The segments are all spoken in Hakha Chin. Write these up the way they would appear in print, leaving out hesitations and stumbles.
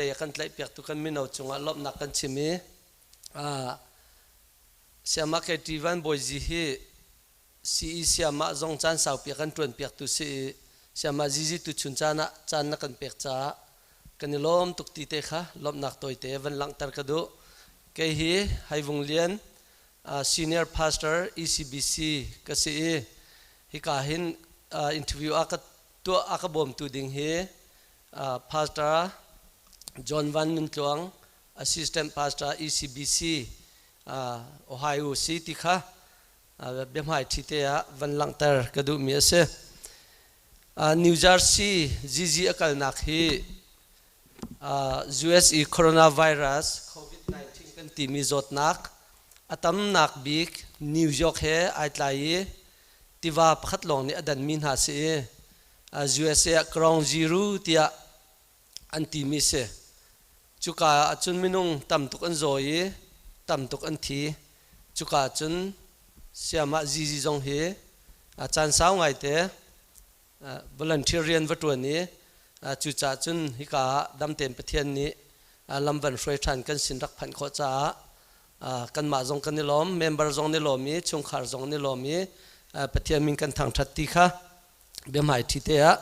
A kan tlaihpiaktu kan mino cungah lawmhnak kan chim i Sayama KT Van Bawi Zi hi CE Sayama zong caan saupi a kan ṭuanpiaktu si i Sayama Zizi tuchun caan ah caan na kan pek caah kan i lawm tuk ti te kha lawmhnak tawite van langhter ka duh. Kei hi Haivung Lian Senior Pastor ECBC ka si i hika hin interview a ka tuah a ka bawmtu ding hi Pastor John Van Nun Tluang, Assistant Pastor ECBC Ohio si ti kha biahmai ṭhi te ah van langhter ka duhmi a si. New Jersey GG a kalnak hi US i coronavirus COVID-19 kan timi zawtnak a tamnak bik New York he ai tlai i tiva pakhat lawng nih a danmi hna si i USA ah ground zero tiah an timi si. Cuka ahcun minung tam tuk an zaw i tam tuk an thi. Cuka ahcun siamah zizi zong hi caan sau ngaite volunteer rian va ṭuan i cucaah cun hika ah damtein Pathian nih lam van hruai ṭhan kan sin rak phanh khawh caah kanmah zong kan i lawm, member zong ni lawm i chungkhar zong ni lawm i Pathian min kan thangṭhat ti kha biahmai ṭhi te ah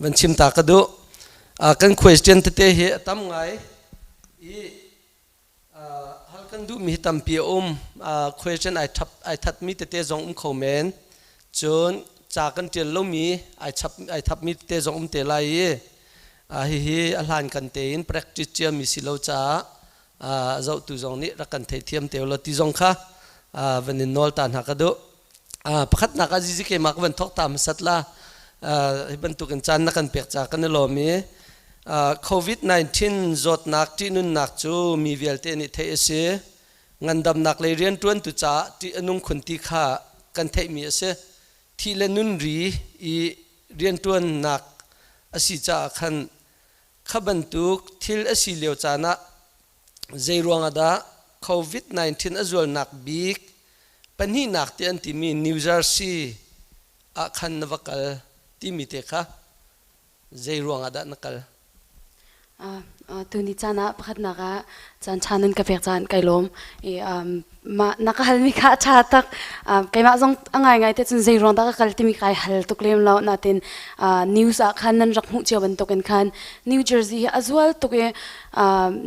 van chim ta ka duh. Kan question tete hi a tam ngai i hal kan duhmi hi tampi a um. Question ai thap ai thatmi tete zong um kho men. Cun ca kan ṭial lomi ai chap ai thapmi tete zong um te lai i hihi a hlan kan tein practice ciami si lo caah zohtu zong nih rak kan theithiam te law ti zong kha van in nawl ta hna ka duh. Pakhatnak ah zizi keimah ka van thawk ta hmasat la. Hi bantukin caan na kan pek ca kan i lawm i COVID-19 zawtnak ṭihnunnak cu mi vialte nih theih a si. Ngandamnak lei rianṭuantu caah ṭih a nung khun ti kha kan theihmi a si. Thih le nun ri i rianṭuannak a si caah khan kha bantuk thil a si lio caan ah Zeiruang ah dah COVID-19 a zualnak bik pahnihnak ti an timi New Jersey ah khan na va kal timi te kha zeiruang ah dah na kal? Tuni caan ah pakhatnak ah caan ṭha nan ka pek caan kai lawm. I mah na ka halmi kha a ṭha tak. Keimah zong a ngaingai te cun zei ruang dah ka kal timi kai hal tuk lem lo. Natin news ah khan nan rak hmuh cio bantukin khan New Jersey hi a zual tuk i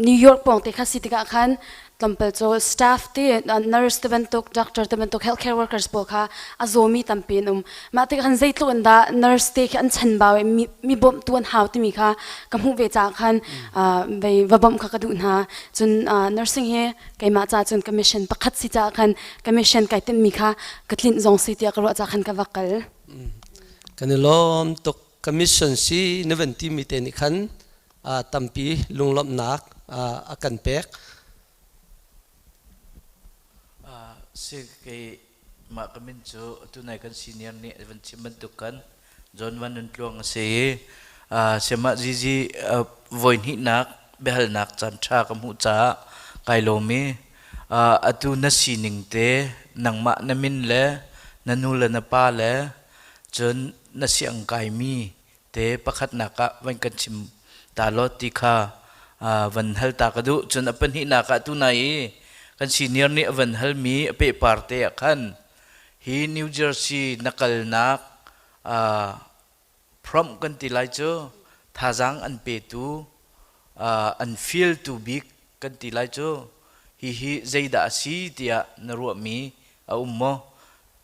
New York pawng te kha si tikah khan tlawmpal cu staff te nurse te bantuk doctor te bantuk healthcare workers pawl kha a zawmi tampi an um. Mah tikah khan zeitluk in dah nurse te khi an chanbau i mi bawmhtu an hau timi kha ka hmuh ve caah khan vei va bawmh kha ka duh hna. Cun nursing hi keimah caah cun commission pakhat si caah khan commission kai timhmi kha ka tlinh zong si tiah ka ruah caah khan ka va kal. Kan i lawm tuk. Commission si na van timi te nih khan tampi lunglawmhnak a kan pek. Si kei mah ka min cu tunai kan senior nih van chim bantuk kan John Van Nun Tluang a si i siamah zizi voi hnihnak biahalnak caan ṭha ka hmuh caah kai lawm i atu na sining te nangmah na min le na nu le na pa le cun na siang kaimi te pakhatnak ah van kan chim ta law ti kha van hal ta ka duh. Cun a pahnihnak ah tunai i kan senior nih a van halmi a pehpar te ah khan hi New Jersey na kalnak prompt kan ti lai cu thazaang an petu an feel tu bik kan ti lai cu hihi zeidah a si tiah na ruahmi a um maw?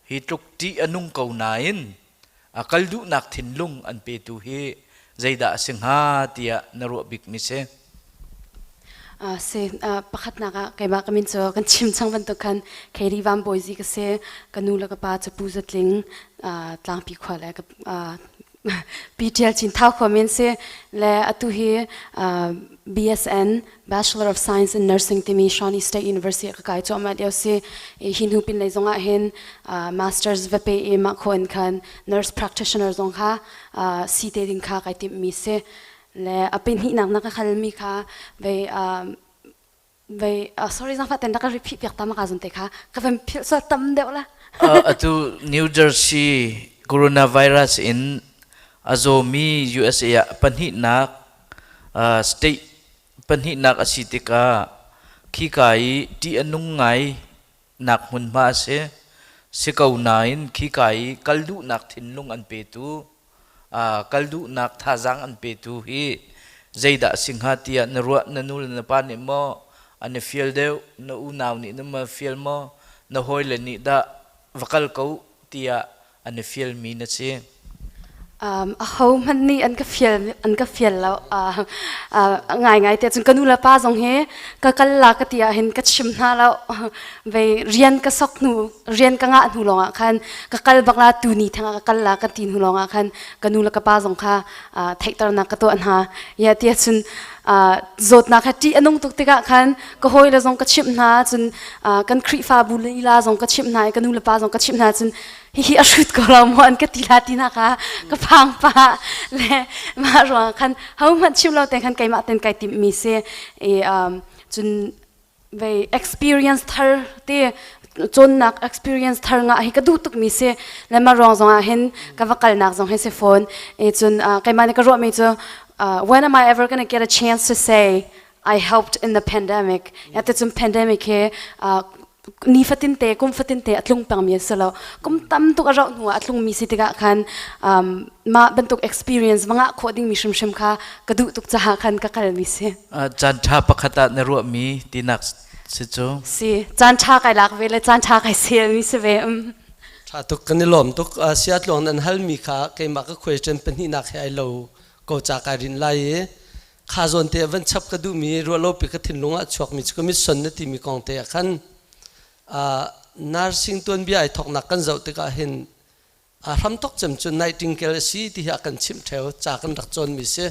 Hi tluk ṭih a nung ko nain a kal duhnak thinlung an petu hi zeidah a si hnga tiah na ruah bikmi si? Si pakhatnak ah keimah ka min cu kan chim cang bantuk khan Katie Van Bawizi ka si. Ka nu le ka pa cu Pu Zatling Tlangpi khua le Pi Ṭial Cin Thau khua men si le atu hi BSN Bachelor of Science in Nursing timi Shawnee State University ah ka kai cuahmah lio si. Hi hnu pin lei zong ah hin masters va pe i mah khawh in khan nurse practitioner zong kha si te ding kha kai timhmi si. Le a pahnih na ka halmi kha vei vei sorry zangfah ten ka repeat piak ta ma ka zon te kha ka van philh sual tam deuh la. Atu New Jersey coronavirus in a zawmi USA ah pahnihnak state. Pahnihnak a si tikah khika i ṭih a nung ngai nak hmunhma a si. Si ko nain khika i kal duhnak thinlung an petu, kal duhnak thazaang an petu hi zeidah a si hnga tiah na ruah? Na nu le na pa nih maw an i fial deuh? Na unau nih na ma fial maw? Na hawile nih dah va kal ko tiah an i fialmi na si? Aho hmanh nih an ka fial lo. Ngaingai te cun ka nu le pa zong hi ka kal la ka ti ahhin ka chim hna lo. Vei rian ka sok hnu, rian ka ngah hnu lawngah khan ka kal bak la, tu ni theng ah ka kal la ka ti hnu lawngah khan ka nu le ka pa zong kha theihternak ka tuah hna. Ya ti ahcun zawtnak kha ṭih a nung tuk tikah khan ka hawile zong ka chimh hna, cun kan Khrihfabu lila zong ka chimh hna i ka nu le pa zong ka chimh hna, cun hihi a hrut ko lo maw an ka ti la ti na kha ka phang pa le mah ruang khan ho hmanh chim lo te khan keimah ten kai timh mi si i cun vei experience thar te cawnnak experience thar nga hi ka duh tuk mi si le ma ruang zong ah hin ka va kalnak zong hi si fawn i cun keimah nih ka ruah mi cu, when am I ever gonna get a chance to say I helped in the pandemic? Ya te cun pandemic he nifatin te, kum fatin te a tlung pengmi a si lo. Kum tam tuk a rauh hnu ah a tlungmi si tikah khan mah bantuk experience va ngah khawh dingmi hrimhrim kha ka duh tuk caah khan ka kalmi si. Caan ṭha pakhat ah na ruahmi tinak si cu? Si, caan ṭha kai lak ve le caan ṭha kai selmi si ve. Ṭha tuk, kan i lawm tuk. Siatluang nan halmi kha keimah ka question pahnihnak he ai lo ko ca kai rin lai i kha zawn te van chap ka duhmi, ruahlopi ka thinlung ah chuakmi cu ka mission na timi kong te ah khan nursing tuanbia ai thoknak kan zoh tikah hin a hramthok cem cu Nightingale a si ti hi a kan chimh theo. Ca kan rak cawnmi si,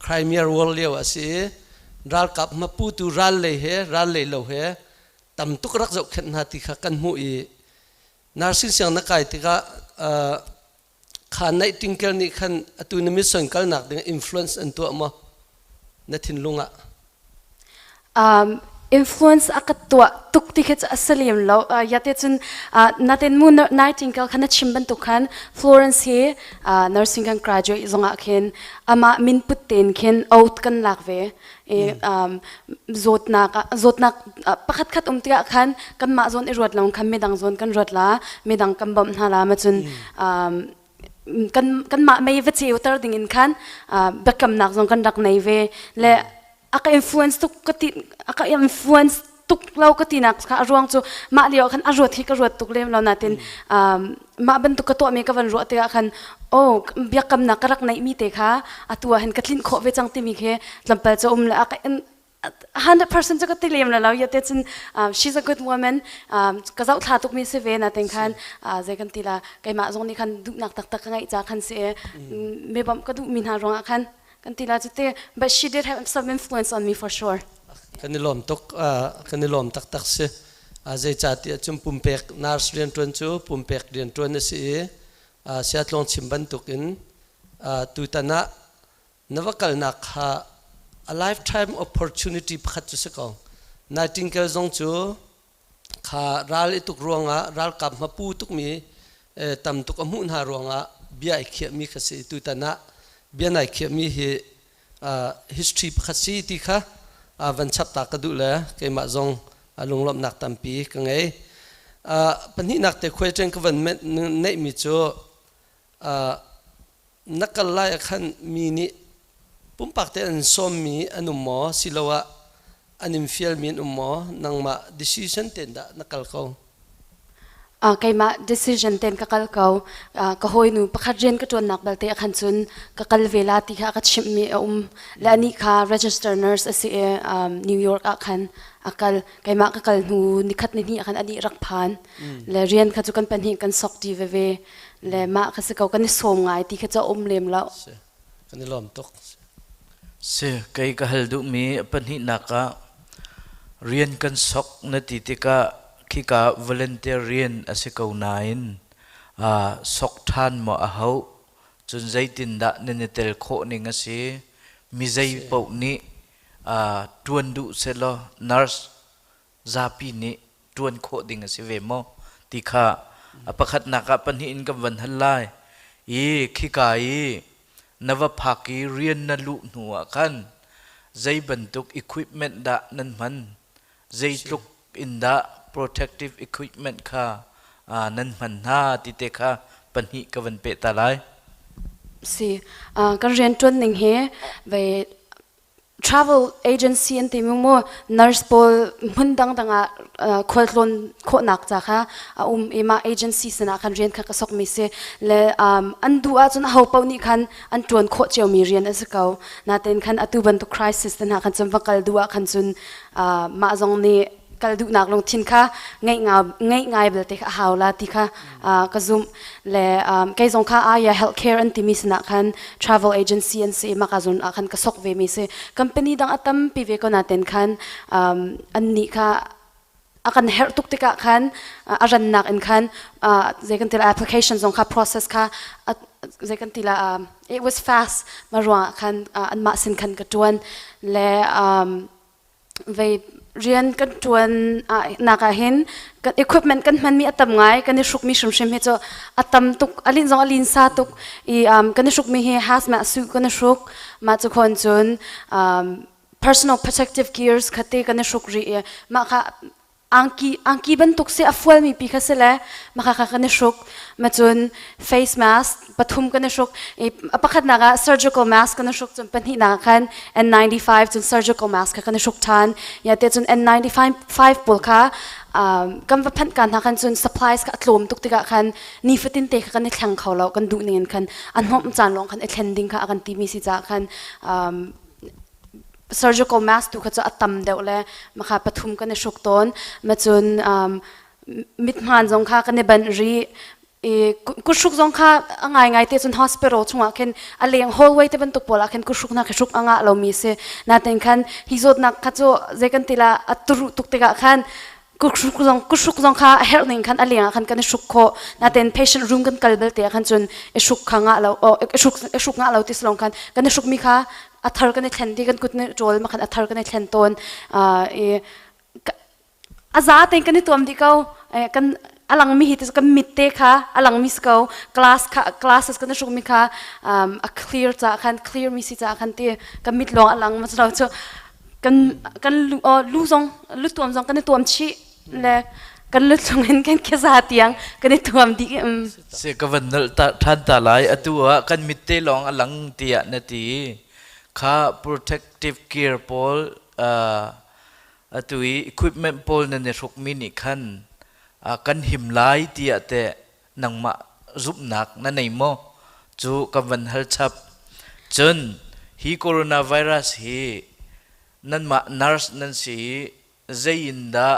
Crimea War lio a si i ralkap hmapu tu ral lei he ral lei lo he tam tuk rak zohkhenh hna ti kha kan hmuh i nursing siang na kai tikah kha Nightingale nih khan atu na mission kalnak ding influence an tuah maw na thinlung ah? Influence a ka tuah tuk ti khi cu a si lem lo. Yate cun natin mu Nightingale kha na chim bantuk khan Florence hi nursing kan graduate zongah khin amah min put tein khin oath kan lak ve i zawtnak zawtnak pakhat khat um tikah khan kanmah zawn i ruat lo khan midang zawn kan ruat la, midang kan bawmh hna la ma. Cun kan kanmah mei va ceuter ding in khan biakamnak zong kan rak nei ve le a ka influence tuk ka ti, a ka influence tuk lo ka tinak kha a ruang cu mah lio khan a ruat hi ka ruat tuk lem lo. Natin mah bantuk ka tuahmi ka van ruah tikah khan, oh, biakamnak ka rak neihmi te kha atu ah hin ka tlinh khawh ve cang timi khi tlawmpal cu um le a ka 100% cu ka ti lem lo. Ya te cun she's a good woman, ka zoh thla tuk mi si ve. Na ten khan zei kan ti la, keimah zong nih khan duhnak taktak ka ngeih ca khan si, mi bawmh ka duh mi hna ruangah khan kan ti la cu te, but she did have some influence on me for sure. Kan i lawm tuk, kan i lawm taktak si. Zeicahtiah cun pumpek nurse rianṭuan cu pumpek rianṭuan a si i siatlawng chim bantukin tutan ah na va kalnak kha a lifetime opportunity pakhat cu si ko. Nightingale zong cu kha ral i tuk ruangah ralkap hmapu tukmi tam tuk a hmuh hna ruangah bia i khiahmi kha si. Tutan ah bia nai khiahmi hi history pakhat si ti kha van chap ta ka duh le keimah zong lunglawmhnak tampi ka ngei. Pahnihnak te question ka van neihmi cu, na kal lai ah khan mi nih pumpak te an sawmmi an um maw, siloah an in fialmi an um maw, nangmah decision ten dah na kal ko? Keimah decision ten ka kal ko. Ka hawinu pakhat rian ka ṭuannak balte ah khan cun ka kal ve la ti kha a ka chimhmi a um le anih kha register nurse a si i New York ah khan a kal. Keimah ka kal hnu nikhat nihnih ah khan anih rak phan le rian kha cu kan pahnih kan sok ṭi veve le mah kha si ko. Kan i sawm ngai ti kha cu a um lem lo. Kan i lawm tuk. Si, kei ka hal duhmi pahnihnak ah rian kan sok na ti tikah khika volunteer rian a si ko nain sok ṭhan maw a hauh? Cun zeitindah nan i tel khawh ning a si? Mi zei paoh nih ṭuan duh sehlaw nurse zapi nih ṭuan khawh ding a si ve maw ti kha a pakhatnak ah pahnih in kan van hal lai i khika i na va phak i rian na luh hnu ah khan Zei bantuk equipment dah nan hman? Zeitluk in dah protective equipment kha nan hman hna ti te kha pahnih ka van peh ta lai. Si, kan rianṭuan ning hi vei travel agency an ti mu nurse pawl hmun dangdang ah khualtlawn khawhnak ca kha a um i mah agency sinah khan rian kha ka sok mi si le an duh ahcun aho paoh nih khan an ṭuan khawh cio mi rian a si ko natein khan atu bantuk crisis te hna khan cun va kal duh ah khan cun mah zong nih kal duhnak lungthin kha ngeih ngai belte kha a hau la ti kha ka zumh le kei zong kha Aya Healthcare an timi sinah khan travel agency an si i maka zon ah khan ka sok ve mi si company dang a tampi ve ko naten khan an nih kha a kan herh tuk tikah khan a rannak in khan zei kan ti la application zong kha process kha zei kan ti la it was fast ma ruangah khan anmah sin khan ka tuan le vei rian kan ṭuan nak ah hin kan equipment kan hmanmi a tam ngai kan i hrukmi hrimhrim hi cu a tam tuk a lin zong a lin sa tuk i kan i hrukmi hi hazmat suit kan i hruk mah cu khon cun personal protective gears khate kan i hruk rih i mah kha angki angki bantuk si a fualmi pi kha si le maka kha kan i hruk ma cun face mask pathum kan i hruk i pakhatnak ah surgical mask kan i hruk cun pahnihnak ah khan N95 cun surgical mask kha kan i hruk ṭhan ya te cun N95 pawl kha kan va phanh ka hna khan cun supplies kha a tlawm tuk tikah khan nifatin te kha kan i thleng kho lo kan duh ning in khan a hnomh caan lawng khan i thlen ding kha a kan timi si caah khan surgical mask tu kha cu a tam deuh le makha pathum kan i hruk tawn ma cun mithmaan zong kha kan i banh rih i kuhruk zong kha a ngaingai te cun hospital chungah khin a leng hallway te bantuk pawl ah khin kuhruk hna khi hruk a ngah lomi si natin khan hi zawtnak kha cu zei kan ti la a turu tuk tikah khan kuhruk zong kha a herh ning khan a leng ah khan kan i hruk khawh natin patient room kan kal belte ah khan cun i hruk kha ngah lo i hruk ngah lo ti silong khan kan i hruk mi kha a thar kan i thlen ti kan kut nih ṭawl ma khan a thar kan i thlen tawn i a za tein kan i tuam dih ko kan a langmi hi kan mit te kha a langmi si ko class kha classes kan i hrukmi kha a clear ca khan clear mi si ca khan ti kan mit lawng a lang ma lo cu kan kan lu zong lu tuam zong kan i tuam chih le kan lu chung in kan keza tiang kan i tuam dih Se ka van nal ta than ta lai atu ah kan mit te lawng a lang tiah na ti kha protective gear pawl atu i equipment pawl nan i hrukmi nih khan kan him lai tiah teh nangmah zumhnak na nei maw cu kan van hal chap cun hi coronavirus hi nanmah nurse nan si i zei in dah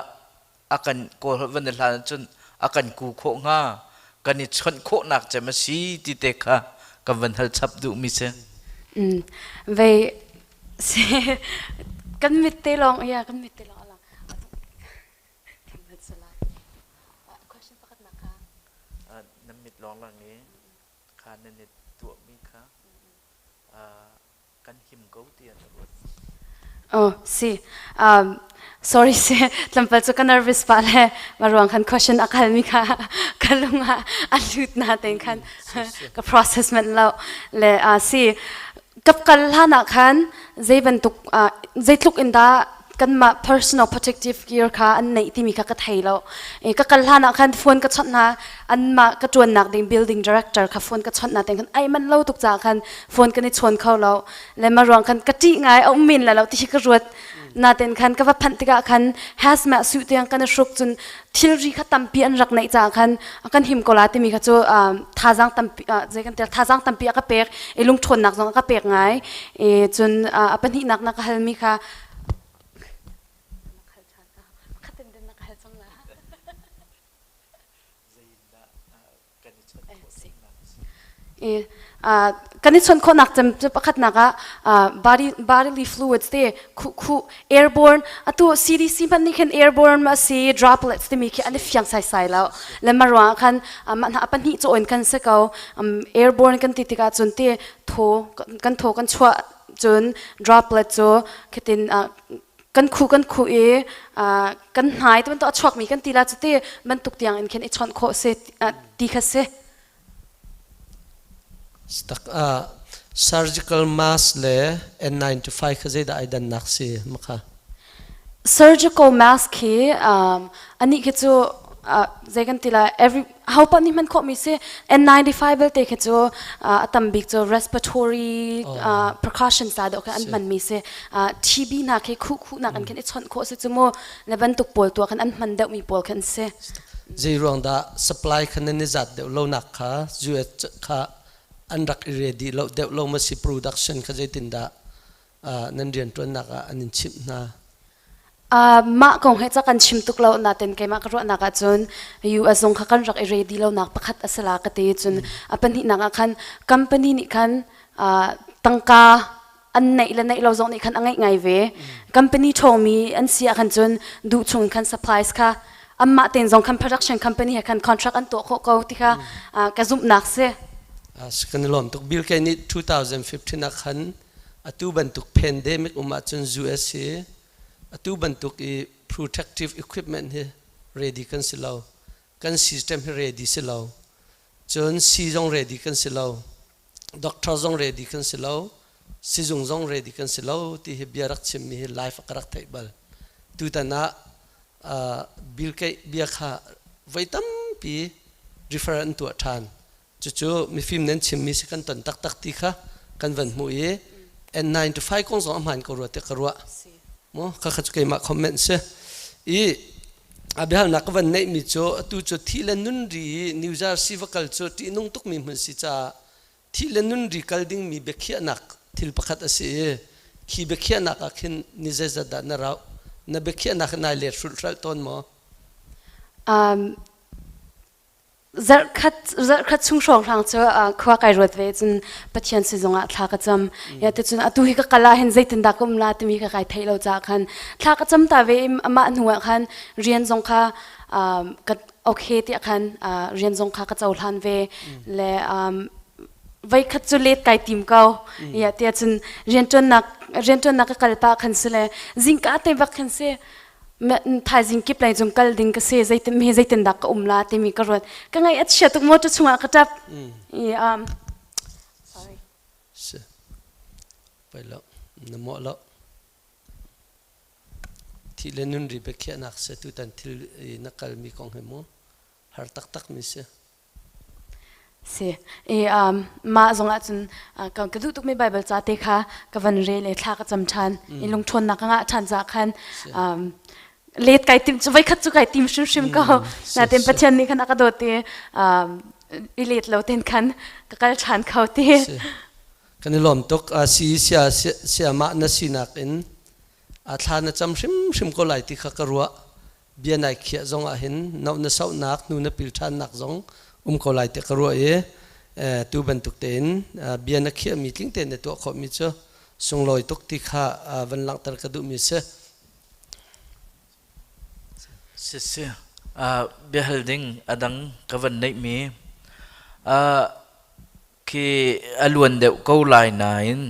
a kan kawl van i hlan cun a kan ku khawh hnga kan i chawnh khawhnak cem a si ti te kha kan van hal chap duh mi si Vei si kan mit te lawng ya kan mit te lawng alang Question pakhat nak kha. Nan mit lawng lang i kha nan i tuahmi kha kan him ko ti an ruat. Oh, si. Sorry si, tlampal cu ka nervous pa le ma ruang khan question a kal mi kha ka lung ah a lut na ten khan ka process man lo le si kap kal hlan ah khan zei bantuk zeitluk in dah kanmah personal protective gear kha an neih timi kha ka thei lo ka kal hlan ah khan phone ka chawnh hna anmah ka ṭuannak ding building director kha phone ka chawnh hna ten khan ai man lo tuk caah khan phone kan i chawn kho lo le ma ruang khan ka ṭih ngai a um men la lo ti hi ka ruat naten khan ka va phanh tikah khan hazmat suit tiang kan i hruk cun thilri kha tampi an rak neih caah khan kan him ko la timi kha cu thazaang tampi zei kan tel thazaang tampi a ka pek i lungṭhawnnak zong a ka pek ngai i cun a pahnihnak na ka halmi kha Kan i chawnh khawhnak cem cu pakhatnak ah bodily fluids te khu airborne atu CDC hmanh nih khin airborne ma si droplets timi khi an i fiang saisai lo le ma ruangah khan mah hna pahnih caw in kan si ko airborne kan ti tikah cun ti thaw kan thaw kan chuah cun droplet cu khitin kan khu kan khu i kan hnai te bantuk a chuakmi kan ti la cu ti bantuk tiang in khin i chawnh khawh si ti kha si. Tak. Surgical mask le N95 kha zeidah ai dannak si makha? Surgical mask hi anih khi cu zei kan ti lai every ho paoh nih hman khawhmi si. N95 belte khi cu a tam bik cu respiratory precautions ta deuh kha an hmanmi si. TB hna khi khuh khuhnak an khin i chawnh khawh si cu mu le bantuk pawl tuah khan an hman deuhmi pawl khan si. Zei ruang dah supply kha nan i zat deuh lo nak kha US kha an rak i ready lo deuh lo ma si production kha zeitindah nan rianṭuannak ah an in chimh hna? Mah kong he ca kan chim tuk lo nain keimah ka ruahnak ahcun US zong kha kan rak i ready lonak pakhat a si la ka ti. Cun a pahnihnak ah khan company nih khan tangka an neih le neih lo zong nih khan a ngeih ngai ve. Company ṭhawngmi an si ah khan cun duh chung khan supplies kha anmah tein zong khan production company he khan contract an tuah khawh ko ti kha ka zumhnak si. Kan i lawm tuk. Bill Gates nih 2015 ah khan atu bantuk pandemic um ahcun US hi atu bantuk i protective equipment hi ready kan si lo. Kan system hi ready si lo. Cun sii zong ready kan si lo. Doctor zong ready kan si lo. Sizung zong ready kan si lo ti hi bia rak chimmi hi live ka rak theih bal. Tutan ah Bill Gates bia kha voi tampi refer an tuah ṭhan. Cucu mifim nan chimmi si kan ton taktak ti kha kan van hmuh i N9 to 5 kong zong a hmaan ko rua tiah ka ruah. Mu khakha cu keimah comment si. I a biahalnak ka van neihmi cu atu cu thi le nun ri i New Jersey va kal cu ṭihnung tukmi hmun si caah thi le nun ri kal dingmi biakhiahnak thil pakhat a si i khi biakhiahnak ah khin ni zeizat dah na rauh? Na biakhiahnak hi nai let hrulhhralh tawn maw? Zarhkhat zarhkhat chung hrawnghrang cu khua kai ruat ve cun Pathian sizung ah thla ka cam. Ya te cun atu hi ka kal ah hin zeitindah ka um la timi ka kai theih lo caah khan thla ka cam ta ve i amah hnu ah khan rian zong kha ka okay tiah khan rian zong kha ka cohlan ve le voikhat cu let kai tim ko. Ya tiah cun rianṭuannak rianṭuannak ka kal pah khan si le zingka te bak khan si thaizing kip lei cung kal ding ka si zeitin mi zeitin dah ka um la timi ka ruat ka ngaih a chia tuk motor chungah ka tap i sorry si pai lo na mo lo thi le nun ri biakhiahnak se tutan thil na kal mi kong he mu har taktak mi si Si. I mah zong ahcun ka ka duh tukmi Baibal ca te kha ka van rel i thla ka cam ṭhan. I lungṭhawnnak ka ngah ṭhan caah khan let kai tim cu voikhat cu kai tim hrimhrim ko. Nain Pathian nih khan a ka dawt i i let lo ten khan ka kal ṭhan kho ti. Kan i lawm tuk. Si sia siamah na sinak in a thla na cam hrimhrim ko lai ti kha ka ruah. Bia nai khiah zong ah hin no na sauhnak hnu na pil ṭhannak zong um ko lai tiah ka ruah i tu bantuk tein bia na khiahmi tling tein na tuah khawhmi cu sunglawi tuk ti kha van langhter ka duhmi si. Si si. Biahal ding a dang ka van neihmi khi a luan deuh ko lai nain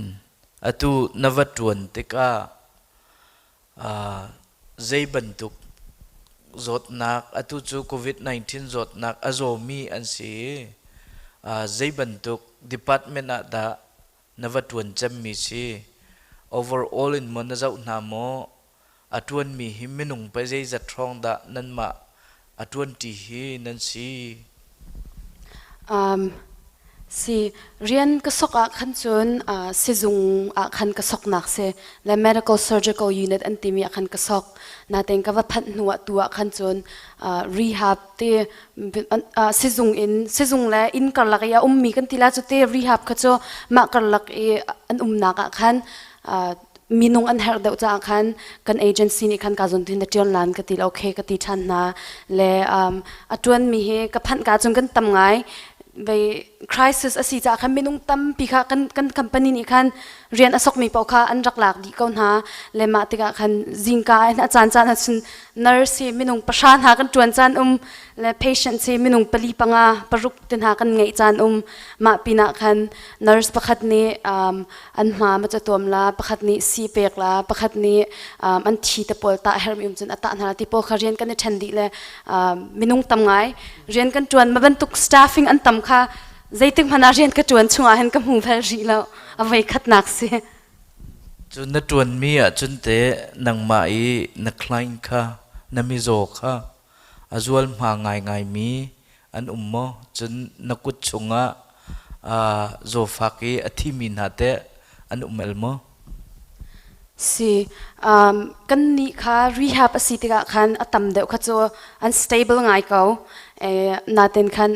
atu na va ṭuan tikah Zei bantuk zawtnak atu cu COVID-19 zawtnak a zawmi an si i zei bantuk department ah dah na va ṭuan cemmi si? Overall in maw na zoh hna maw? A ṭuanmi hi minung pei zeizat hrawng dah nanmah a ṭuanṭi hi nan si? Si, rian ka sok ah khan cun sizung ah khan ka soknak si le medical surgical unit an timi ah khan ka sok. Natein ka va phanh hnu ah tu ah khan cun rehab ti sizung in sizung le inn karlak i a ummi kan ti la cu te rehab kha cu mah karlak i an umnak ah khan minung an herh deuh caah khan kan agency nih khan ka zon tin na ṭian lan ka ti okay ka ti ṭhan hna le a ṭuanmi hi ka phanh ka cun kan tam ngai vei crisis a si caah khan minung tampi kha kan kan company nih khan rian a sokmi paoh kha an rak lak dih ko hna le mah tikah khan zingka in a caan caan ahcun nurse hi minung pahra hna kan ṭuan caan um le patient hi minung pali panga paruk te hna kan ngeih caan um mah pinah khan nurse pakhat nih an hma ma ca tuam la pakhat nih si pek la pakhat nih an thi te pawl tah hermi um cun a tah hna la ti pawl kha rian kan i ṭhen dih le minung tam ngai rian kan ṭuan ma bantuk staffing an tam kha. Zeitik hmanh ah rian ka ṭuan chungah hin ka hmu bal rih lo. A voi khatnak si. Cun na ṭuanmi ahcun teh nangmah i na client kha na mizaw kha a zualhma ngaingaimi an um maw? Cun na kut chungah zawfak i a thimi hna teh an um el maw? Si. Kannih kha rehab a si tikah khan a tam deuh kha cu an stable ngai ko. Natin khan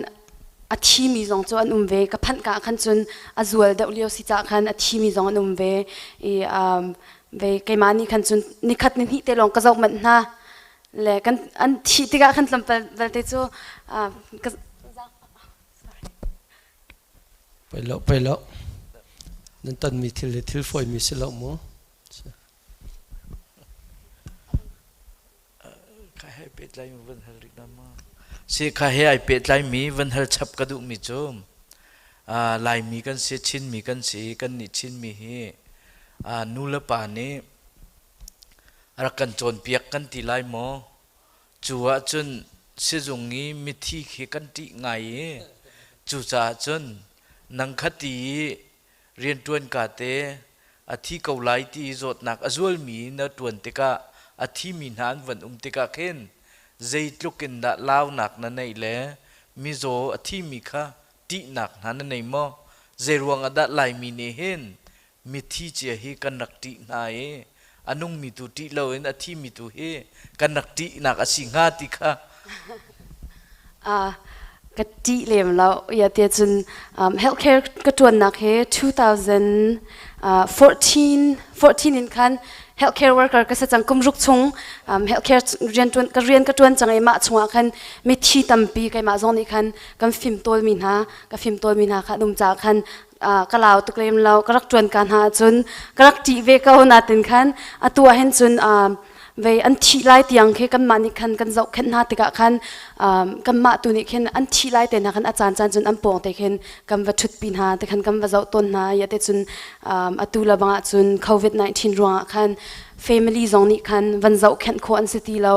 a thimi zong cu an um ve. Ka phanh ka ah khan cun a zual deuh lio si caah khan a thimi zong an um ve. I ve keimah nih khan cun nikhat nihnih te lawng ka zoh manh hna. Le kan an thih tikah khan tlawmpal belte cu ka Pei lo, pei lo. Nan tonmi thil hi thil fawimi si lo mu. Kha he pehtlai mi van hal rih na ma. Si kha he ai pehtlai mi van hal chap ka duh mi cu Laimi kan si, Chinmi kan si, kan nih Chinmi hi nu le pa nih rak kan cawnpiak kan ti lai maw? Cu ahcun sizung i mithi khi kan ṭih ngai i cucaah cun nang kha ti i rianṭuan ka te a thi ko lai ti i zawtnak a zualmi na ṭuan tikah a thimi hna an van um tikah khin zeitluk in dah launak na neih le mizaw a thimi kha ṭihnak hna na nei maw? Zeiruang ah dah Laimi nih hin mithi cia hi kan rak ṭih hna i a nungmi tu ṭih loin a thimi tu hi kan rak ṭihnak a si hnga ti kha Ka ṭih lem lo. Ya te cun healthcare ka ṭuannak hi 2014 14 in khan healthcare worker ka si cang kum ruk chung healthcare rian ṭuan ka rian ka ṭuan cang i mah chungah khan mithi tampi keimah zong nih khan kan fimtawl mi hna ka fimtawl mi hna kha an um caah khan ka lau tuk lem lo. Ka rak ṭuan ka hna ahcun ka rak ṭih ve ko natin khan atu ah hin cun vei an thih lai tiang khi kanmah nih khan kan zohkhenh hna tikah khan kanmah tu nih khin an thih lai te hna khan a caan caan cun an pawng te khin kan va ṭhutpi hna te khan kan va zoh tawn hna. Ya te cun atu le bang ah cun COVID-19 ruangah khan family zong nih khan van zohkhenh khawh an si ti lo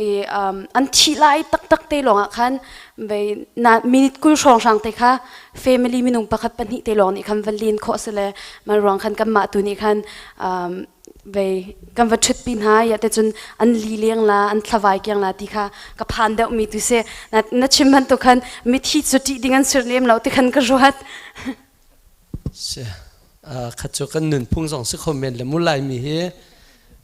i an thih lai taktak te lawngah khan vei na minute 20 hrawnghrang te kha family minung pakhat pahnih te lawng nih khan va len khawh si le man ruang khan kanmah tu nih khan vei kan va ṭhutpi hna ya te cun an li leng la an thlavai kiang la ti kha ka phan deuh mi tu si. Na chim bantuk khan mithi cu ṭih ding an sir lem lo ti khan ka ruat. Si khat cu kan nunphung zong si kho men le mu. Lai mi hi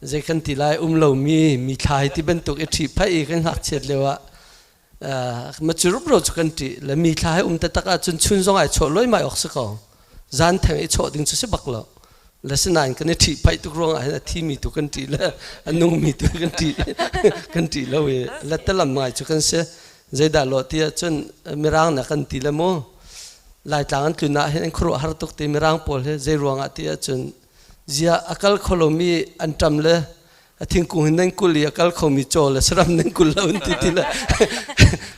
zei kan ti lai, um lo mi mi thlai ti bantuk i ṭhi phai i kan ngakchiat lio ah ma cu rupro cu kan ṭih le mi thla he um taktak ahcun chun zong ai chawh loi mai awk si ko, zan theng i chawh ding cu si bak lo le. Sinain kan i ṭhih phaih tuk ruangah hin a thimi tu kan ṭih le a nungmi tu kan ṭih kan ṭih lo i letalam ngai cu kan si. Zeidah lo ti ahcun mirang na kan ti le mu Laitlang an tlun ah hin an khuaruah har tuk ti mirang pawl hi. Zei ruangah ti ahcun zia a kal kho lomi an ṭam le a thingkung hin nan kul i a kal khomi caw le saram nan kul lo an ti ti le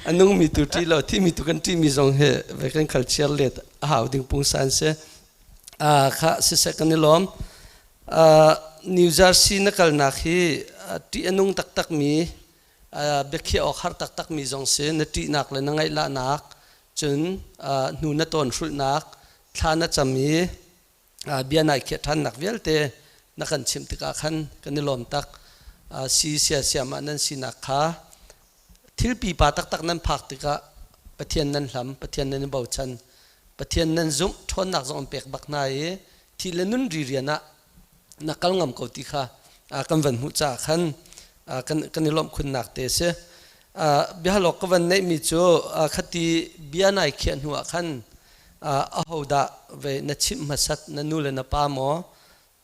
a nungmi tu ṭi lo thimi tu kan ṭihmi zong hi ve kan khal chiar let a hau ding pungsan si. Kha siseh, kan i lawm. New Jersey na kalnak hi ṭih a nung taktak mi, biakhiah awk har taktak mi zong si. Na ṭihnak le na ngaih-lahnak cun hnu na tawn hrulhnak, thla na cam i bia nai khiah ṭhannak vialte na kan chimh tikah khan kan i lawm tak. Si sia siam ah nan sinak kha thil pipa taktak nan phak tikah Pathian nan hlam, Pathian nan i bochan, Pathian nan zumh, ṭhawnnak zong an pek bak hna i thi le nun ri rian ah na kal ngam ko ti kha kan van hmuh caah khan kan i lawmh khunnak te a si. Biahalawk ka van neihmi cu khati bia nai khiah hnu ah khan ahodah ve na chimh hmasat, na nu le na pa maw?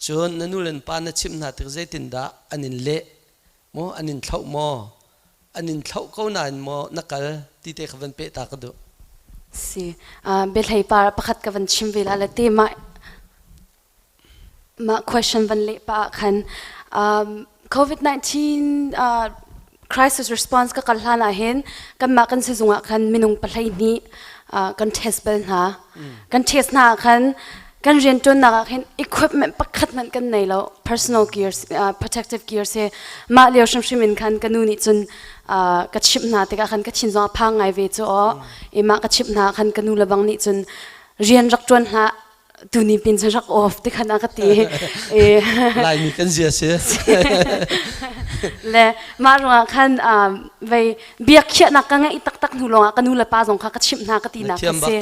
Cun na nu le na pa na chimh hna tik zeitindah an in leh maw, an in thlauh maw, an in thlauh ko nain maw na kal ti te kha van peh ta ka duh. Si, biahlei par pakhat ka van chim ve la le te mah mah question van leh pa ah khan COVID-19 crisis response ka kal hlan ah hin kanmah kan sizung ah khan minung 12 kan test bal hna. Kan test hna ah khan. Kan rianṭuannak ah khin equipment pakhat hmanh kan nei lo. Personal gear, protective gear si. Mah lio hrimhrim in khan ka nu nih cun ka chimh hna tikah khan ka thin zong a phang ngai ve cu aw. I mah ka chimh hna khan ka nu le bang nih cun rian rak ṭuan hlah tuni pin cu rak off ti khan a ka ti. Laimi kan zia si. Le mah ruangah khan vei biakhiahnak ka ngeih taktak hnu lawngah ka nu le pa zong kha ka chimh hna ka tinak ka si.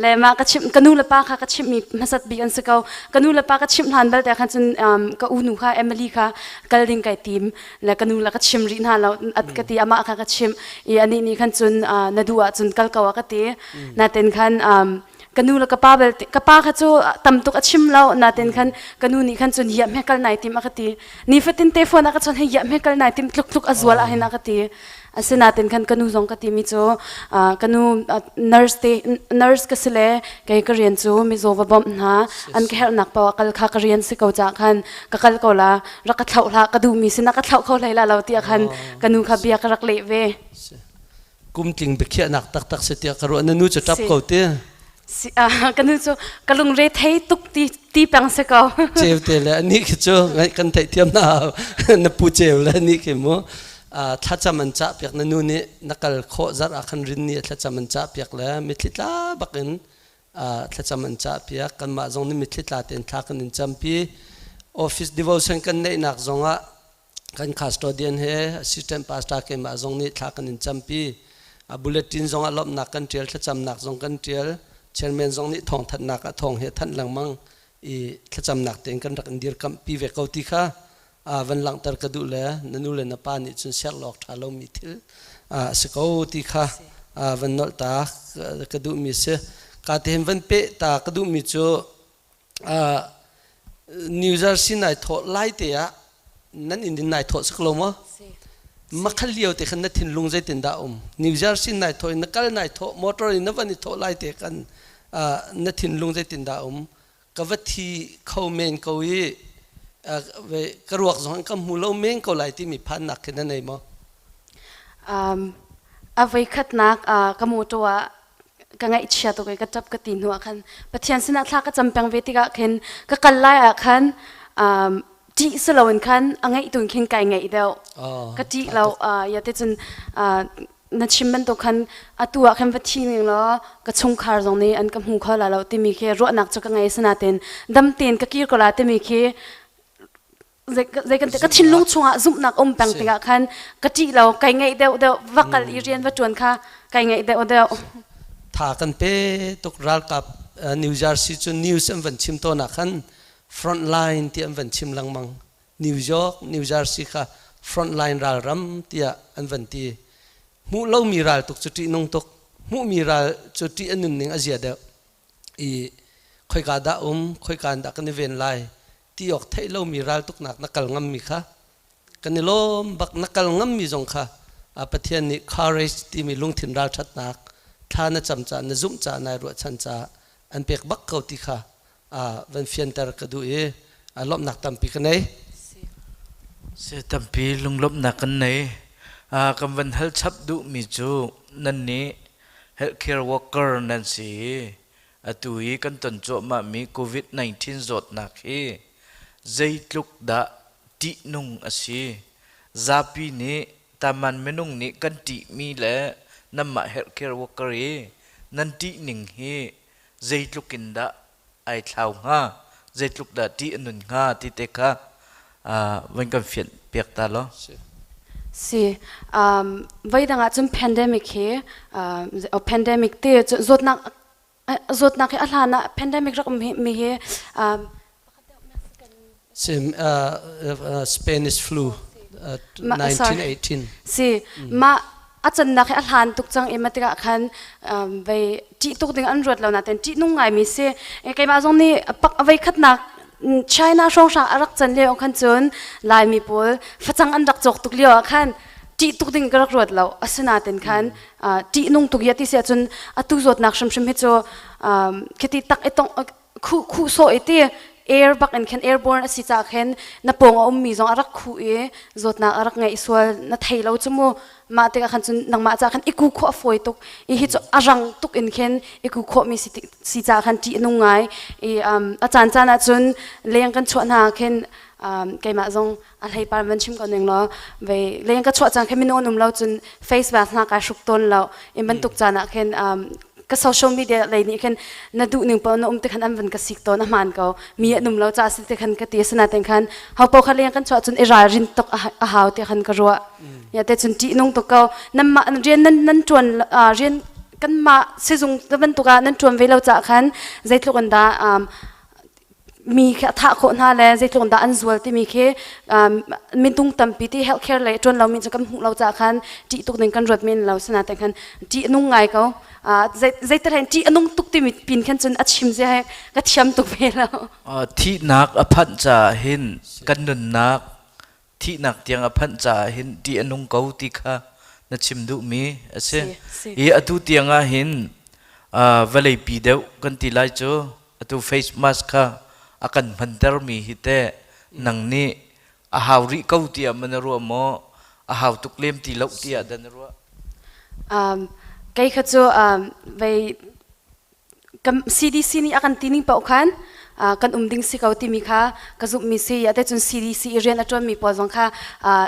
Le mah ka chimh ka nu le pa kha ka chimhmi hmasat bik an si ko. Ka nu le pa ka chimh hlan belte khan cun ka unu kha Emily kha kal ding kai tim le ka nu le ka chim rih hna lo at ka ti amah kha ka chimh i anih nih khan cun na duh ahcun kal ko a ka ti. Natin khan ka nu le ka pa belte ka pa kha cu tam tuk a chim lo natin khan ka nu nih khan cun hiah hme kal nai tim a ka ti nifatin te phone a ka chon hei hiah hme kal nai tim tluk tluk a zual ah hin a ka ti asinatin khan ka nu zong ka ti mi cu ka nu nurse te nurse ka si le kei ka rian cu mizaw va bawmh hna an ka herhnak paoh kal kha ka rian si ko ca khan ka kal ko la rak ka thlauh hlah ka duh mi sin ka thlauh kho hlei la lo tiah khan ka nu kha bia ka rak leh ve. Kum tling biakhiahnak taktak si tiah ka ruah na nu cu ṭap ko ti. Si ka nu cu ka lungre thei tuk ti ti peng si ko. Ceu te le ani khi cu kan theih thiam na na pu ceu le ani khi mu thlacam an cah piak na nu nih na kal khawh zarh ah khan rin ni thlacam an cah piak le mitthli tla bakin thlacam an cah piak kanmah zong nih mitthli tla tein thla kan in campi office devotion kan neihnak zongah Kan custodian he assistant pastor keimah zong nih thla kan in campi. A bulletin zong ah lawmhnak kan ṭial, thlacamnak zong kan ṭial. Chairman zong nih thawngthanhnak ah thawng he thanh lengmang i thlacamnak tein kan rak in dirkamhpi ve ko ti kha van langhter ka duh le na nu le na pa nih cun serh lawk ṭha lomi thil a si ko ti kha van nolh ta ka duhmi si. Ka te hin van peh ta ka duhmi cu New Jersey nai thawh lai te ah nan inn in nai thawh sak lo maw? Makhal lio te khan na thinlung zeitin dah um? New Jersey nai thawh in na kal nai thawh motor in na van i thawh lai te khan na thinlung zeitin dah um? Ka va thi kho men ko i ka ruak zong ka hmu lo men ko lai timi phannak khi na nei maw? A voikhatnak ka motor ah ka ngaihchia tuk i ka ṭap ka ti hnu ah khan Pathian sinah thla ka cam peng ve tikah khin ka kal lai ah khan ṭih si loin khan a ngaih tu khin kai ngaih deuh ka ṭih lo ya te cun na chim bantuk khan atu ah khan va thi ning law ka chungkhar zong nih an ka hmu kho la lo timi khi ruahnak cu ka ngei sinain dam tein ka kir ko la timi khi zei kan ka thinlung chungah zumhnak um peng tikah khan ka ṭih lo kai ngaih deuh deuh va kal i rian va ṭuan kha kai ngaih deuh deuh. Tha kan pe tuk ralkap New Jersey cu news an van chim tawn ah khan front line ti an van chim lengmang. New York New Jersey kha front line ralram tiah an van ti. Hmuh lomi ral tuk cu ṭih nung tuk. Hmuhmi ral cu ṭih a nunning a zia deuh. I khoika dah um khoika in dah kan i ven lai ti awk theih lomi raltuknak na kal ngammi kha kan i lawm bak na kal ngammi zong kha Pathian nih courage timi lungthin ralṭhatnak thla na cam ca na zumh ca nai ruahchan ca an pek bak ko ti kha van fianter ka duh i lawmhnak tampi ka nei. Si tampi lunglawmhnak kan nei. Kan van hal chap duhmi cu nan nih healthcare worker nan si i Atu i kan ton cuahmahmi COVID-19 zawtnak hi zeitluk dah ṭihnung a si? Zapi nih taman minung nih kan ṭihmi le nanmah healthcare worker i nan ṭihning hi zeitluk in dah ai thlau hnga? Zeitluk dah ṭih a nun hnga ti te kha van kan fianh piak ta law. Si. Voidang ah cun pandemic hi pandemic te zawtnak zawtnak hi a hlan ah pandemic rak um mi hi Sim Spanish flu 1918. Si mah a cannak hi a hlan tuk cang i ma tikah khan vei ṭih tuk ding an ruat lo nain ṭih nung ngaimi si keimah zong nih pak vei khatnak China hrawnghrang a rak can lio khan cun Laimi pawl facang an rak cawk tuk lio ah khan ṭih tuk ding ka rak ruat lo asinain khan ṭih nung tuk ya ti si ahcun atu zawtnak hrimhrim hi cu khiti tak i tong khuh khuh sawh i ti. Air bak in khin airborne a si ca khin na pawng a ummi zong a rak khu i zawtnak a rak ngeih sual na thei lo cu mu. Mah tikah khan cun nangmah ca khan i ku khawh a fawi tuk i hi cu a rang tuk in khin i ku khawhmi si, si ca khan ṭih a nung ngai i a caan caan ah cun leng kan chuah hna khin keimah zong a hlei par van chim ko ning law ve leng ka chuah caan khin minung an um lo cun face mask hna kai hruk tawn lo i bantuk caan ah khin ka social media lei nih khin na duh ning paoh na um ti khan an van ka sik tawn a hmaan ko mi an um lo ca si ti khan ka ti asinain khan ho paoh kha leng kan chuah cun i ralrin tuk a hau ti khan ka ruah. Ya te cun ṭih nung tuk ko. Nanmah rian nan nan ṭuan rian kanmah sizung bantuk ah nan ṭuan ve lo caah khan zeitluk in dah mi khi a thah khawh hna le zeitluk in dah an zual timi khi minung tampi ti healthcare lei ṭuan lomi cu kan hmuh lo caah khan ṭih tuk ding kan ruat men lo sinain khan ṭih a nung ngai ko. Zeitel hen ṭih a nung tuk timi pin khan cun a chim zia he ka thiam tuk ve lo. Thihnak a phanh caah hin kan nunnak thihnak tiang a phanh caah hin ṭih a nung ko ti kha na chim duhmi a si. I atu tiang ah hin vawleipi deuh kan ti lai cu atu face mask kha a kan hmantermi hi teh nang nih a hau rih ko tiah ma na ruah maw a hau tuk lem ti lo tiah dah na ruah? Kei kha cu vei CDC nih a kan ti ning paoh khan kan um ding si ko timi kha ka zumhmi si. Ate cun CDC i rian a ṭuanmi pawl zong kha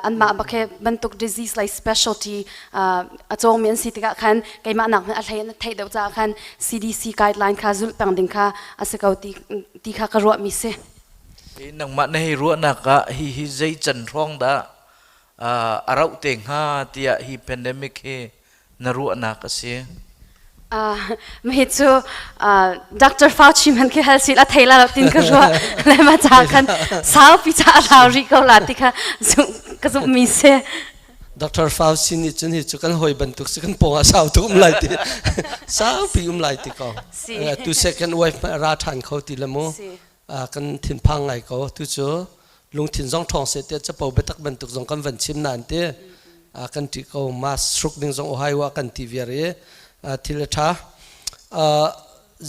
anmah bak he bantuk disease like specialty a cawngmi an si tikah khan keimah nak hmanh a hlei an theih deuh caah khan CDC guideline kha zulh peng ding kha a si ko ti kha ka ruahmi si. Nangmah na hei ruahnak ah hi hi zei can hrawng dah a rauh te hnga tiah hi pandemic hi na ruahnak a si? Mi cu Dr. Fauci man khi hal sil a thei la lo tin ka ruah le ma cha khan saupi cha a rau rih ko la ti kha ka zumh mi si. Dr. Fauci nih cun hi cu kan hoi bantuk si kan pawng ah sau tu um lai ti saupi um lai ti ko tu second wife ra ṭhan kho ti le mu kan thinphang ngai ko tu cu lungthin zong ṭhawng seh tiah capo biatak bantuk zong kan van chim nain ti kan ṭih ko mask hruk ding zong Ohio ah kan ti viar i thil a ṭha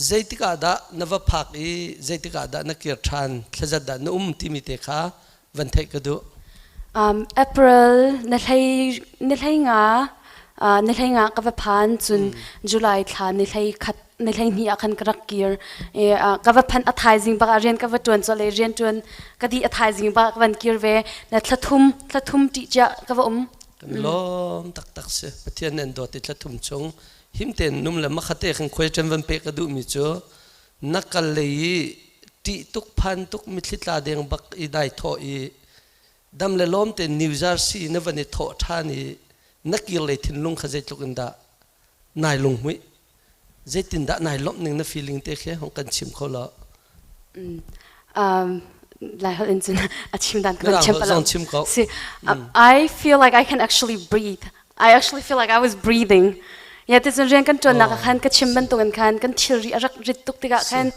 zeitik ah dah na va phak i zeitik ah dah na kir ṭhan thlazat dah na um timi te kha van theih ka duh. April na hlei ni hlei nga ni hlei nga ka va phan cun July thla ni hlei khat ni hlei hnih ah khan ka rak kir i ka va phanh a thaizing bak ah rian ka va ṭuan colh i rian ṭuan ka dih a thaizing bak ah ka van kir ve na thla thum thla thum ṭih cia ka va um. Kan lawm taktak si Pathian nan dawt i thla thum chung him tein num le makhate khan khuai ṭan van pe ka duhmi cu na kal lei i ṭih tuk phan tuk mithli tla deng bak i dai thawh i dam le lawm tein New Jersey na van i thawh ṭhan i na kir lei thinlung kha zeitluk in dah nai lunghmuih zeitindah nai lawmh ning na feeling te khi hong kan chim kho lo. Lai holh in cun a chim dan kan chim pala chim ko. Si, I feel like I can actually breathe. I actually feel like I was breathing. Ya ti cun rian kan ṭuannak ah khan ka chim bantukin khan kan thilri a rak rit tuk tikah khan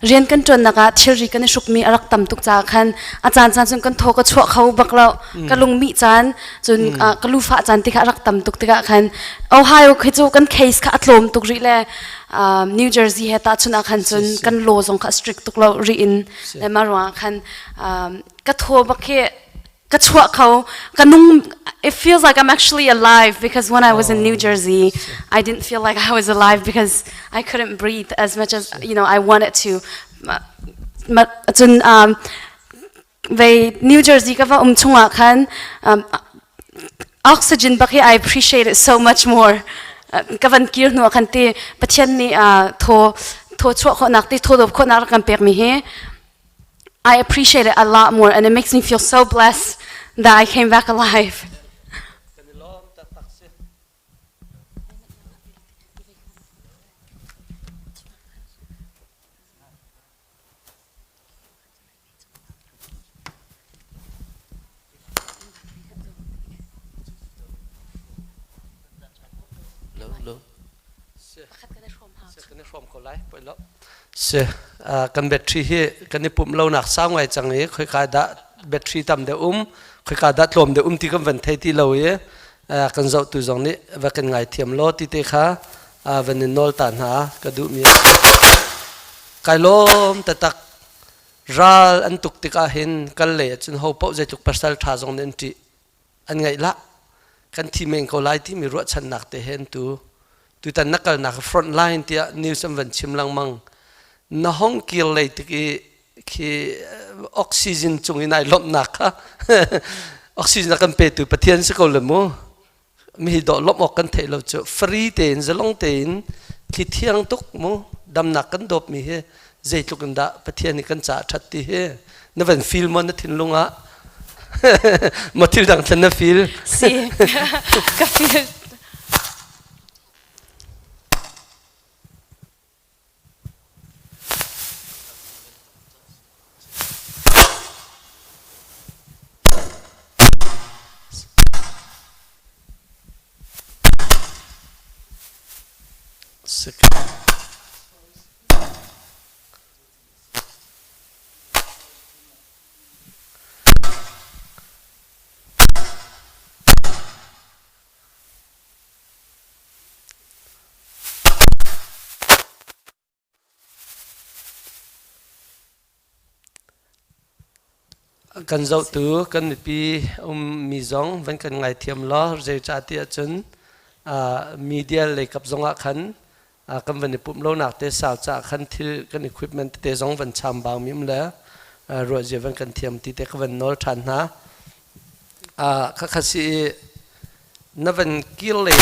Rian kan ṭuannak ah thilri kan i hrukmi a rak tam tuk caah khan a caancaan cun kan thaw ka chuah kho bak lo. Ka lungmih caan, cun ka lufah caan ti kha a rak tam tuk tikah khan Ohio khi cu kan case kha a tlawm tuk rih le New Jersey he tahchunh ah khan cun kan law zong kha a strict tuk lo rih in le mah ruangah khan ka thaw bak khi ka chuah kho ka nung. It feels like I'm actually alive, because when I was in New Jersey, I didn't feel like I was alive because I couldn't breathe as much as I wanted to. Cun ve New Jersey ka va um chungah khan oxygen bak hi I appreciate it so much more. Ka van kir hnu ah khan ti Pathian nih thaw thaw chuah khawhnak ti thaw dawp khawhnak rak kan pek mi hi I appreciate it a lot more, and it makes me feel so blessed that I came back alive. Si, kan battery hi kan i pumh lonak sau ngai cang i khoika dah battery tam deuh um, khoika dah tlawm deuh um ti kan van thei ti lo i. Kan zohtu zong nih va kan ngaithiam law ti te kha van in nawl ta hna ka duhmi kai lawm tatak. Ral an tuk tikah hin kal lei ahcun ho paoh zeitluk pasal ṭha zong nih an ṭih, an ngaih lah, kan thi men ko lai timi ruahchannak te he an tu. Tutan na kalnak front line tiah news an van chim lengmang. Na hong kir lei tik i khi oxygen cung in ai lawmhnak kha, oxygen a kan petu Pathian si ko le mu. Mi hi dawh lawmh awk kan theih lo cu. Free tein, zalong tein, thli thiang tuk mu, damnak kan dawp mi hi zeitluk in dah Pathian nih kan caah ṭhat ti hi na van feel maw na thinlung ah, maw thil dang thlen na feel? Si, ka feel. Kan zohtu kan mipi ummi zong van kan ngaithiam law, zeicahtiah cun media lei kap zongah khan kan van i pumh lonak te sau caah khan thil kan equipment tete zong van chambau mi um le ruahzia van kan thiam ti te ka van nawl ṭhan hna. Khakha si na van kir lei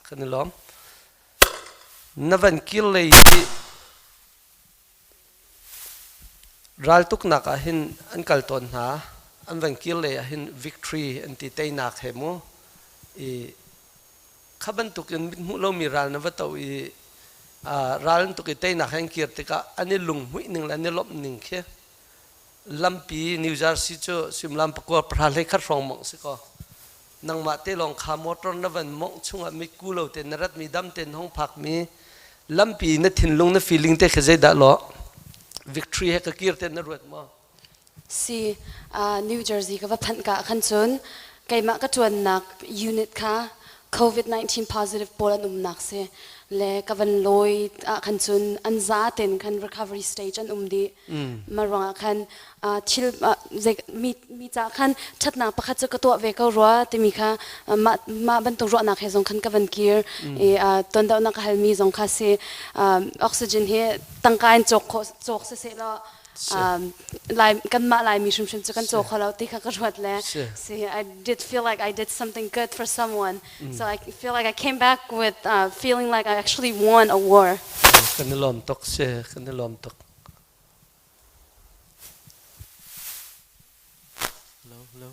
kan i lawm. Na van kir lei hi raltuknak ah hin an kal tawn hna. An van kir lei ah hin victory an ti, teinak he mu. I kha bantukin mithmuh lomi ral na va to i ral an tuk i teinak he an kir tikah an i lunghmuih ning le an i lawmh ning khi lampi New Jersey cu suimilam 9 10:30 hrawng mawngh si kaw, nangmah te lawng kha motor na van mawngh chungah mitku lo te na ratmi, dam tein hong phakmi lampi na thinlung, na feeling te khi zeidah law, victory he ka kir te na ruat maw? Si, New Jersey ka va phanh ka khan cun keimah ka ṭuannak unit kha COVID-19 positive pawl an umnak si le ka van lawi ah khan cun an za ten khan recovery stage an um dih. Ma ruangah khan thil mi mi ca khan ṭhatnak pakhat cu ka tuah ve ko rua timi kha mah mah bantuk ruahnak he zong khan ka van kir i tondohnak ka halmi zong kha si. Oxygen hi tangka in cawk khawh cawk siseh law Lai kanmah Laimi hrimhrim cu kan caw kho lo ti kha ka ruat le si. I did feel like I did something good for someone, so I feel like I came back with feeling like I actually won a war. Kan i lawm tuk si, kan i lawm tuk. Hello, hello.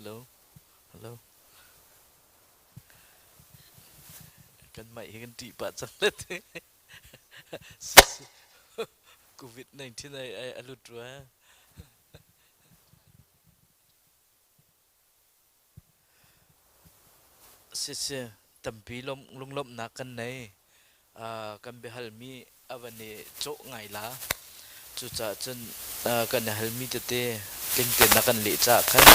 Hello. Hello. Kan mah hi kan ṭih pah cang le te. COVID-19 ai ai a lut rua. Siseh, tampi lunglawmhnak kan nei. Kan biahalmi a van i cawh ngai la. Cucaah cun kan i halmi tete tling tein na kan leh caah khan.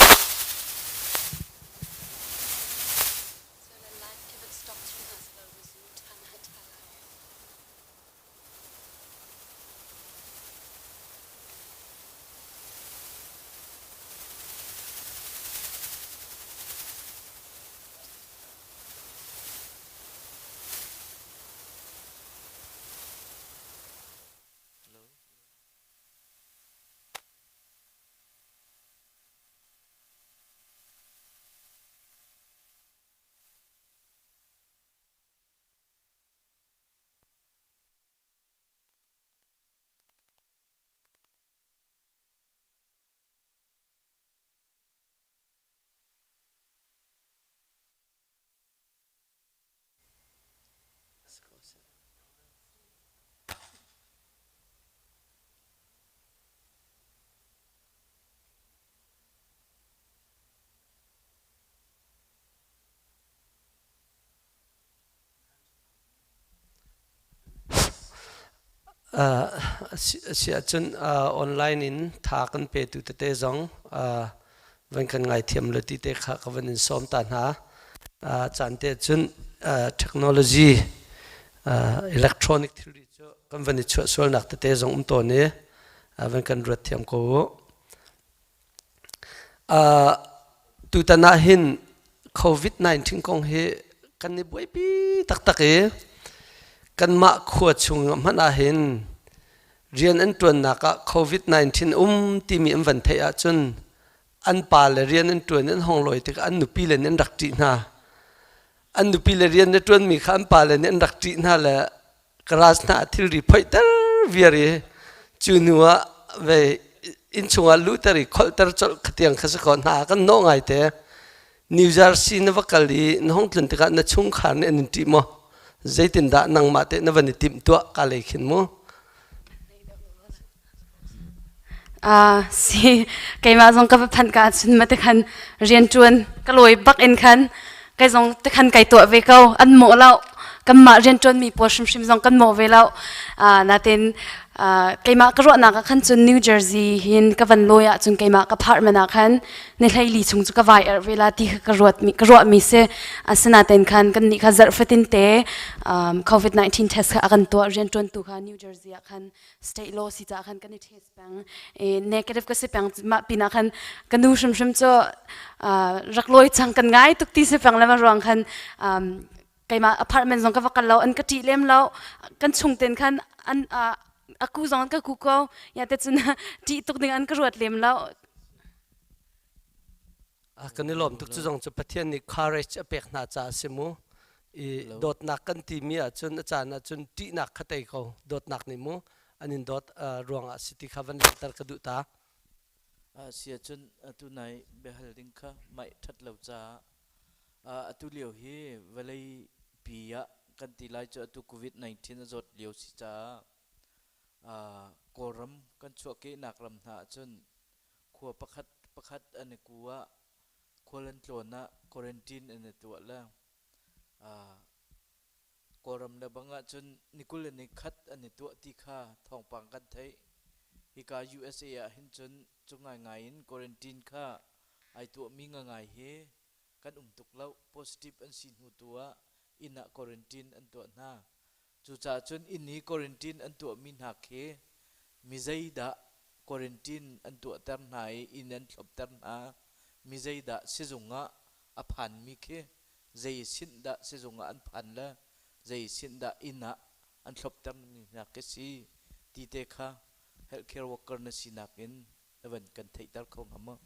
Si ahcun online in tha kan petu tete zong van kan ngaithiam lo ti te kha ka van in sawm ta hna. Caan te cun technology, electronic thilri cu kan van i chuah sualnak tete zong um tawn i van kan ruat thiam ko u. Tutan ah hin COVID-19 kong hi kan i buaipi taktak i kanmah khua chung hmanh ah hin rian an ṭuannak ah COVID-19 um timi an van theih ahcun an pa le rian an ṭuan an hong lawi tikah an nupi le nih an rak ṭih hna. An nupi le rian na ṭuanmi kha an pa le nih an rak ṭih hna le garage hna ah thilri phoihter viar i cu hnu ah ve innchung ah luhter i kholhter colh khatiang kha si ko hna kan nawh ngai te. New Jersey na va kal i na hong tlun tikah na chungkhar nih an in ṭih maw? Zeitindah nangmah teh na van i timhtuah ka lei khin mu? Si, keimah zong ka va phanh ka ahcun mate khan rianṭuan ka lawi bak in khan kei zong te khan kai tuah ve ko. An mawh lo. Kanmah rianṭuanmi pawl hrimhrim zong kan mawh ve lo. Natin keimah ka ruahnak ah khan cun New Jersey hin ka van lawi ahcun keimah ka apartment ah khan ni 14 chung cu ka vai erh ve la ti kha ka ruat mi ka ruahmi si. Asinain khan kannih kha zarh fatin te COVID-19 test kha a kan tuah. Rianṭuantu kha New Jersey ah khan state law si caah khan kan i test peng i negative ka si peng. Mah pinah khan ka nu hrimhrim cu rak lawi cang kan ngai tuk ti si peng le ma ruang khan keimah apartment zong ka va kal lo, an ka ṭih lem lo. Kan chung ten khan an aku zong an ka ku ko ya te cun ṭih tuk ding an ka ruat lem lo. Kan i lawm tuk. Cu zong cu Pathian nih courage a pek hna caah a si mu. I dawtnak kan timi ahcun a caan ahcun ṭihnak kha tei ko dawtnak nih mu. An in dawt ruangah si ti kha van langhter ka duh ta. Si ahcun atu nai biahal ding kha maih ṭhat lo caah atu lio hi vawlei pi ah kan ti lai cu atu COVID-19 a zawt lio si caah Kawlram kan chuahkehnak ram hna ahcun khua pakhat pakhat an i ku ah khual an tlawn ah quarantine an i tuah le Kawlram le bang ahcun ni 20 le ni khat an i tuah ti kha thawngpang kan theih. Hika USA ah hin cun cu ngaingai in quarantine kha ai tuahmi ngangai hi kan um tuk lo. Positive an si hnu tu ah inn ah quarantine an tuah hna. Cucaah cun inn i quarantine an tuahmi hna khi mi zeidah quarantine an tuahter hna i inn an thlopter hna, mi zeidah sizung ah a phanmi khi zei sinh dah sizung ah an phan le zei sinh dah inn ah an thloptermi hna khi si ti te kha healthcare worker na sinak in na van kan theihter kho hnga maw?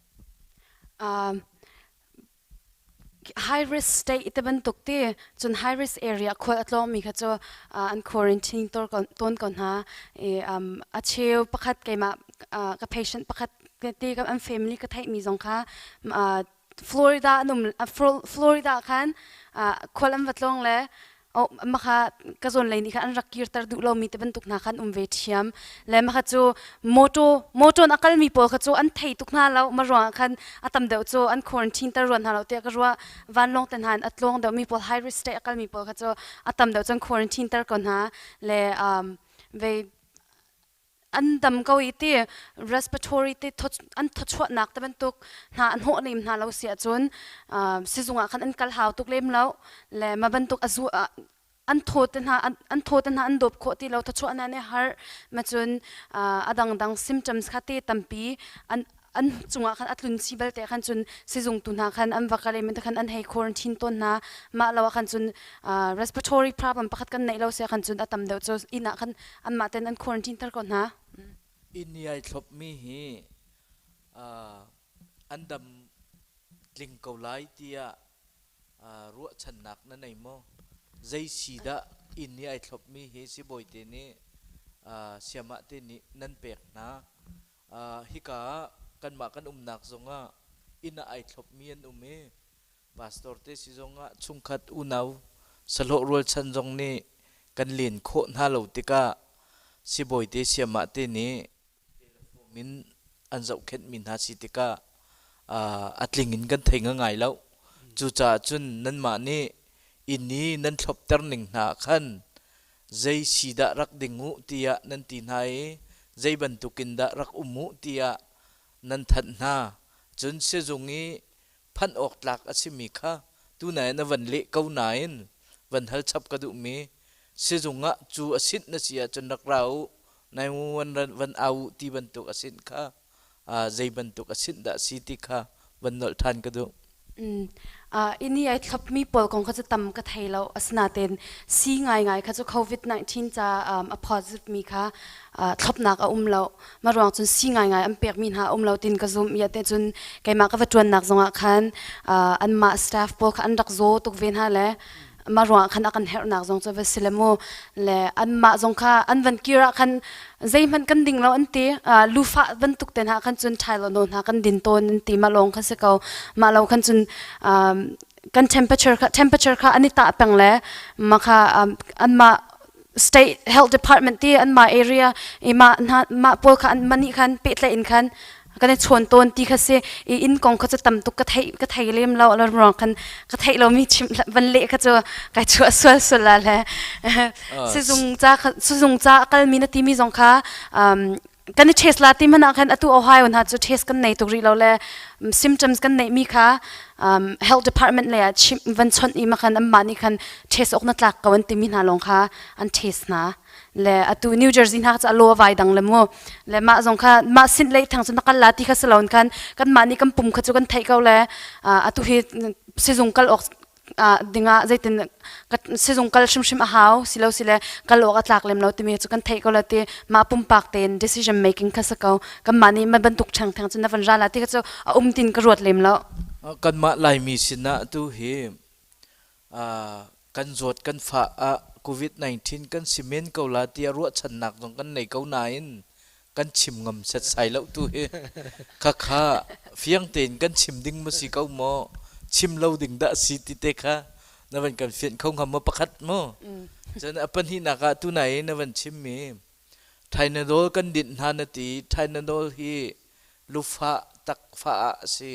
High risk state te bantuk ti cun high risk area khual a tlawngmi kha cu an quarantine tawn ko hna. I a cheu pakhat keimah ka patient pakhat te ka an family ka theihmi zong kha Florida an um, Florida khan khual an va tlawng le maka ka zawn lei nih khan an rak kirter duh lomi te bantuk hna khan um ve ṭhiam le maka cu motor motor in a kalmi pawl kha cu an thei tuk hna lo. Ma ruangah khan a tam deuh cu an quarantine ter ruan hna lo tiah ka ruah. Vanlawng te hna in a tlawng deuh mi pawl, high risk state a kalmi pawl kha cu a tam deuh cun quarantine ter ko hna le ve an dam ko i ti respiratory te an thawchuahnak te bantuk hna an hnawh lem hna lo si ahcun sizung ah khan an kal hau tuk lem lo le ma bantuk azu an thaw te hna an thaw te hna an dawp khawh ti lo, thawchuah hna nih har ma cun a dangdang symptoms kha te tampi an an cungah khan a tlun si belte khan cun sizung tu hna khan an va kal i khan an hei quarantine tawn hna. Mah lo ah khan cun respiratory problem pakhat kan neih lo si khan cun a tam deuh cu inn ah khan anmah ten an quarantine ter ko hna. Inn i ai thlopmi hi an dam tling ko lai tiah ruahchannak na nei maw? Zei si dah inn i ai thlopmi hi sibawi te nih siamah te nih nan pek hna? Hika ah kanmah kan umnak zongah inn ah ai thlopmi an um i pastor te si zongah chungkhat unau sahlawh rualchan zong nih kan len khawh hna lo tikah sibawi te siamah te nih telephone in an zohkhenhmi hna si tikah a tling in kan thei ngai lo. Cucaah cun nanmah nih inn i nan thlopter ning hna khan Zei si dah rak ding u tiah nan ti hna i zei bantukin dah rak um u tiah nan thanh hna. Cun sizung i phanh awk tlak a simi kha tunai na van leh ko nain van hal chap ka duhmi sizung ah cu a sinh na si ahcun rak ra u 911 van au u ti bantuk a sinh kha zei bantuk a sinh dah si ti kha van nolh ṭhan ka duh. Ini ai thlopmi pawl kong kha cu tam ka thei lo. Asinain si ngaingai kha cu COVID-19 ca a positive mi kha thlopnak a um lo. Mah ruang cun si ngaingai an pekmi hna a um lo tin ka zumh. Ia te cun keimah ka va ṭuannak zongah khan anmah staff pawl kha an rak zaw tuk ve hna le mah ruangah khan a kan herhnak zong cu va si le mu le anmah zong kha an van kir ah khan zeihmanh kan ding lo an ti lufah bantuk te hna khan cun Tylenol hna kan din tawn an ti mah lawng kha si ko mah lo khan cun kan temperature kha an i tah peng le mah kha anmah state health department ti anmah area i mah hna mah pawl kha an mah nih khan pehtlaih in khan kan i chawn tawn ti kha si i inn kong kha cu tam tuk ka thei lem lo lo ruang khan ka theih lomi chim van leh kha cu kai chuah sual sual la le sizung ca kalmi na timi zong kha kan i test la ti hmanh ah khan atu Ohio hna cu test kan nei tuk rih lo le symptoms kan neih mi kha health department lei ah chim van chawnh i ma khan anmah nih khan test awk na tlak ko an timi hna lawng kha an test hna le atu New Jersey hna kha cu a law vai dang le mu le mah zong kha mah sin lei thang cu na kal la ti kha si lo khan kan mah nih kan pum kha cu kan theih ko le atu hi sizung kal awk dingah zeitin sizung kal hrimhrim a hau silo sile kal awk a tlak lem lo timi cu kan theih ko la ti mah pumpak tein decision making kha si ko kanmah nih ma bantuk theng theng cu na van ra la ti kha cu a um tin ka ruat lem lo. Kanmah Laimi sinah tu hi kan zawt kan fah ah COVID-19 kan si men ko la tiah ruahchannak zong kan nei ko nain kan chim ngam setsai lo tu hi khakha fiang tein kan chim ding ma si ko maw chim lo ding dah si ti te kha na van kan fian kho ngam maw pakhat mu cun a pahnihnak ah tunai na van chim mi Tylenol kan dinh hna na ti Tylenol hi lufah takfah ah a si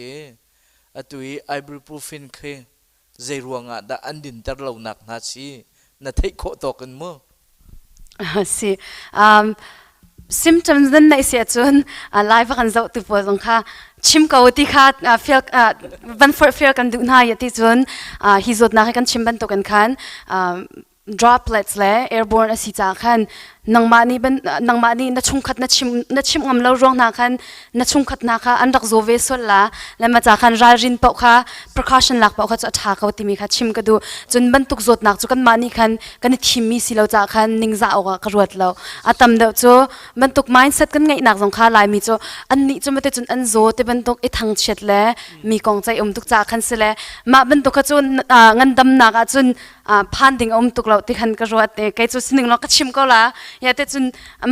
atu i ibuprofen khi zei ruangah dah an dinter lonak hna si na theih khawh tawk in mu? Si. Symptoms nan neih si ahcun live kan zoh tu pawl zong kha chim ko ti kha feel van forh kan duh hna ya ti cun hi zawtnak hi kan chim bantukin khan droplets le airborne a si caah khan nangmah nih ban nangmah nih na chungkhat na chim na chimh ngam lo ruang hna khan na chungkhat hna kha an rak zaw ve sual la le ma ca khan ralrin paoh kha precaution lak paoh kha cu a ṭha ko timi kha chim ka duh cun bantuk zawtnak cu kanmah nih khan kan i thimmi si lo caah khan ningzah awk ah ka ruat lo a tam deuh cu bantuk mindset kan ngeihnak zong kha Laimi cu annih cu mate cun an zaw ti bantuk i thangchiat le mi kong ceih um tuk caah khan si le mah bantuk kha cu ngandamnak ah cun phan ding a um tuk lo ti khan ka ruat e kei cu sining lo ka chim ko la ya te cun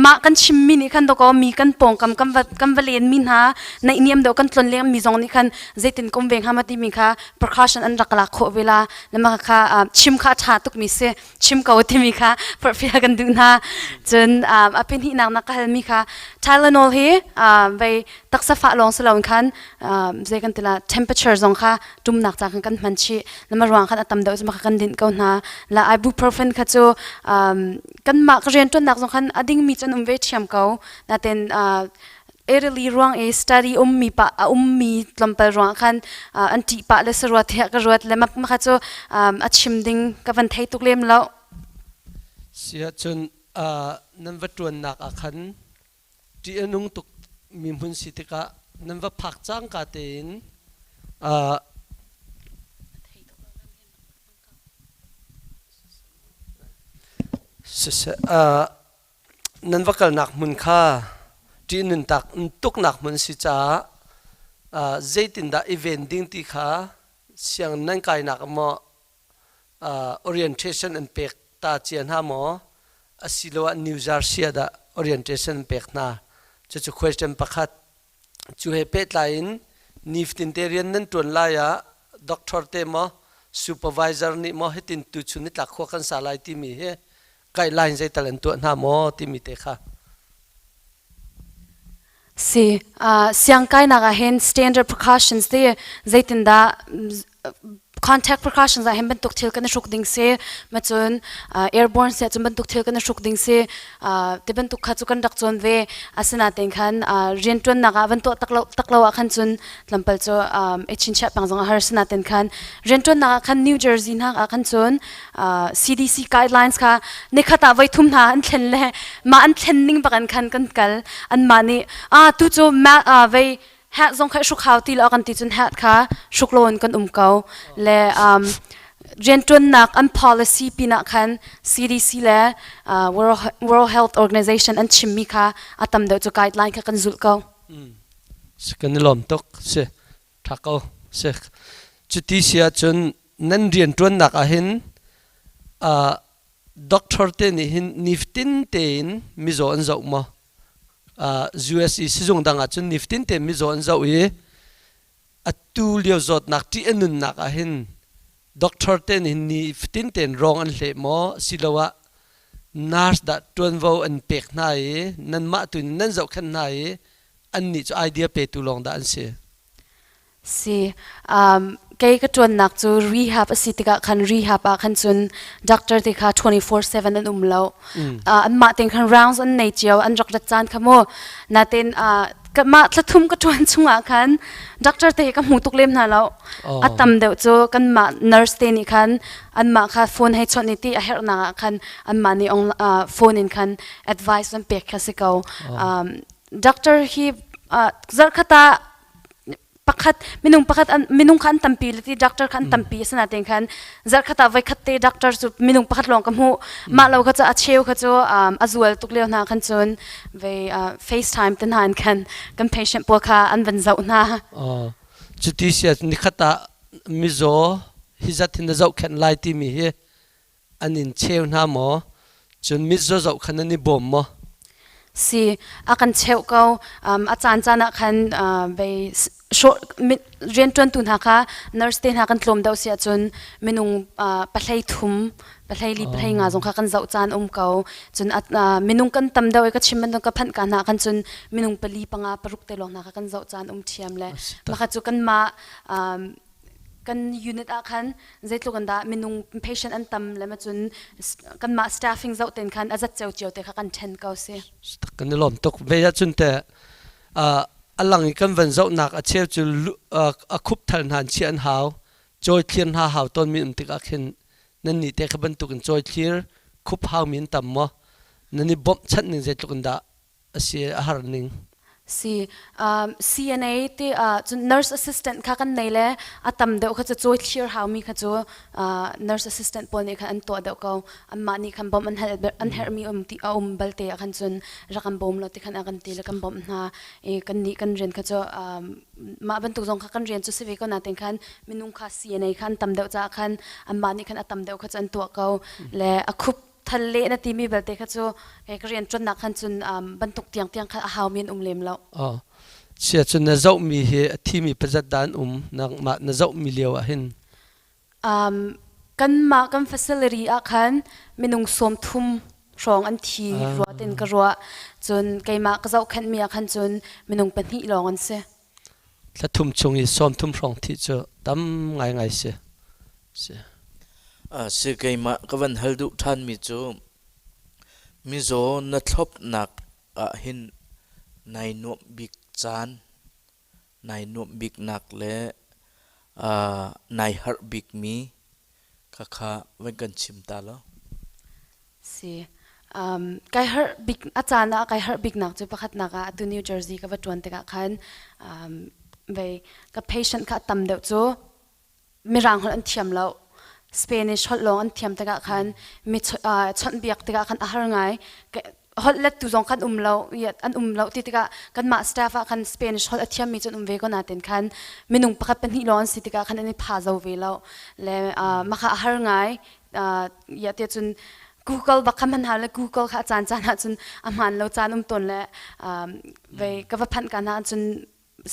mah kan chim mi nih khan doko mi kan pawngkam kan va kan va len mi hna naih niam deuh kan tlon leng mi zong nih khan zeitin kum ve hnga ma ti mi kha precaution an rak lak khawh ve la le ma kha chim kha tha tuk mi si chim ko ti mi kha forhfial kan duh hna cun a pin hi nak nak ka hal mi kha Tylenol hi vei taksa fah lawng si lo khan zei kan tila temperature zong kha tumnak ca khan kan hman chih lama ruang khan a tam deuh cu kan dinh ko hna la ibuprofen kha cu kanmah ka rianṭuannak zong khan a dingmi cu an um ve ṭhiam ko natin Italy ruang i study ummi pa a ummi tlawmpal ruang khan an ṭih pah le saruat he ka ruat le ma kha cu a chim ding ka van thei tuk lem lo. Sia cun nan va ṭuannak ah khan ṭih a nung tuk mi hmun si tikah nan va phak cangka tein siseh nan va kalnak hmun kha ṭih nun tak tuknak hmun si caah zeitindah i ven ding ti kha siang nan kainak maw orientation an pek ta cia hna maw asiloah New Jersey ah dah orientation an pek hna cucu question pakhat cu he pehtlai in nifatin te rian nan ṭuan lai ah doctor te maw supervisor nih maw hitin tuchun nitlak khua kan sa lai timi hi guideline zeital an tuah hna maw timi te kha Si, siangkainak ah hin standard precautions te zeitindah. Contact precautions ah hin bantuk thil kan i hruk ding si. Ma cun airborne si ahcun bantuk thil kan i hruk ding si. Ti bantuk kha cu kan rak cawn ve. Asinain khan rianṭuannak ah van tuah tak lo tak lo ah khan cun tlampal cu i chinchiah peng zong a har. Asinain khan rianṭuannak ah khan New Jersey hna ah khan cun CDC guidelines kha nikhat ah voi thum hna an thlen le mah an thlen ning bak in khan kan kal. Anmah nih tu cu vei hat zong kha hruk hau ti lo kan ti cun hat kha hruk lo in kan um ko le rianṭuannak an policy pinah khan CDC le World Health Organization an chimmi kha a tam deuh cu guideline kha kan zulh ko. Kan i lawm tuk si tha ko si cuti si ahcun nan rianṭuannak ah hin doctor te nih hin nifatin tein mizaw an zoh maw? US i sizung dang ahcun nifatin te mizaw an zoh i atu lio zawtnak ṭih a nunnak ah hin doctor te nih nifatin tein rawng an hleh maw asiloah nurse dah ṭuanvo an pek hna i nanmah tu nih nan zohkhenh hna i annih cu idea petu lawng dah an si? Si. Kei ka ṭuannak cu rehab a si tikah khan rehab ah khan cun doctor te kha 24/7 an um lo. Anmah tein khan rounds an nei cio, an rak rat caan kha mu. Natin mah thlathum ka ṭuan chungah khan doctor te ka hmu tuk lem hna lo. A tam deuh cu kanmah nurse te nih khan anmah kha phone hei chawnh i ti a herhnak ah khan anmah nih phone in khan advice an pek kha si ko. Doctor hi zarhkhat ah pakhat minung pakhat an minung kha an tampi le ti doctor kha an tampi asinain khan zarkhat ah voikhat te doctor cu minung pakhat lawng ka hmuh mah lo kha cu a cheu kha cu a zual tuk lio hna khan cun ve FaceTime te hna in khan kan patient pawl kha an van zoh hna. Cuti sia nikhat ah mizaw hi zat hin na zohkhenh lai timi hi an in cheu hna maw cun mitzaw zoh khan an i bawm maw? Si, a kan cheuh ko. A caan caan ah khan vei rianṭuantu hna kha nurse te hna kan tlawm deuh si ahcun minung pahlei thum, pahlei li, pahlei nga zong kha kan zoh caan um ko. Cun minung kan tam deuh i ka chim bantuk ka phanh ka hna khan cun minung pali, panga, paruk te lawng hna kha kan zoh caan um ṭhiam le mah cu kanmah kan unit ah khan zeitluk in dah minung patient an tam le ma cun kanmah staffing zoh ten khan a zat ceu cio te kha kan then ko si. Kan i lawm tuk. Ve ahcun te a lang i kan van zohnak a cheu cu a khup thal hna an chiah an hau cawi thlir hna hau tawn mi um tikah khin nan nih te kha bantuk in cawi thlir khup hau mi an tam maw nan i bawmh chanh ning zeitluk in dah a si a har ning? Si CNA ti cun nurse assistant kha kan nei le a tam deuh kha cu cawi thlir haumi kha cu nurse assistant pawl nih khan an tuah deuh ko. Anmah nih khan bawmh an hal an herhmi um ti a um balte ah khan cun rak kan bawm lo ti khan a kan ti le kan bawmh hna. I kan nih kan rian kha cu mah bantuk zong kha kan rian cu si ve ko nain khan minung kha CNA kha an tam deuh caah khan anmah nih khan a tam deuh kha cu an tuah ko le a khup thal le na timi belte kha cu kei ka rian ṭuannak khan cun bantuk tiang tiang khan a haumi an um lem lo. Oh. Sia cun na zohmi hi a thimi pazat dah an um nangmah na zohmi lio ah hin? Kanmah kan facility ah khan minung 30 hrawng an thi rua tin ka ruah. Cun keimah ka zohkhenhmi ah khan cun minung pahnih lawng an si. Thla thum chung i 30 hrawng thih cu tam ngaingai si. Si. Si keimah ka van hal duh ṭhanmi cu mizaw na thlopnak ah hin nai nuamh bik caan, nai nuamh biknak le nai harh bikmi khakha van kan chim ta law. Si. Kai harh bik a caan ah kai harh biknak cu pakhatnak ah atu New Jersey ka va ṭuan tikah khan vei ka patient kha a tam deuh cu Mirang holh an thiam lo. Spanish holh lawng an thiam tikah khan mi chawnhbiak tikah khan a har ngai. Holh lettu zong khan um lo, an um lo ti tikah kanmah staff ah khan Spanish holh a thiammi cu an um ve ko nain khan minung pakhat pahnih lawng an si tikah khan an i pha zo ve lo. Le mah kha a har ngai. Ya te cun Google bak kha hman hau le Google kha a caan caan ah cun a hmaan lo caan um tawn le vei ka va phanh ka hna cun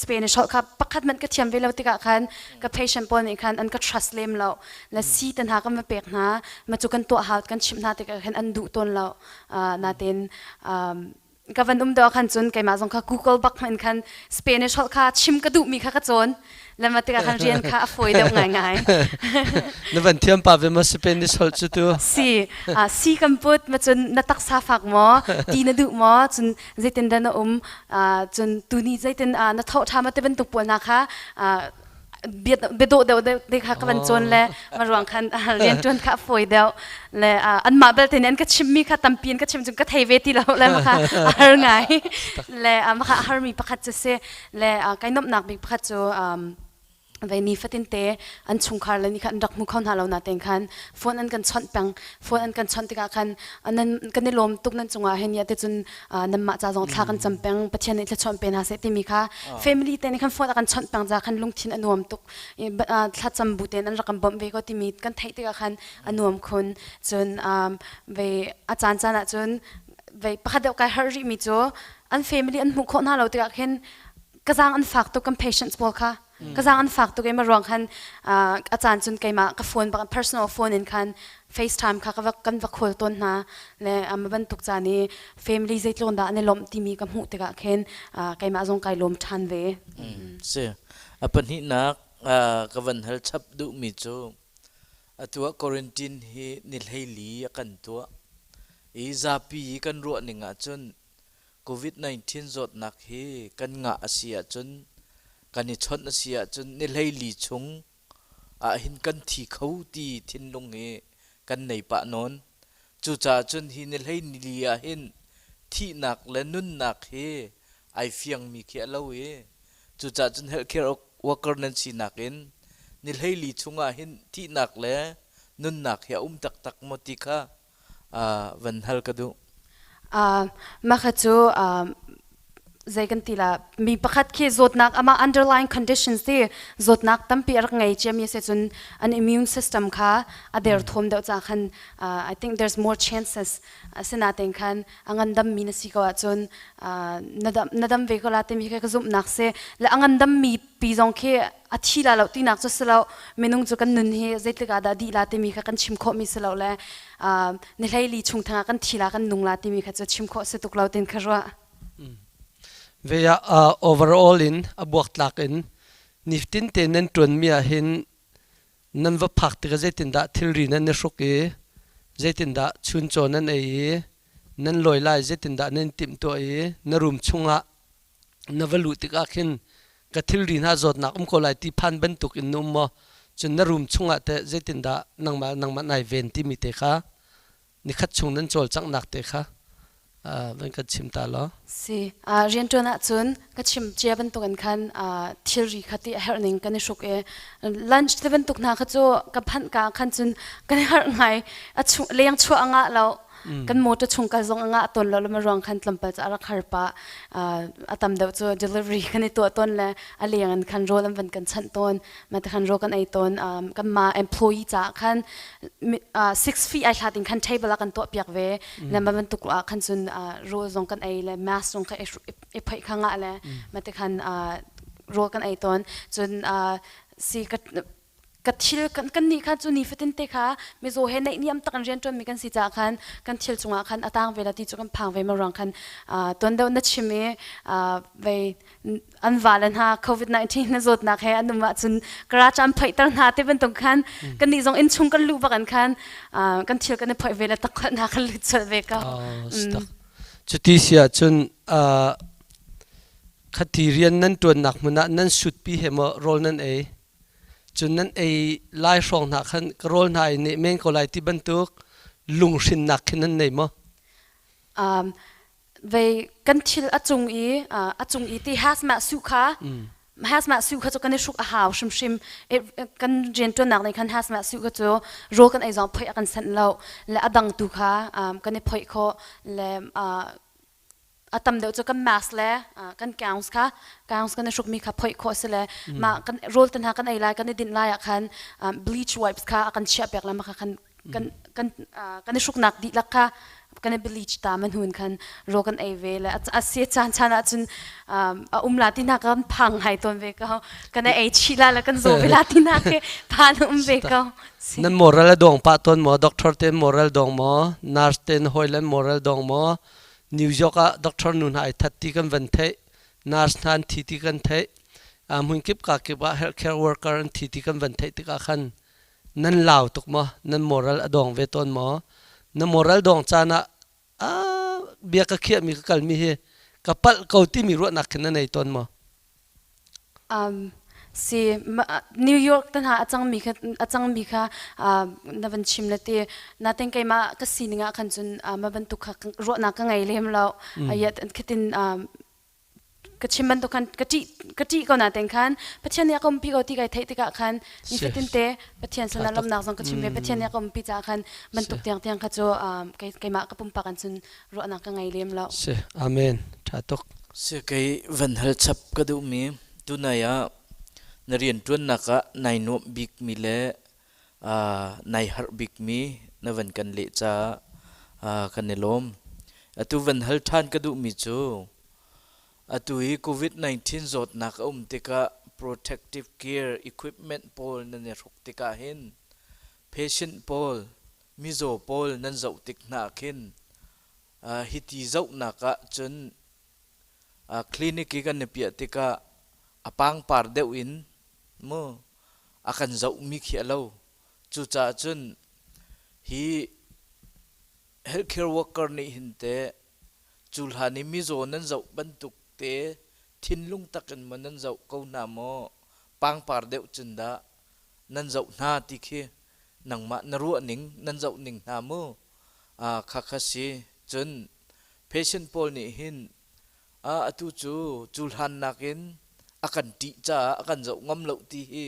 Spanish holh kha pakhat hmanh ka thiam ve lo tikah khan ka patient pawl nih khan an ka trust lem lo le si te hna kan va pek hna ma cu kan tuah hau kan chimh hna tikah khan an duh tawn lo natin ka van um deuh khan cun keimah zong kha Google bak hmanh khan Spanish holh kha chim ka duhmi kha ka cawn. Le ma tikah khan rian kha a fawi deuh ngaingai. Na van thiam pa ve ma Spanish holh cu tu? Si, si kan put ma cun na taksa fak maw, ti na duh maw, cun zeitin dah na um, cun tuni zeitin na thawh ṭha ma ti bantuk pawl hna kha biadawh deuh deuh te kha ka van cawn le ma ruang khan rianṭuan kha a fawi deuh le anmah belte nih an ka chimmi kha tampi an ka chim cun ka thei ve ti lo le ma kha a har ngai le ma kha a harmi pakhat cu si le kai nuamhnak bik pakhat cu vei ni fatin te an chungkhar le nih khan an rak hmu kho hna lo na ten khan phone an kan chawnh peng. Phone an kan chawnh tikah khan nan kan i lawm tuk nan cungah hin ya te cun nanmah ca zong thla kan cam peng, Pathian nih thluachuah pe hna seh timi kha family te nih khan phone a kan chawnh peng ca khan lungthin a nuam tuk. Thlacam bu tein an rak kan bawmh ve ko timi kan theih tikah khan a nuam khun. Cun ve a caan caan ah cun ve pakhat deuh kai harh rih mi cu an family an hmuh khawh hna lo tikah khin ka zaang an fak tuk kan patients pawl kha. Ka zaang an fak tuk i ma ruang khan a caan cun keimah ka phone bak personal phone in khan FaceTime kha ka va kan va call tawn hna le ma bantuk caan i family zeitluk dah an i lawmh timi ka hmuh tikah khin keimah zong kai lawm ṭhan ve. Si. A pahnihnak ka van hal chap duhmi cu atu ah quarantine hi ni 14 a kan tuah i zapi i kan ruah ning ahcun COVID-19 zawtnak hi kan ngah a si ahcun, kan i chawnh a si ahcun ni 14 chung ahhin kan thi kho ti thinlung hi kan nei pah nawn. Cucaah cun hi ni 14 ahhin thihnak le nunnak hi ai fiangmi khi a lo i cucaah cun healthcare worker nan sinak in ni 14 chung ahhin thihnak le nunnak hi a um taktak maw ti kha van hal ka duh. Mah kha cu zei kan ti la, mi pakhat khi zawtnak amah underlying conditions ti zawtnak tampi a rak ngei ciami a si cun an immune system kha a derthawm deuh caah khan I think there's more chances. Asinain khan a ngandammi na si ko ahcun na dam ve ko la timi khi ka zumhnak si le a ngandammi pi zong khi a thi la lo tinak cu si lo. Minung cu kan nun hi zeitluk ah dah dih la timi kha kan chim khawhmi si lo le ni 14 chung theng ah kan thi la kan nung la timi kha cu chim khawh si tuk lo tin kha ruah. Ve ah overall in a buaktlak in niftin te nan tuan mi ah hin nan va phak tikah zeitindah thilri nan i hruk i zeitindah chuncaw nan ei i nan lawi lai, zeitindah nan timhtuah i na room chungah na va luh tikah khin ka thilri hna zawtnak um ko lai ti phan bantuk in na um maw? Cun na room chungah teh zeitindah nangmah nangmah nai ven timi te kha nikhat chung nan cawlcanghnak te kha van kan chim ta law. Si, rianṭuan ahcun ka chim cia bantukin khan thilri kha ti a herh ning kan i hruk i lunch te bantuk hna kha cu ka phanh ka khan cun kan i harh ngai. A chung leng chuah a ngah lo. Kan motor chung kal zong a ngah tawn lo le ma ruang khan tlawmpal cu a rak har pah. A tam deuh cu delivery kan i tuah tawn le a leng in khan rawl an van kan chanh tawn. Ma te khan rawl kan ei tawn. Kan ma employee caah khan 6 feet ai hlat in khan table a kan tuah piak ve. Le ma bantuk ah khan cun rawl zong kan ei le mask zong kha i phoih kha ngah le ma te khan rawl kan ei tawn. Cun si ka ka thil kan nih kha cu nifatin te kha mizaw he naihniam tak in rianṭuanmi kan si caah khan kan thil cungah khan a tang ve la ti cu kan phang ve ma ruang khan tuan deuh na chim i vei an va le hna COVID-19 na zawtnak he an um ahcun garage an phoihter hna te bantuk khan kan nih zong innchung kan luh bak an khan kan thil kan i phoih ve le takkhawt hna kan lut colh ve ko. Cuti si ahcun khati rian nan ṭuannak hmun ah nan sutpi he maw rawl nan ei? Cun nan ei lai hrawng hna khan ka rawl hna i neh men ko lai ti bantuk lunghrinnak khi nan nei maw? Vei kan thil a cung i ti hazmat suit kha hazmat suit kha cu kan i hruk a hau hrimhrim. Kan rianṭuannak nih khan hazmat suit kha cu rawl kan ei zong phoih a kan sanh lo le a dang tu kha kan i phoih khawh le a tam deuh cu kan mask le kan gowns kha gowns kan i hrukmi kha phoih khawh si le mah kan rawl te hna kan ei lai kan i dinh lai ah khan bleach wipes kha a kan chiah piak le mah kha kan kan kan kan i hruknak dihlak kha kan i bleach ta man hun khan rawl kan ei ve le a si caan caan ahcun a um la ti na kan phang hai tawn ve ko kan ei chi la le kan zaw ve la ti na ke phan um ve ko. Nan moral a dong pa ton maw? Doctor ten moral dong maw? Nurse ten hawilan moral dong maw? New York ah doctor nu hna ai that ti kan van theih, nurse hna an thi ti kan theih. Hmunkip ka kip ah healthcare worker an thi ti kan van theih tikah khan nan lau tuk maw? Nan moral a dong ve tawn maw? Na moral dong caan ah bia ka khiahmi ka kalmi hi ka palh ko timi ruahnak khin na nei tawn maw? Si New York te hna a cangmi kha a cangmi kha na van chim le ti natin keimah ka sining ah khan cun ma bantuk kha ruahnak ka ngei lem lo. Khitin ka chim bantuk khan ka ṭih ko natin khan Pathian nih a ka umpi ko ti kai theih tikah khan nifatin te Pathian sinah lawmhnak zong ka chim ve. Pathian nih a ka umpi caah khan bantuk tiang tiang kha cu keimah ka pumpak in cun ruahnak ka ngei lem lo. Si amen ṭha tuk. Si kei van hal chap ka duhmi tunai ah na rianṭuannak ah nai nuamh bikmi le nai harh bikmi na van kan leh caah kan i lawm. Atu van hal ṭhan ka duhmi cu atu hi COVID-19 zawtnak a um tikah protective gear equipment pawl nan i hruk tikah hin patient pawl mizaw pawl nan zoh tik hna ah khin hiti zohnak ah cun clinic i kan i piah tikah a pangpar deuh in mu a kan zohmi khi a lo. Cucaah cun hi healthcare worker nih hin teh cu hlan i mizaw nan zoh bantuk te thinlung tak in maw nan zoh ko hna maw pangpar deuh cun dah nan zoh hna ti khi nangmah na ruah ning nan zoh ning hna mu kha kha si. Cun patient pawl nih hin atu cu cu hlan nakin a kan ṭih caah a kan zoh ngam lo ti hi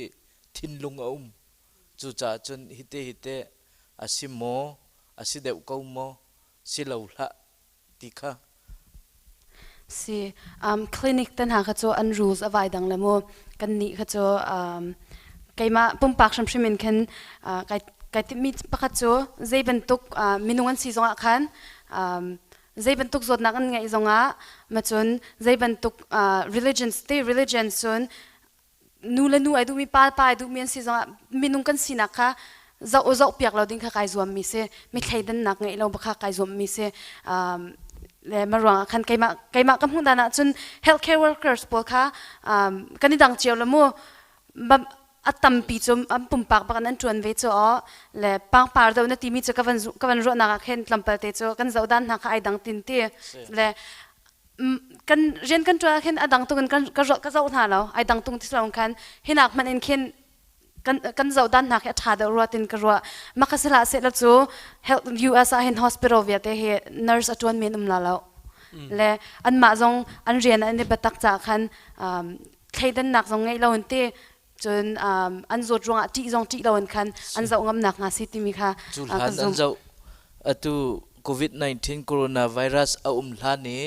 thinlung a um. Cucaah cun hite hite a si maw a si deuh ko maw si lo hlah ti kha. Si clinic te hna kha cu an rules a vai dang le mu. Kan nih kha cu keimah pumpak hrimhrim in khin kai kai timhmi pakhat cu zei bantuk minung an si zongah khan zei bantuk zawtnak an ngeih zongah macun zei bantuk religion te religion cun nu le nu ai duhmi pa pa ai duhmi an si zongah minung kan sinak kha zoh zoh piak lo ding kha kai zuam mi si. Mi thleidannak ngeih lo kha kai zuam mi si. Le ma ruang ah khan keimah keimah ka hmuh dan ah cun healthcare workers pawl kha kan i dang cio lo mu. A tampi cu an pumpak bak in an ṭuan ve cu aw. Le pangpar do na timi cu ka van ruahnak ah khin tlawmpal te cu kan zoh dan hna kha ai dang tin ti. Le kan rian kan ṭuan ah khin a dang tung in ka zoh hna lo. Ai dang tung ti lo khan hinak hmanh in khin kan kan zoh dan hna khi a ṭha deuh rua tin ka ruah. Maka sila sehla cu health US ah hin hospital vialte hi nurse a ṭuan mi an um la lo. Le anmah zong an rian an i biatak caah khan thleidannak zong ngeih lo in ti cun an zawt ruangah ṭih zong ṭih lo in khan an zoh ngamnak hnga si timi kha cu hlan an zoh atu COVID-19 coronavirus a um hlan i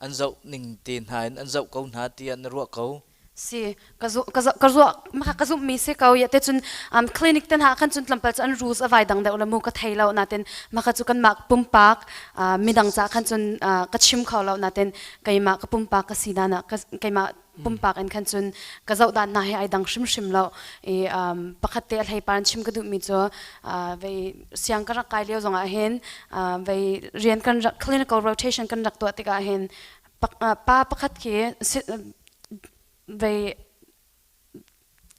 an zoh ning te hna in an zoh ko hna tiah na ruah ko? Si ka zu ka ka ruah maka ka zumh mi si ko. Ya te cun clinic ten ha khan cun tlampal cu an rules a vai dang deuh le mu ka thei lo natin maka cu kan mah pumpak midang ca khan cun ka chim kho lo natin keimah ka pumpak ka si dan ah keimah pumpak in khan cun ka zoh dan hna he ai dang hrimhrim lo. I pakhat te a hlei par chim ka duh mi cu vei siang ka rak kai lio zong ah hin vei rian kan rak clinical rotation kan rak tuah tikah hin pa pakhat khi vei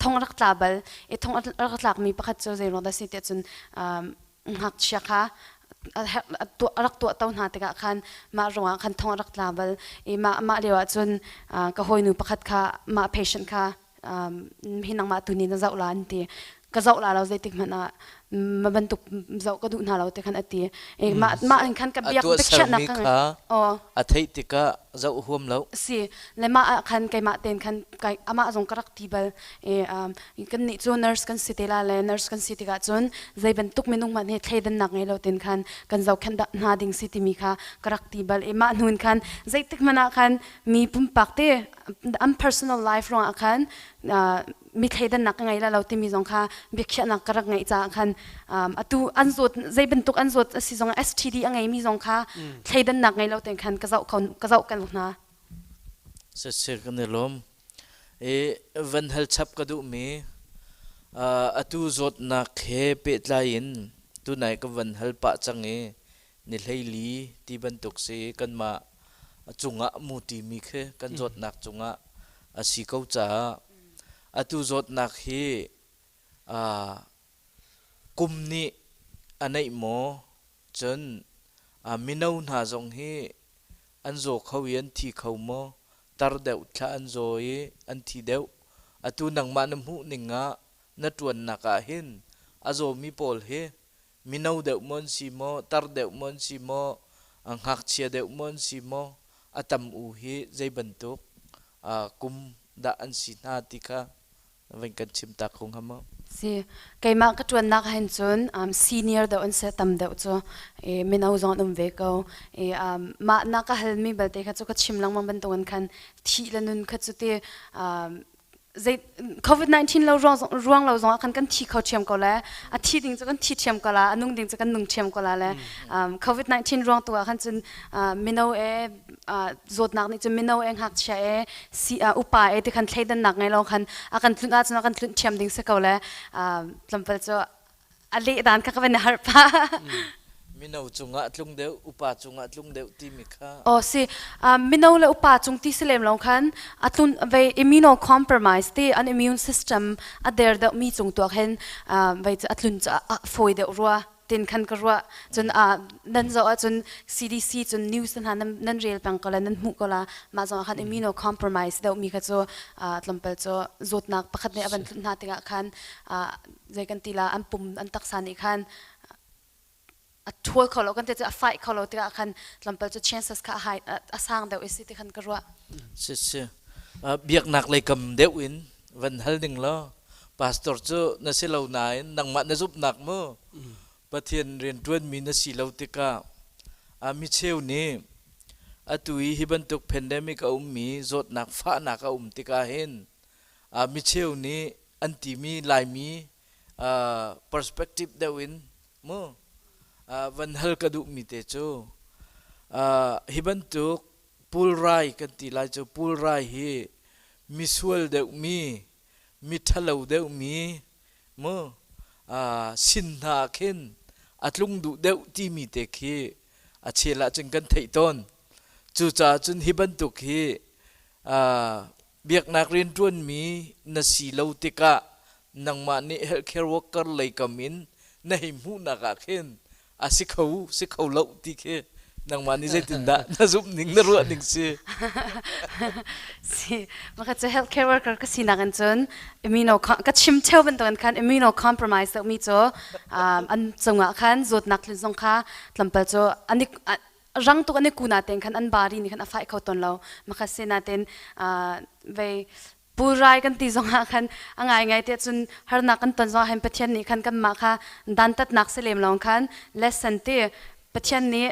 thong rak tla bal i thong rak tlak mi pakhat cu zei ruang dah si tiah cun ngakchia kha a rak tuah to hna tikah khan mah ruangah khan thong a rak tla bal i mah mah lio ah cun ka hawinu pakhat kha mah patient kha hi nangmah tu nih na zoh la an ti. Ka zoh la lo zeitik hmanh ah ma bantuk zoh ka duh hna lo te khan a ti. Mah mah in khan ka biak biakhiahnak ka ngei. A theih tikah zoh huam lo. Si le mah ah khan keimah ten khan kai amah zong ka rak ti bal. I kan nih cu nurse kan si te la le nurse kan si tikah cun zei bantuk minung hmanh hi thleidannak ngei lo ten khan kan zohkhenh hna ding si timi kha ka rak ti bal. I mah hnun khan zeitik hmanh ah khan mi pumpak te an personal life ruangah khan mi thleidannak ka ngei la lo timi zong kha biakhiahnak ka rak ngeih caah khan atu an zawt zei bantuk an zawt a si zong STD a ngeimi zong kha thleidannak ngei lo ten khan ka zoh ka zoh kan hna. Sese kan i lawm. I van hal chap ka duhmi atu zawtnak he pehtlai in tunai ka van hal pah cang i ni hleili ti bantuk si kanmah cungah mu timi khi kan zawtnak cungah. a si ko caah atu zawtnak hi kum nih a neih maw cun mino hna zong hi an zaw kho i an thi kho maw tar deuh thla an zaw i an thi deuh atu nangmah na hmuh ning ah na ṭuannak ah hin a zawmi pawl hi mino deuh maw an si maw tar deuh maw an si maw ngakchia deuh maw an si maw a tam u hi zei bantuk kum dah an si hna ti kha van kan chim ta kho hnga maw? Si keimah ka ṭuannak hen cun senior deuh an si tam deuh cu i mino zong an um ve ko i mah na ka halmi belte kha cu ka chim lengmang bantukin khan thih le nun kha cu ti zei COVID-19 lo ruang ruang lo zong ah khan kan thi kho ṭhiam ko le a thi ding cu kan thi ṭhiam ko la a nung ding cu kan nung ṭhiam ko la le COVID-19 ruang tu ah khan cun mino e zawtnak nih cun mino e ngakchia e si upa e ti khan thleidannak ngei lo khan a kan tlunh ahcun a kan tlunh ṭhiam ding si ko le tlawmpal cu a leh dan kha ka van i harh pah. Mino cungah tlung deuh, upa cungah tlung deuh timi kha. Oh si, mino le upa cung ti si lem lo khan a tlun ve immunocompromised ti an immune system a der deuh mi cung tuak hin vei cu a tlun cu a fawi deuh rua tin khan ka ruah cun nan zoh ahcun CDC cun news hna nan rel peng ko la nan hmuh ko la mah zong ah khan immunocompromised deuh mi kha cu tlawmpal cu zawtnak pakhat nih a van tlunh hna tikah khan zei kan ti la an pum an taksa nih khan a ṭhawl kho lo kan ti cu a fight kho lo tikah khan tlawmpal cu chances kha a hai a sang deuh i si ti khan ka ruah. Si si biaknak lei kam deuh in van hal ding law pastor cu na si lo nain nangmah na zumhnak mu Pathian rianṭuanmi na si lo tikah mi cheu nih atu i hi bantuk pandemic a ummi zawtnak fahnak a um tikah hin mi cheu nih an timi Laimi perspective deuh in mu van hal ka duhmi te cu hi bantuk pulrai kan ti lai cu pulrai hi misual deuhmi mi ṭhalo deuhmi mu sin hna khin a tlung duh deuh timi te khi a chel ahcun kan theih tawn cucaah cun hi bantuk hi Biaknak rianṭuanmi na si lo tikah nangmah nih healthcare worker lei kam in na hei hmuhnak ah khin a si kho si kho lo ti khi nangmah nih zeitindah na zumh ning na ruah ning si? Si, maka cu healthcare worker ka sinak in cun immuno ka chim cheu bantukin khan immunocompromised deuhmi cu an cungah khan zawtnak tlun zong kha tlawmpal cu an i rang tuk an i ku natein khan an bari nih khan a fai kho tawn lo makha se natein vei pulrai kan ti zongah khan a ngai ngai te cun harnak kan ton zongah hin Pathian nih khan kanmah kha dantatnak si lem lawng khan lesson ti Pathian nih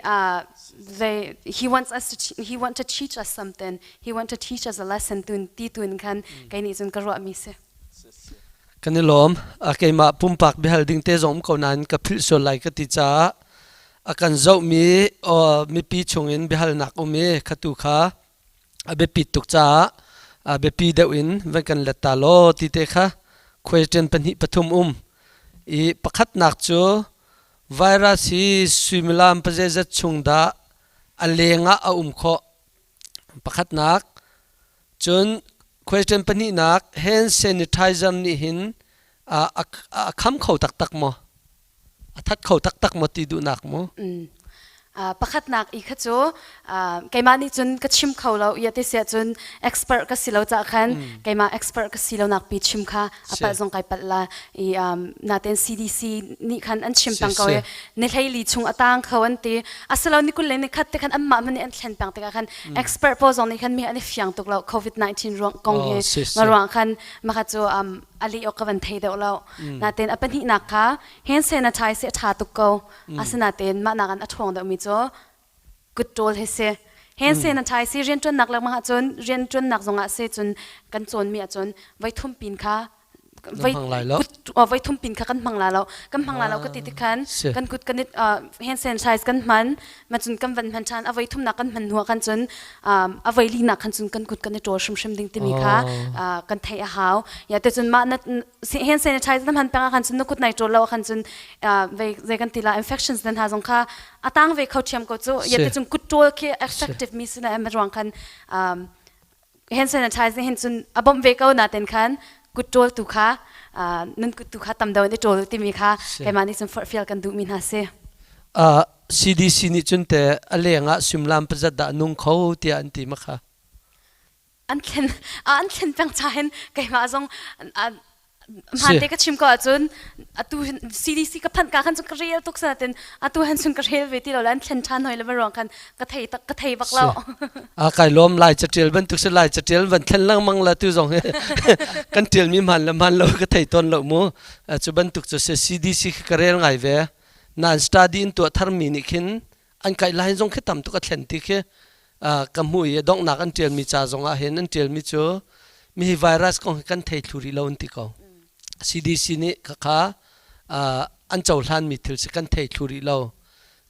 they he wants us to he want to teach us something he want to teach us a lesson tun ti tun khan kei nih cun ka ruah mi si Kan i lawm. Keimah pumpak biahal ding te zong um ko nain ka philh sual lai ka ti caah a kan zohmi mipi chungin biahalnak um i khatu kha a biapit tuk caah a biapi deuh in van kan let ta law ti te kha question pahnih pathum um i pakhatnak cu virus hi suimilam pazeizat chung dah a leng ah a um khawh pakhatnak cun question pahnihnak hand sanitizer nih hin a kham kho taktak maw a that kho taktak maw ti duhnak mu? Pakhatnak i kha cu keimah nih cun ka chim kho lo ia ti siah cun expert ka si lo cah khan keimah expert ka si lo nak pi chim kha a palh zong kai palh la i naten CDC nih khan an chim peng ko i ni hleili chung a tang kho an ti asilo ni kul le ni khat te khan anmah man nih an thlen peng tikah khan expert pawl zong nih khan mi an i fiang tuk lo COVID-19 ruang kong hi ma ruang khan maka cu a leh awk ka van thei deuh lo naten a pahnihnak kha hand sanitize hi a ṭha tuk ko. Asinain mah nakin a ṭhawng deuhmi cu kutṭawl hi si. Hand sanitize hi rianṭuannak lengmang ahcun rianṭuannak zongah si cun kan cawnmi ahcun voi thum pin kha voi voi thum pin kha kan hmang la lo kan hmang la lo ka ti ti khan kan kut kan hand sanitize kan hman ma cun kan van hman ṭhan a voi thumnak kan hman hnu ah khan cun a voi linak khan cun kan kut kan i ṭawl hrimhrim ding timi kha kan theih a hau ya te cun mah na hand sanitizer na hman peng ah khan cun na kut nai ṭawl lo ah khan cun zei kan ti la infections nan ha zong kha a tang ve kho ṭhiam ko cu ya te cun kut ṭawl khi effective mi si na em ruang khan. Hand sanitizer hin cun a bawmh ve ko naten khan kut ṭawl tu kha nan kut tu kha tam deuh in i ṭawl timi kha keimah nih cun forhfial kan duhmi hna si. CDC nih cun te a leng ah suimilam pazat dah nung kho tiah an ti ma kha? An thlen an thlen peng cha hin keimah zong hmaan te ka chim ko ahcun atu CDC ka phanh ka khan cun ka rel tuk sanatin atu han cun ka rel ve ti lo le an thlen ṭhan hoi le ruang khan ka thei tak ka thei bak lo. A kai lawm. Lai catial bantuk si, lai catial van thlen lengmang la tu zong hi kan tial mi hman le hman lo ka thei ton lo mu. Cu bantuk cu si. CDC ka rel ngai ve nan study in tuah thar mi nih khin an kai lai zong khi tam tuk a thlen ti khi ka hmu i donghnak an ṭialmi ca zong ah hin an ṭialmi cu mi hi virus kong hi kan thei thlu rih lo an ti ko. CDC nih khakha an cohlanmi thil si, kan thei thlu rih lo,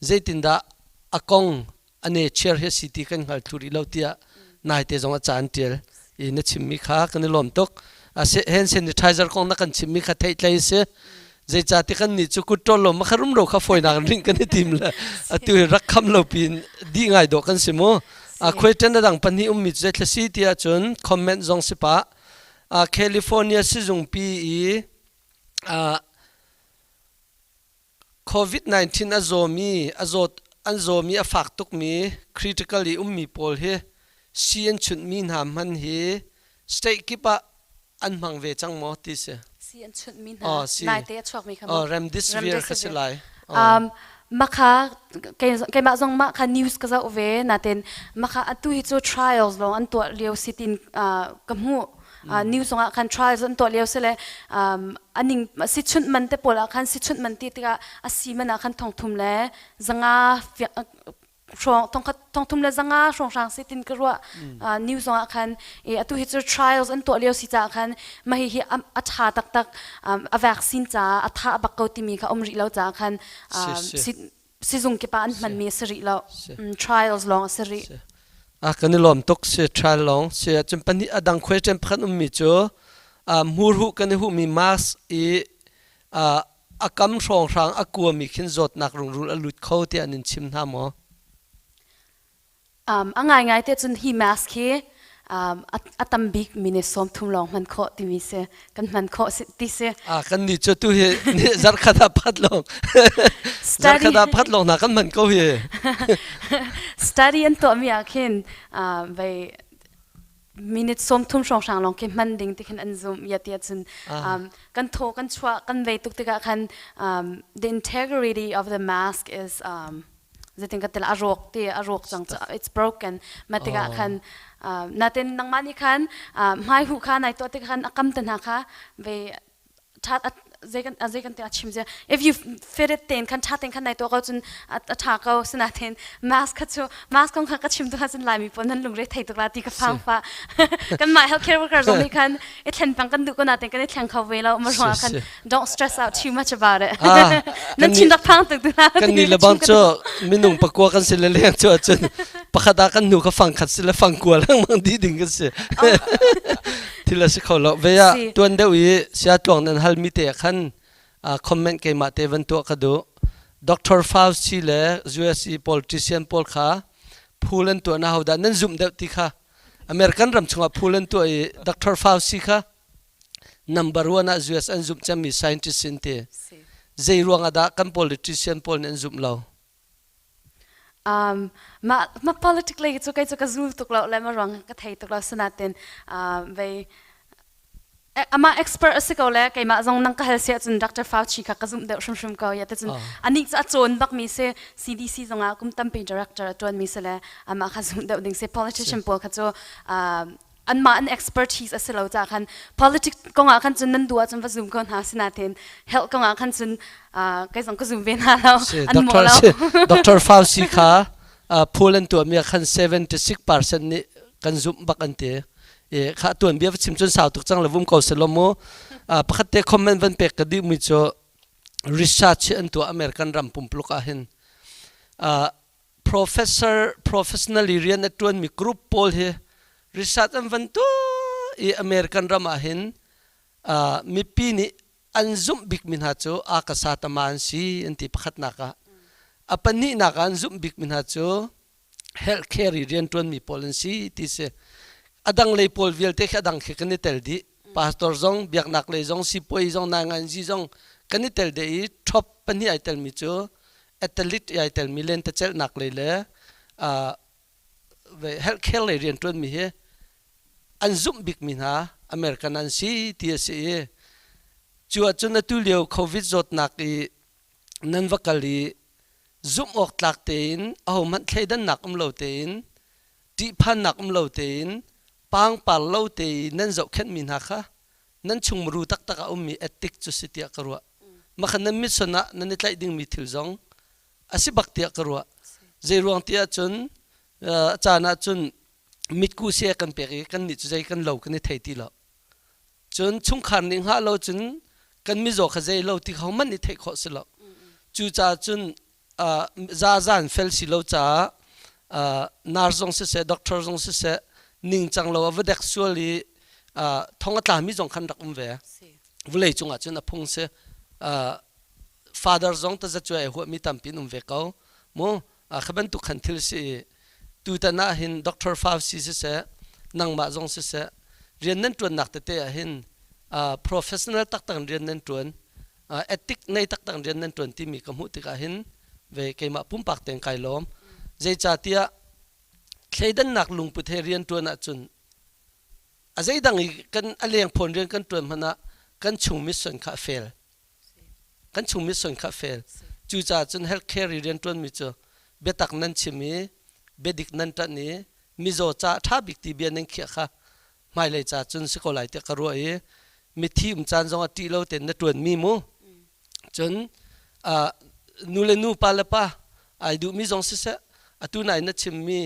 zeitindah a kong a nature hi si ti kan hngal thlu rih lo tiah naite zong a ca an ṭial i na chimmi kha kan i lawm tuk. Hand sanitizer kong na kan chimmi kha theihtlei si, zeicahti kan nih cu kut ṭawl lo makha rumro kha fawinak in ring kan i tim le atu hi rak kham lo pin dih ngai dawh kan si mu. A question a dang pahnih ummi cu zeithla si ti ahcun comment zong si pah. California sizungpi i COVID-19 a zawmi, a zawt an zawmi a fak tukmi critical i ummi pawl hi sii an chunhmi hna hman hi state kip ah an hmang ve cang maw ti si? Sii an chunhmi hna oh, si. Naite a chuakmi kha oh, remdesivir kha si lai. Oh. Makha keimah zong mah kha news ka zoh ve natin makha atu hi cu trials lawng an tuah lio si tin ka hmuh. News zongah khan trials an tuah lio si le aning si chunh man te pawl ah khan si chunh man ti tikah a si man ah khan 3,100 hrawng 3,100 hrawnghrang si tin ka ruah news zongah khan. E atu hi cu trials an tuah lio si caah khan mah hi a tha taktak, a vaccine caah a tha bak ko timi kha um rih lo caah khan sizung kip ah an hmanmi a si rih lo, trials lawng a si rih. A kan i lawm tuk. Si, trial lawng si cun pahnih a dang question pakhat ummi cu hmurhuh kan i huhmi mask i a kam hrawnghrang a kuami khin zawtnak rungrul a lut kho tiah an in chim hna maw? A ngaingai te cun hi mask hi a tam bik minute 30 lawng hman khawh timi si, kan hman khawh ti si. Ah, kan nih cu tu hi zarkhat ah pakhat lawng, zarkhat ah pakhat lawng hna kan hman ko hi. Study an tuahmi ah khin vei minute 30 hrawnghrang lawng khi hman ding ti khin an zumh ya ti ahcun kan thaw kan chuah kan vei tuk tikah khan the integrity of the mask is zeitin ka tel a rawk ti a rawk cang, it's broken. Ma tikah khan natin nangmah nih khan hmai huh kha nai tuah tikah khan a kam te hna kha ve tha zei kan zei kan te a chim zia if you fit it ten khan tha ten khan nai tuah ko cun a tha ko. Sinain mask kha cu mask kong kha ka chim tu kha cun Laimi pawl nan lungre thei tuk la ti ka phang fa. Kan mah healthcare worker zong nih khan i thlen pang kan duh ko natin kan i thleng kho ve lo ma ruang khan don't stress out too much about it. Nan thin rak phang tuk tu kan ni le bang cu minung pakua kan si le leng cu ahcun pakhat ah kan nu kha fang khat si le fang kua lengmang di ding kan si, thil a si kho lo ve. Ah tuan deuh i sia tluang nan hal mi te khan comment keimah te van tuah ka duh. Dr. Fauci le US politician pawl kha phul an tuah na hodah nan zumh deuh ti kha. American ram chungah phul an tuah i Dr. Fauci kha number one ah US an zumh cemmi scientist in ti. Zei ruang ah dah kan politician pawl nih an zumh lo? Ma ma politically cu kei cu ka zul tuk lo le ma ruang ka thei tuk lo. Sinatin vei amah expert a si ko le keimah zong nang ka hal sia cun Dr. Fauci kha ka zumh deuh hrimhrim ko ya te cun. Anih cu a cawn bak mi si, CDC zongah kum tampi director a tuan mi si le amah kha zumh deuh ding si. Politician pawl kha cu anmah an expertise a si lo caah khan politics kong ah khan cun nan duh ahcun va zoom ko hna. Sinain health kong ah khan cun kei zong ka zoom ve hna lo, an mawh lo. Dr. Fauci kha poll an tuahmi ah khan 76% nih kan zumh bak an ti e. Kha tuan bia va chim cun sau tuk cang le vum ko se lo mu. Pakhat te comment van pek ka duh mi cu research an tuah American ram pumpuluk ah hin professor professionally rian a tuan mi group pawl hi research an van tuah i American ram ah hin mipi nih an zumh bik mi hna cu akasa tama an si an ti pakhatnak ah. A pahnihnak ah an zumh bik mi hna cu healthcare i riantuan mi pawl an si ti si. A dang lei pawl vialte khi a dang khi kan i tel dih. Pastor zong, biaknak lei zong, sipuai zong, nainganzi zong kan i tel dih i top pahnih ai telmi cu athlete ai telmi lentecelhnak lei le healthcare lei rianṭuanmi hi an zumh bikmi hna American an si ti a si i cu ahcun atu lio COVID zawtnak i nan va kal i zumh awk tlak tein ahohmanh thleidannak um lo tein ṭihphannak um lo tein pangpar lo tein nan zohkhenhmi hna kha nan chungmuru taktak a ummi ethic cu si tiah ka ruah. Makhan nan mission ah nan i tlaih dingmi thil zong a si bak tiah ka ruah. Zei ruang ti ahcun a caan ahcun mitku sia kan pek i kan nih cu zei kan lo kan i thei ti lo. Cun chungkhar nih hngah lo cun kan mizaw kha zei lo ti kho man i theih khawh si lo. Cucaah cun zazan fel si lo caah nurse zong siseh doctor zong siseh ningcang lo a va dek sual i thong a tlami zong khan rak um ve. Vawlei cungah cun a phung si. Father zong tazacuai a huahmi tampi an um ve ko. Mu kha bantuk khan thil si i tutan ah hin Doctor Fauci siseh nangmah zong siseh rian nan ṭuannak tete ah hin professional taktak in rian nan ṭuan ethic nei taktak in rian nan ṭuan timi ka hmuh tikah hin ve keimah pumpak tein kai lawm. Zeicahtiah thleidannak lungput he rian ṭuan ahcun a zeidang i kan a lengphawn rian kan ṭuan hmanh ah kan chung mission kha a fail. Kan chung mission kha a fail. Cucaah cun healthcare i rianṭuanmi cu biatak nan chim i biadik nan ṭanh i mizaw ca ṭha bik ti bia nan khiah kha hmailei ca cun si ko lai tiah ka ruah i mithi um caan zong ah ṭih lo tein na ṭuanmi mu. Cun nu le nu pa le pa ai duhmi zong siseh atu nai na chimmi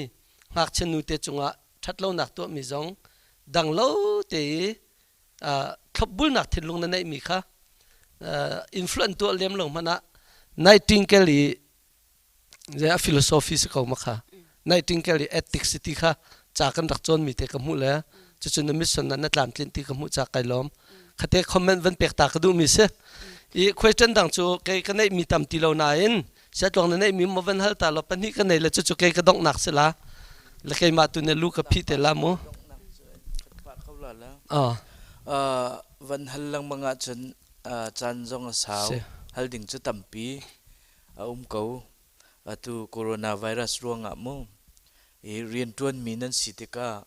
ngakchia nu te cungah ṭhatlonak tuahmi zong dang lo te i thlopbulnak thinlung na neihmi kha influence tuah lem lo hmanh ah Nightingale i a philosophy si ko ma kha Nightingale i ethics ti kha ca kan rak cawnmi te ka hmuh le cucu na mission na na tlamtlinh ti ka hmuh ca kai lawm khate comment van pek ta ka duhmi si i question dang cu kei ka neihmi tam ti lo nain Siatluang na neihmi maw van hal ta law pahnih ka nei le cucu kei ka donghnak si la. Le keimah tu ne lu ka phih te la mu. Oh. Van hal lengmang ahcun caan zong a sau. Hal ding cu tampi a um ko. Atu coronavirus ruangah mu i rianṭuanmi nan si tikah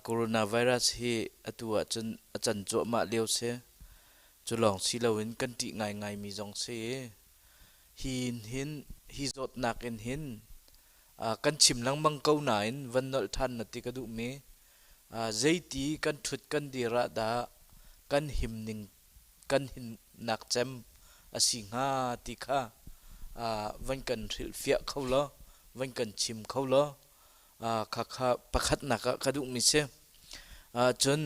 coronavirus hi atu ahcun a can cuahmah lio si. Cu lawng si loin kan ṭih ngaingaimi zong si. Hi hin hi zawtnak in hin kan chim lengmang ko nain van nolh ṭhan na ti ka duhmi zeiti kan ṭhut kan dir ah dah kan him ning kan himnak cem a si hnga ti kha van kan hrilhfiah kho law van kan chim kho law khakha pakhatnak ah ka duhmi si. Cun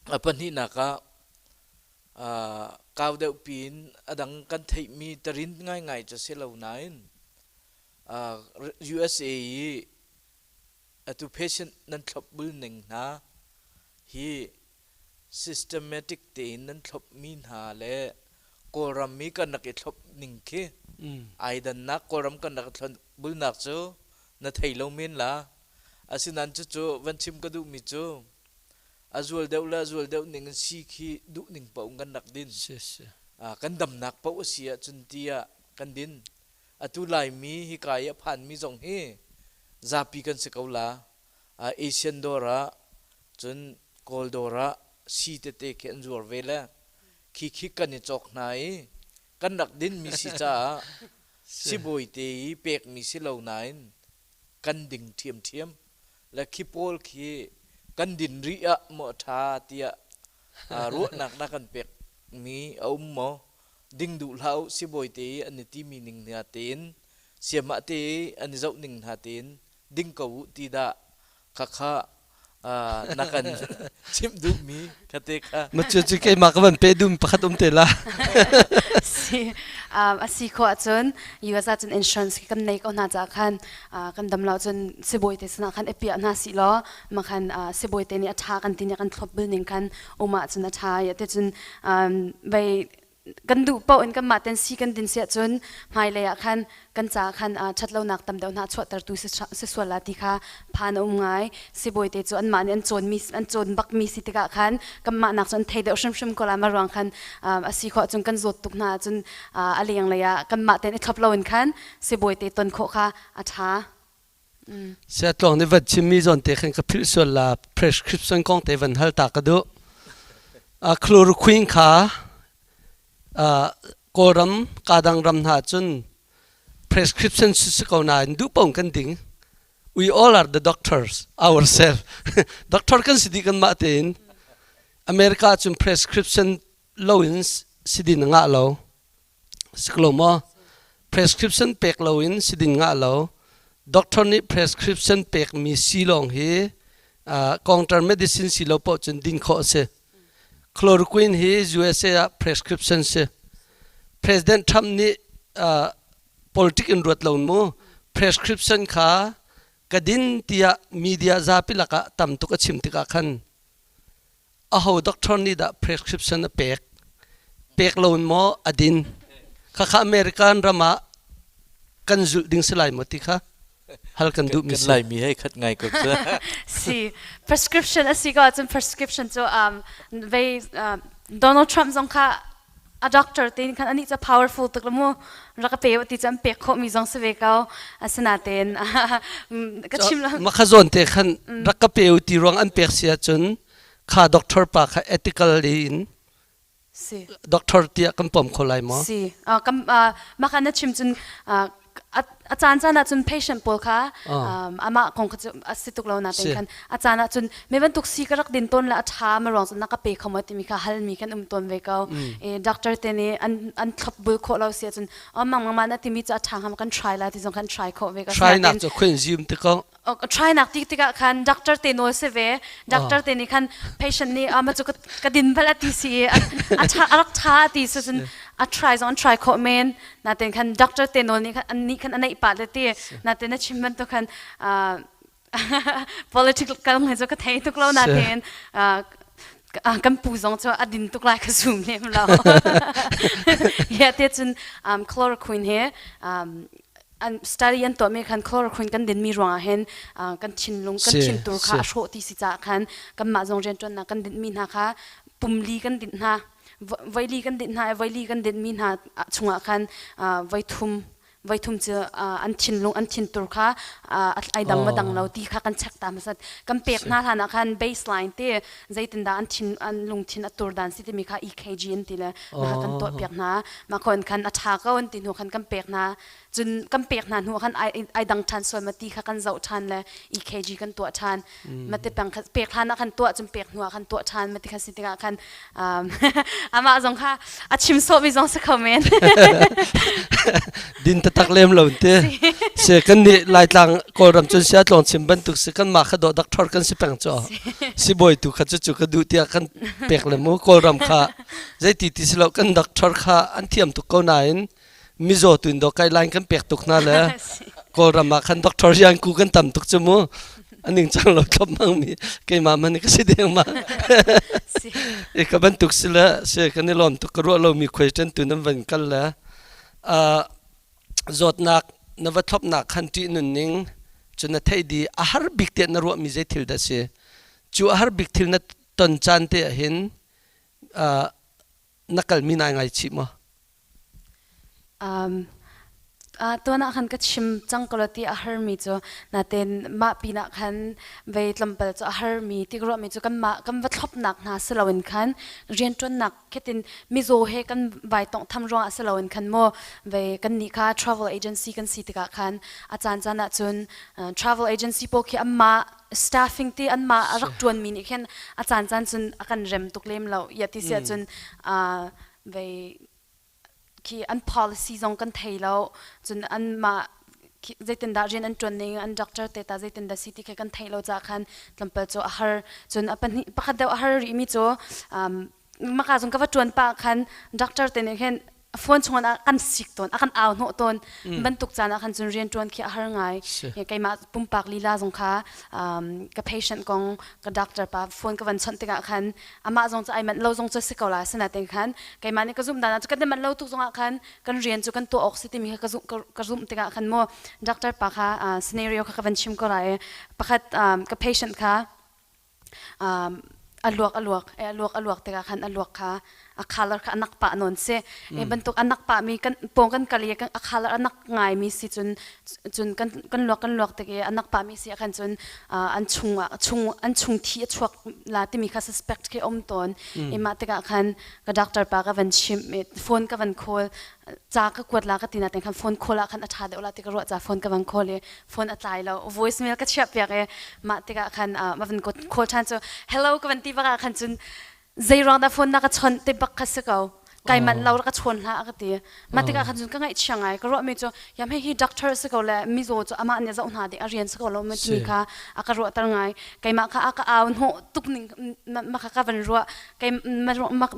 a pahnihnak ah Kau deuh piin a dang kan theihmi tarin ngaingai cu si lo nain USA i atu patient nan thlopbul ning hna hi systematic tein nan thlopmi hna le Kawlram mi kan rak i thlop ning khi ai dannak Kawlram kan rak i thlopbulnak cu na thei lo men la. Asinain cucu van chim ka duhmi cu a zual deuh le a zual deuh ning in si khi duh ning paoh in kan rak din. Kan damnak paoh a si ahcun tiah kan din. Atu Laimi hika i a phanmi zong hi zapi kan si ko la. Asian dawr ah cun Kawl dawr ah si tete khi an zuar ve le khi khi kan i cawk hna i kan rak dinmi si caah sibawi te i pekmi si lo nain kan ding ṭhiamṭhiam. Le khi pawl khi kan din rih ah maw a ṭha tiah ruahnak na kan pekmi a um maw? Ding duh hlah u sibawi te i an i timi ning hna tein siamah te i an i zoh ning hna tein ding ko u ti dah khakha na kan chimh duhmi khate kha. Ma cu cu keimah ka van pe dum pakhat um te la. Si a si khawh ahcun US ahcun insurance kan nei ko hna caah khan kan dam lo cun sibawi te sinah khan i piah hna sih law ma khan sibawi te nih a ṭha kan ti nih kan thlop bul ning khan um ahcun a ṭha i te cun vei Kan duh paoh in kanmah ten si kan din siah cun hmailei ah khan kan caah khan ṭhatlonak tam deuh hna chuahtertu si sual la ti kha phan a um ngai. Sibawi te cu anmah nih an cawnmi an cawn bakmi si tikah khan kanmah nak cu an thei deuh hrimhrim ko la. Ma ruang khan a si khawh cun kan zawt tuk hna ahcun a lenglei ah kanmah ten i thlop loin khan sibawi te ton khawh kha a ṭha. Siatluang nih van chimmi zawn te khan ka philh sual la prescription kong te van hal ta ka duh. Chloroquine kha Kawlram kadang ram hna cun prescription si ko nain duh paoh kan ding. We all are the doctors ourselves. Doctor kan si dih kan mah tein. America cun prescription loin sidin ngah lo. Siklo maw? Prescription pek loin sidin ngah lo. Doctor nih prescription pekmi si lawng hi counter medicine si lo paoh cun din khawh a si. Chloroquine hi USA ah prescription si. President Trump nih politic in ruat lo mu prescription kha ka din tiah media zapi lakah tam tuk a chim tikah khan aho doctor nih dah prescription a pek pek lo in maw a din khakha American ram ah kan zulh ding si lai maw ti kha hal kan duh mi si lai mi hei khat ngai ko cu si prescription a si ko ahcun prescription cu vei Donald Trump zong kha a doctor te khan anih cu powerful tuk mu rak pe ti cu an pek khawh mi zong si ve ko asinain ka chim lo ma kha zawn te khan rak ka pe ti ruang an pek si ahcun kha doctor pa kha ethical in si doctor tiah kan pom kho lai maw si kam ma kha na chim cun a caan caan ah cun patient pawl kha amah kong kha cu a si tuk lo nain khan a caan ah cun me bantuk si ka rak din tawn le a ṭha ma ruang cun na ka pe kho maw timi kha halmi kan um tawn ve ko. E doctor te nih an thlop bul khawh lo si ahcun mang mang na timi cu a ṭha hnga kan try la ti zong khan try khawh ve ko. Try nak cu khuen zim te ko. Try nak ti tikah khan doctor te nawl si ve. Doctor te nih khan patient nih ama cu ka din bal a ti si i a ṭha a rak ṭha ti si cun a try zong an try khawh men. Natin khan doctor te nawl nih khan an nih khan a neih pah le ti. Natin na chim bantuk khan political ngai cu ka thei tuk lo natin kan pu zong cu a din tuk lai ka zum lem lo. Ya te cun chloroquine he an study an tuahmi khan chloroquine kan dinmi ruangah hin kan thinlung kan thintur kha a hrawh ti si caah khan kanmah zong rianṭuannak kan dinhmi hna kha pumli kan dinh hna voili kan dinh hna i voili kan dinhmi hna chungah khan voithum voithum cu an thinlung an thintur kha ai dang ma dang lo ti kha kan check ta hmasat kan pek hna hlan ah khan baseline te zeitindah an thin an lungthin a tur dan si timi kha EKG an ti le kan tuah piak hna mah khon khan a tha ko an ti hnu khan kan pek hna cun kan pek hna hnu khan ai dang ṭhan sual ma ti kha kan zoh ṭhan le EKG kan tuah ṭhan mate pang kha pek hlan ah khan tuah cun pek hnu ah khan tuah ṭhan mate kha si tikah khan amah zong kha a chim sawhmi zong si kho men. Din tatak lem lo te se kan nih Laitlang Kawlram cun sia tlawng chim bantuk si kan mah kha dawh doctor kan si peng cho si bawi tu kha cu cu ka duh tiah kan pek le mu Kawlram kha zeiti ti si lo kan doctor kha an thiam tuk ko nain mizaw tu in do kai line kan pek tuk hna le Kawlram ah khan doctor rian ku kan tam tuk cu mu aning cang lo thlop mang mi keimah man ka si deng ma e ka bantuk si le se kan i lawm tuk ka ruah lo mi question tu nan van kal le zawtnak na va thlopnak khan ṭih nun ning cu na theih di a har bik te na ruah mi zei thil dah si cu a har bik thil na ton caan te ah hin na kal mi nai ngai chih maw? Tuan ah khan ka chim cang ko ti a harmi cu natin mah pinah khan vei tlawmpal cu a harmi ti ka ruahmi cu kanmah kan va thlopnak hna si loin khan rianṭuannak khetin mizaw he kan vai tonghtham ruangah si loin khan maw vei kannih kha travel agency kan si tikah khan a caan caan ah cun travel agency pawl khi anmah staffing ti anmah a rak ṭuanmi nih khin a caan caan cun a kan rem tuk lem lo ya ti si ahcun vei khi an policy zong kan thei lo cun anmah zeitindah rian an ṭuan ning an doctor te ta zeitindah si ti khi kan theih lo caah khan tlawmpal cu a har cun a pahnih pakhat deuh a har rihmi cu maka zong ka va ṭuan pah khan doctor te nih khin. Phone chung ah kan sik tawn, a kan au hnawh tawn. Bantuk caan ah khan cun rian ṭuan khi a har ngai. Keimah pumpak lila zong kha ka patient kong ka doctor pa phone ka van chawnh tikah khan amah zong cu ai manh lo zong cu si ko la sinain khan keimah nih ka zumh dan ah cu kan i manh lo tuk zongah khan kan rian cu kan tuah awk si timi kha ka zumh ka zumh tikah khan mu doctor pa kha scenario kha ka van chim ko lai i pakhat ka patient kha a luak a luak a luak a luak tikah khan a luak kha a color kha a nak pah nawn si e bantuk a nak pah mi kan pawng kan kal i a color a nak ngai mi si cun cun kan kan luak kan luak tik i a nak pah mi si khan cun an chung ah chung an chung thi a chuak la timi kha suspect khi um tawn i mah tikah khan ka doctor pa ka van chimh phone ka van call ca ka kuat la ka ti natin khan phone call ah khan a ṭha deuh la ti ka ruah ca phone ka van call i phone a tlai lo voicemail ka chiah piak i mah tikah khan ma van call ṭhan cu hello ka van ti bak ah khan cun zei ruang dah phone na ka chawnh ti bak kha si ko kai manh lo ka chawn hlah ka ti mah tikah khan cun ka ngaihchia ngai ka ruah mi cu yam hei hi doctor si ko le mizaw cu amah nih zoh hna ding a rian si ko lo ma timi kha a ka ruahter ngai keimah kha a ka au hnawh tuk ning ma kha ka van ruah kei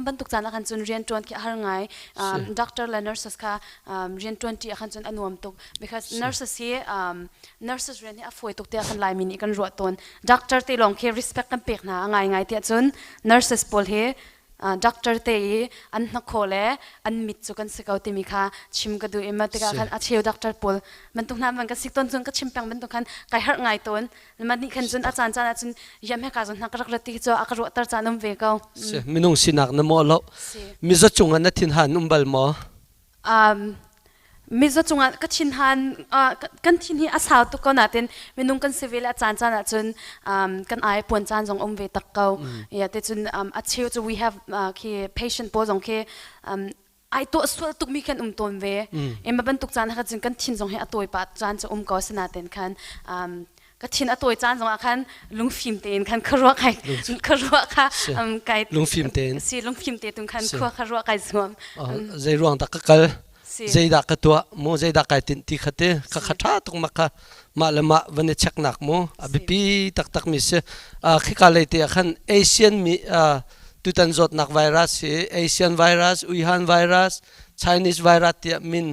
bantuk caan ah khan cun rian ṭuan khi a har ngai doctor le nurses kha rian ṭuan ṭi ah khan cun a nuam tuk because nurses hi nurses rian hi a fawi tuk tiah kan Laimi nih kan ruah tawn doctor te lawng khi respect kan pek hna a ngai ngai tiah cun nurses pawl hi doctor te i an hnakhaw le an mit cu kan si ko timi kha chim ka duh i ma tikah khan a cheu doctor pawl bantuk hna van ka sik tawn cun ka chim peng bantuk khan kai harh ngai tawn mah nih khan cun a caan caan ah cun yam he ka zon hna ka rak rat ti cu a ka ruahter caan um ve ko. Si minung sinak na maw lo mizaw cungah na thinhan um bal maw? Mizaw cungah ka thinhan kan thin hi a sau tuk ko natin minung kan si ve le a caan caan ah cun kan ai puan caan zong um ve tak ko. Ya te cun a cheu cu we have khi patient pawl zong khi ai tuah sual tukmi khan um tawn ve. Ema bantuk caan kha cun kan thin zong hi a tawi pah caan cu um ko sinaten khan ka thin a tawi caan zong ah khan lungfim tein khan khuaruah kai khuaruah kha kai lungfim tein si lungfim te tung khan khua khuaruah kai zuam. Zei ruang dah ka kal zeidah ka tuah mu zeidah kai tinh ti kha te kha kha tha tuk ma kha mah le mah van i check nak mu a biapi taktak mi si. Khika lei te ah khan Asian mi tutan zawtnak virus hi Asian virus, Wuhan virus, Chinese virus tiah min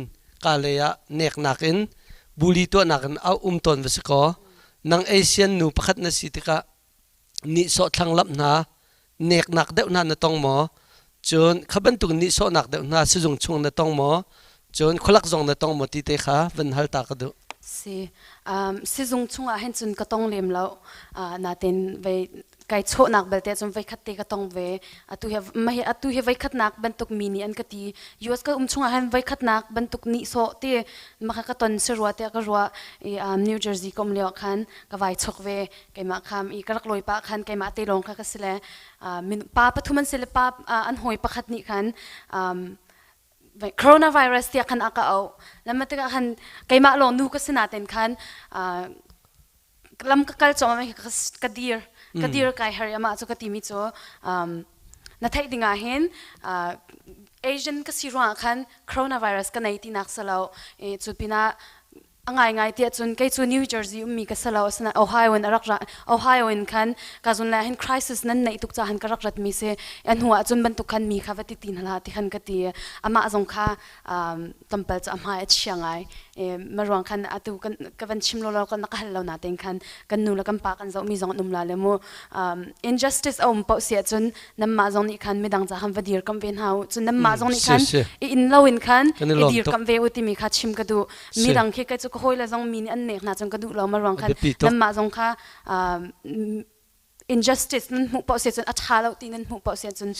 ka lei ah neknak in bully tuahnak in a um tawn va si kaw nang Asian nu pakhat na si tikah nihsawh thlanglamh hna neknak deuh hna na tong maw? Cun kha bantuk nihsawhnak deuh hna sizung chung na tong maw? Cun khualak zong na tong maw ti te kha van hal ta ka duh. Si sizung chungah hin cun ka tong lem lo. Natin vei kai chawhnak belte cun voikhat te ka tong ve. Atu hi mah hi atu hi voikhatnak bantuk mi nih an ka ti. US ka um chungah hin voikhatnak bantuk nihsawh ti maka ka ton si rua tiah ka ruah. I New Jersey ka um lio ah khan ka vai chok ve. Keimah kham i ka rak lawi pah khan keimah te lawng kha ka si le pa pathum an si le pa an hawi pakhat nih khan coronavirus tiah khan a ka auh. Lama tikah khan keimah lawng nu ka si naten khan lam ka kal cawm ka dir ka dir kai har amah cu ka timi cu na theih dingah hin Asian ka si ruangah khan coronavirus ka nei tinak si lo. Cu pinah a ngaingai tiah cun kei cu New Jersey ummi ka si lo asinain Ohio in a rak ra Ohio in khan ka zun le hin crisis nan neih tuk cahan ka rak ratmi si a hnu ah cun bantuk khan mi kha va ti ti hna hlah ti khan ka ti amah zong kha tlawmpal cu a hmai a chia ngai ma ruang khan atu kan ka van chim lo lo kan ka hal lo na ten khan kan nu le kan pa kan zoh mi zong an um la le mu injustice a um paoh si ahcun nanmah zong nih khan midang ca khan va dir kam ve hna u cun nanmah zong nih khan i inn lo in khan i dir kam ve u timi kha chim ka duh midang khi kai cu ka hawi le zong mi nih an nek hna cun ka duh lo ma ruang khan nanmah zong kha injustice nan hmuh paoh si cun a ṭha lo ti nan hmuh paoh si cun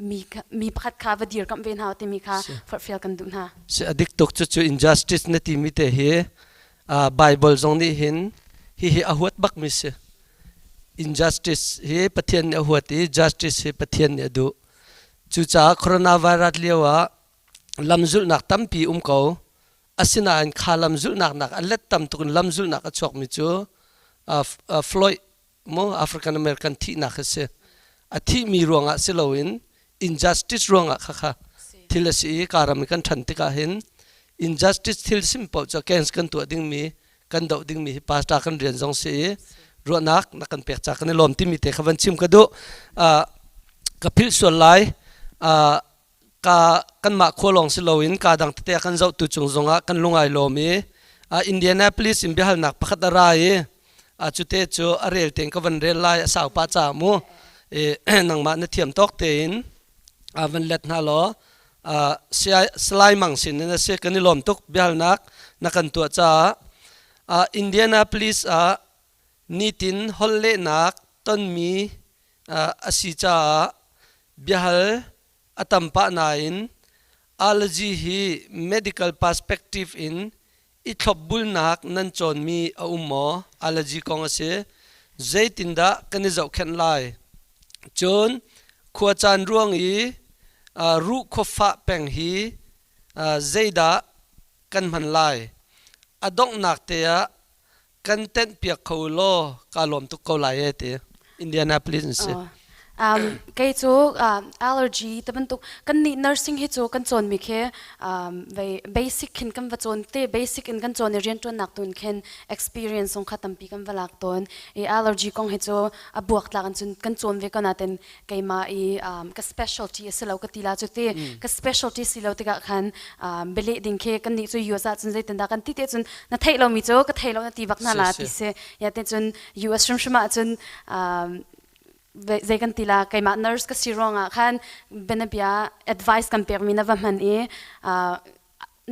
mi mi pakhat kha va dirkamh ve hna timi kha forhfial kan duh hna. Si a dik tuk cu injustice na timi te hi Bible zong nih hin hihi a huat bak mi si. Injustice hi Pathian nih a huat i justice hi Pathian nih a duh. Cucaah coronavirus lio ah lamzulhnak tampi um ko. Asinain kha lamzulhnak nak a let tam tuk in lamzulhnak a chuakmi cu Floyd mu African American thihnak hi si. A thihmi ruangah si loin injustice ruangah khakha thil a si i karam i kan ṭhan tikah hin injustice thil sim paoh cu against kan tuah dingmi kan doh dingmi hi pastor kan rian zong si i ruahnak na kan pek ca kan i lawm timi te kha van chim ka duh. Ka philh sual lai. Ka kanmah khua lawng si loin ka dang tete a kan zohtu cung zongah kan lung ai lawm i Indianapolis in biahalnak pakhat a ra i cute cu a rel tein ka van rel lai a sau pah caah mu nangmah na thiam tawk tein van let hna law Salai Mang sin in a si. Kan i lawm tuk biahalnak na kan tuah caah. Indianapolis ah nitin holhlehnak tonmi a si caah biahal a tam pah nain allergy hi medical perspective in i thlopbulnak nan cawnmi a um maw? Allergy kong a si. Zeitindah kan i zohkhenh lai? Cun khuacaan ruang i ruh khuafah peng hi zeidah kan hman lai? A donghnak te ah kan tenh piak kho law ka lawm tuk ko lai e ti Indianapolis in si. Kei cu allergy te bantuk kan nih nursing hi cu kan cawn mi khi basic khin kan va cawn te basic in kan cawn i rianṭuannak tun khin experience zong kha tampi kan va lak tawn i allergy kong hi cu a buak tlak in cun kan cawn ve ko nain keimah i ka specialty a si lo ka ti la cu ti ka specialty si lo tikah khan bialeh ding khi kan nih cu US ah cun zeitindah kan ti te cun na theih lomi cu ka thei lo na ti bak hna la ti si ya te cun US hrimhrim ah cun zei kan ti la keimah nurse ka si ruangah khan bianabia advice kan pekmi na va hman i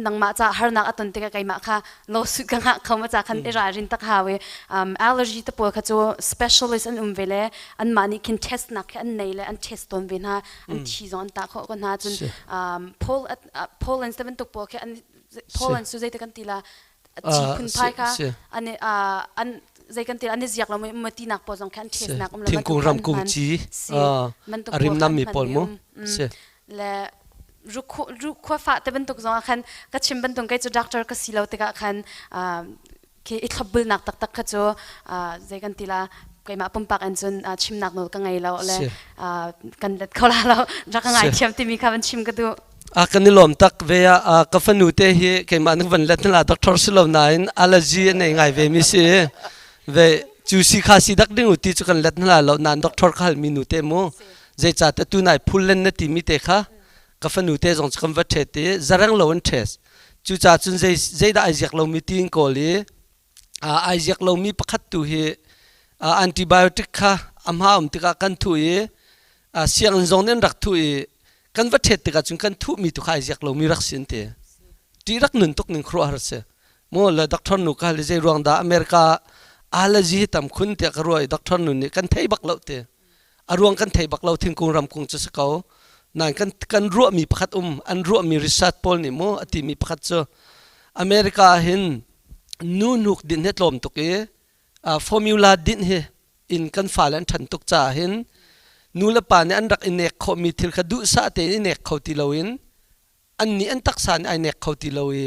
nangmah ca harnak a ton tikah keimah kha lawsuit ka ngah kho ma ca khan i ralrin tak hau i allergy te pawl kha cu specialist an um ve le anmah nih khin test nak khi an nei le an test tawn ve hna an thi zong an tah khawh ko hna cun pollen te bantuk pawl khi an pollen cu zeite kan ti la thi phunphai kha an an zei kan ti an i ziak lo ma ti nak pawl zong khi an test nak um lo thingkung ram kung ci a rim nam mi pawl mu si le rukhua te bantuk zong ah khan ka chim bantuk kei cu doctor ka si lo tikah khan khi i thlopbulnak taktak kha cu zei kan ti la keimah pumpak in cun chimnak nawl ka ngei lo le kan let kho la lo rak ka ngai thiam timi kha van chim ka duh. A kan i lawm tak ve a ka fanu te hi keimah nih van let la doctor si lo nain allergy a nei ngai ve mi si ve cu si kha si dak ding u ti cu kan let la lo nan doctor kha hal mi nu te mu zeicahtiah tunai phullen na timi te kha ka fanu te zong cu kan va ṭhet i zareng lo an ṭhes. Cucaah cun zei zeidah ai ziak lomi tiin kawl i ai ziak lomi pakhat tu hi antibiotic kha a hma um tikah kan thuh i sianginn zong nih an rak thuh i kan va ṭhet tikah cun kan thuhmi tu kha ai ziak lomi rak si an ti. Ṭih rak nun tuk ning khuaruahhar si. Maw le doctor nu ka hal i zei ruang dah America allergy hi tam khun tiah ka ruah i doctor nu nih kan thei bak lo ti. A ruang kan thei bak lo thingkung ramkung cu si ko. Nain kan kan ruahmi pakhat um an ruahmi research pawl nih mu a timi pakhat cu America ah hin nu hnuk din hi tlawm tuk i formula din hi in kan fale an ṭhan tuk caah hin nu le pa nih an rak i nek khawhmi thil kha duhsah tein i nek kho ti loin annih an taksa nih ai nek kho ti lo i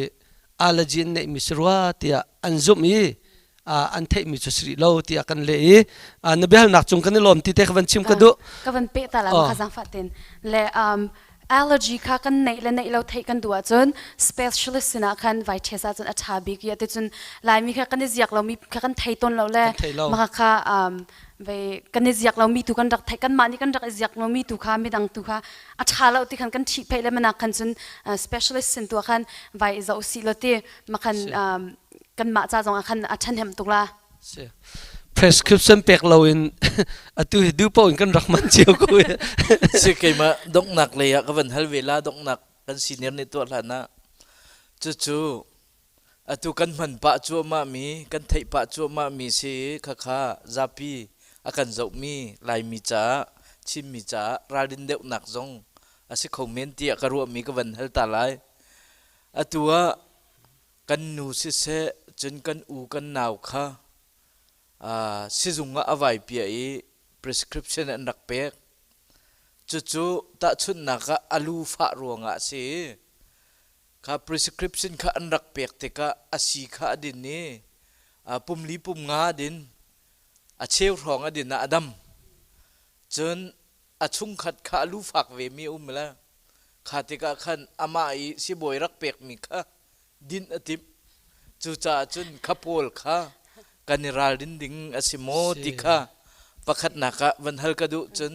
allergy an neihmi si rua tiah an zumh i an theihmi cu si rih lo tiah kan leh i na biahalnak cung kan i lawm ti te ka van chim ka duh. Ka van peh ta la kha zangfah ten le allergy kha kan neih le neih lo theih kan duh ahcun specialist sinah khan vai test ahcun a ṭha bik i ati cun Laimi kha kan i ziak lomi kha kan thei tawn lo le maka kha ve kan i ziak lomi tu kan rak theih kanmah nih kan rak i ziak lomi tu kha midang tu kha a ṭha lo ti khan kan ṭhih pheih le manak khan cun specialist sin tu ah khan vai i zoh sih law ti makhan kanmah ca zong ah khan a ṭhahnem tuk la. Si. Prescription pek loin atu hi duh paoh in kan rak man cio ko. Si keimah donghnak lei ah ka van hal ve la donghnak kan senior nih tuah hlan ah cucu Atu kan hman pah cuahmahmi, kan theih pah cuahmahmi si khakha zapi a kan zohmi Laimi caah, Chinmi caah ralrin deuhnak zong a si kho men tiah ka ruahmi ka van hal ta lai. Atu ah kan nu siseh, cun kan u kan nau kha sizung ah a vai piah i prescription an rak pek. Cucu tahchunhnak ah a lu fah ruangah a si i Kha prescription kha an rak pek tikah a sii kha a din i pumli pumnga a din, a cheu hrawng a din ah a dam. Cun a chungkhat kha a lufak vemi a um le kha tikah khan amah i sibawi rak pekmi kha din a timh. Cucaah cun kha pawl kha kan i ralrin ding a si maw ti kha pakhatnak ah van hal ka duh. Cun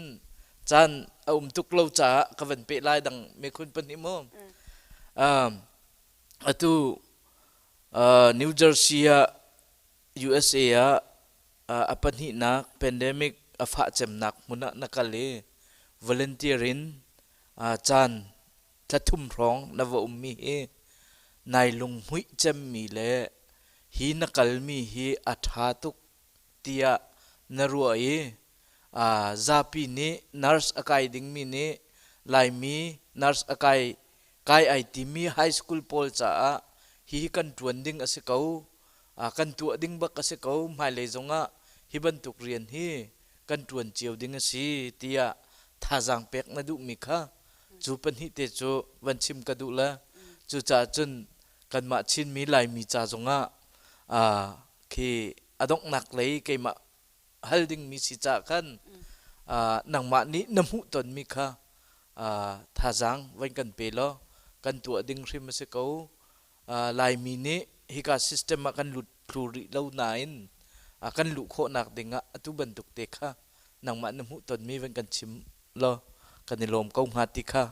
caan a um tuk lo caah ka van peh lai dang mekhun pahnih mu. Atu New Jersey ah USA ah a pahnihnak pandemic a fah cemnak hmun ah na kal i volunteer in caan thla thum hrawng na va ummi hi nai lunghmuih cemmi le hi na kalmi hi a ṭha tuk tiah na ruah i zapi nih nurse a kai dingmi nih Laimi nurse a kai kai ai timi high school pawl caah hihi kan ṭuan ding a si ko kan tuah ding bak a si ko hmailei zongah hi bantuk rian hi kan ṭuan cio ding a si tiah thazaang pek na duhmi kha cu pahnih te cu van chim ka duh le cucaah cun kanmah Chinmi Laimi ca zongah khi a donghnak lei keimah hal dingmi si caah khan nangmah nih na hmuh tonmi kha thazaang van kan pe law kan tuah ding hrim a si ko. Laimi nih hika system ah kan lut thlu rih lo nain kan luh khawhnak ding ah atu bantuk te kha nangmah na hmuh tonmi van kan chim law kan i lawm ko hnga ti kha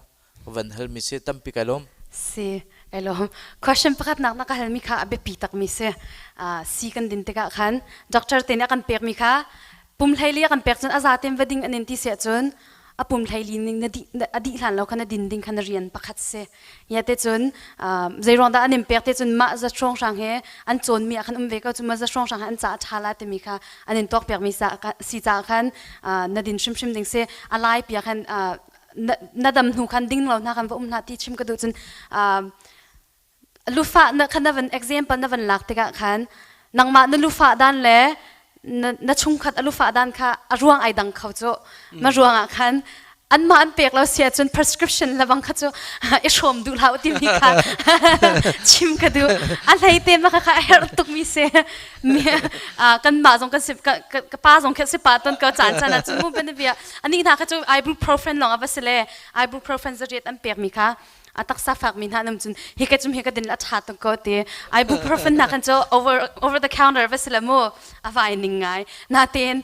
ka van halmi si tampi kai lawm. Si, kai lawm. Question pakhat nak na ka halmi kha a biapi takmi si. Si kan din tikah khan doctor te nih a kan pekmi kha pum hleili a kan pek cun a zaten va ding an in ti siah cun a pum hleili ning na dih a dih hlan lo kha na din ding kha na rian pakhat si. Ya te cun zei ruang dah an in pek te cun mah za hrawng hrang he an cawnmi ah khan um ve ko cu mah za hrawng hrang he an ca a ṭha la timi kha an in tuak piakmi si caah khan na din hrimhrim ding si. A lai pia khan na dam hnu khan ding lo hna kan va um hlah ti chim ka duh cun lufa na khan na van example na van lak tikah khan nangmah na lufa dan le na chungkhat a lufa dan kha a ruang ai dang kho cu ma ruang ah khan anmah an pek lo sia cun prescription lebang kha cu i hrawm duh hlah timi kha chim ka duh a hlei te ma kha kha a herh tuk mi si kan mah zong kan si ka pa zong kha si pa ton ka caan caan ah cun mu ban bia ani hna kha cu ibuprofen lawng a va si le ibuprofen zariat an pek mi kha a taksa fak mi hna nam cun hi ka cum hi ka din a tha tuk ko ti ibuprofen hna khan cu over over the counter va si le mu a vai ning ngai na ten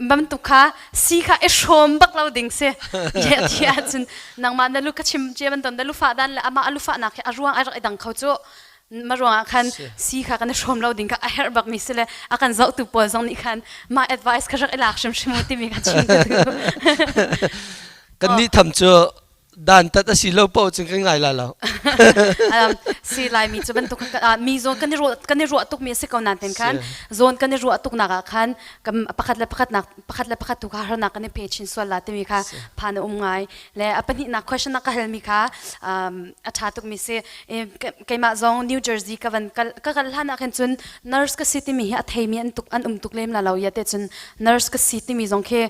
bantuk kha si kha i hrawm bak lo ding si ye ti ahcun nangmah na lu ka chim che bantuk na lu fah dan le amah a lu fahnak hi a ruang ai rak i dang kho cu ma ruangah khan si kha kan i hrawm lo ding kha a herh bak mi si le a kan zohtu pawl zong nih khan mah advice kha rak i lak hrimhrim u timi kha chim ka duh. Kan nih tham cu dantat a si lo paoh cun kan ngai la lo. Si Laimi cu bantuk mi zawn kan i ruah kan i ruah tuk mi a si ko nain ten khan zawn kan i ruah tuk nak ah khan kan pakhat le pakhat nak pakhat le pakhat tu kha harnak kan i pe chin sual la timi kha phan a um ngai le a pahnihnak question na ka hal mi kha a ṭha tuk mi si keimah zong New Jersey ka van kal ka kal hlan ah khan cun nurse ka si timi hi a theimi an tuk an um tuk lem la lo ya te cun nurse ka si timi zong khi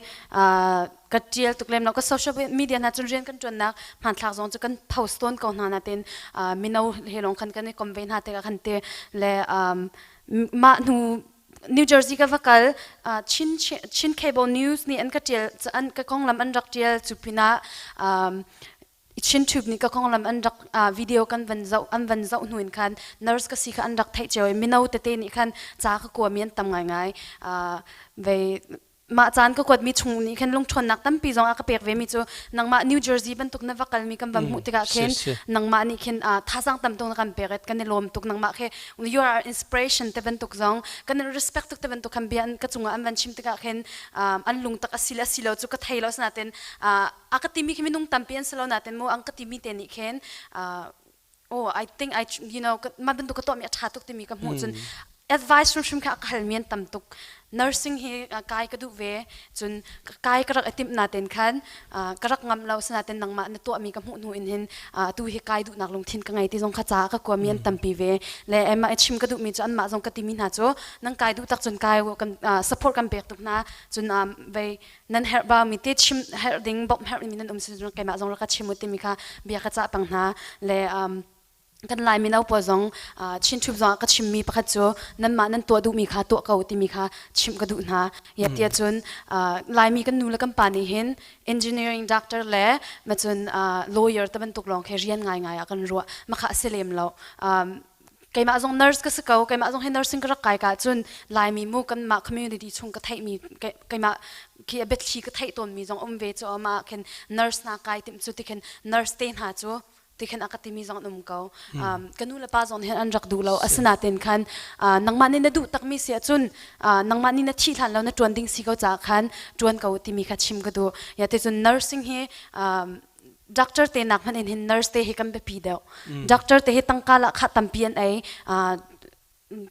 ka ṭial tuk lem lo ka social media hna cun rian kan ṭuannak hmanthlak zong cu kan post tawn ko hna natin mino he lawng khan kan i kom ve hna tikah khan te le mah hnu New Jersey ka va kal Chin Chin Cable News nih an ka ṭial an ka konglam an rak ṭial cu pinah Chin Tube nih ka konglam an rak video kan van zoh an van zoh hnu in khan nurse ka si kha an rak theih cio i mino tete nih khan ca ka kuami an tam ngaingai ve mah caan ka kuatmi chung nih khin lungṭhawnnak tampi zong a ka pek vemi cu nangmah New Jersey bantuk na va kalmi kan va hmuh tikah khin nangmah nih khin thazaang tam tuk na kan pek kan i lawm tuk nangmah khi you are inspiration te bantuk zong kan respect tuk te bantuk khan bia ka cungah an van chim tikah khin an lungtak a si le a si lo cu ka thei lo sinain a ka timi khi minung tampi an si lo nain mu an ka timi te nih khin oh I think I you know mah bantuk ka tuahmi a ṭha tuk timi ka hmuh cun advice hrimhrim kha ka halmi an tam tuk nursing hi kai ka duh ve cun kai ka rak i timh naten khan ka rak ngam lo sinaten nangmah na tuahmi ka hmuh hnu in hin tu hi kai duhnak lungthin ka ngei ti zong kha ca ka kuami an tampi ve le emah i chim ka duhmi cu anmah zong ka timi hna cu nan kai duh tak cun kai kan support kan pek tuk hna cun vei nan herh ba mi te chim herh ding bawmh herh mi nan um si cun keimah zong rak ka chim u timi kha bia ka cah peng hna le kan Lai mino pawl zong Chin Tube zong ah ka chimmi pakhat cu nanmah nan tuah duhmi kha tuah ko timi kha chimh ka duh hna. Ya tiah cun Laimi kan nu le kan pa nih hin engineering doctor le macun lawyer te bantuk lawng khi rian ngaingai ah kan ruah. Makha a si lem lo. Keimah zong nurse ka si ko. Keimah zong hi nursing ka rak kai ka cun Laimi mu kanmah community chung ka theihmi, keimah khi a biathli ka theih tawnmi zong um ve cu. Amah khin nurse hna kai timh cu tikhin nurse te hna cu tikhin a ka timi zong an um ko. Ka nu le pa zong nih an rak duh lo. Asinain khan nangmah nih na duh takmi si ahcun, nangmah nih na thih hlan lo na ṭuan ding si ko caah khan ṭuan ko timi kha chim ka duh. Ya te cun nursing hi doctor te nak hmanh in hin nurse te hi kan biapi deuh. Doctor te hi tangka lah kha tampi an ei.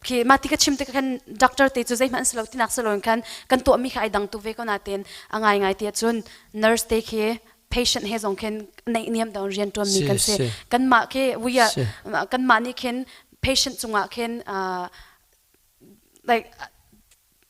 Khi mah ti ka chim tik khan doctor te cu zeihmanh si lo tinak si loin khan kan tuahmi kha ai dang tu ve ko nain a ngaingai ti ahcun nurse te khi patient he zong khin neih niam deuh rian ṭuanmi kan si. Kanmah khi we are kanmah nih khin patient cungah khin like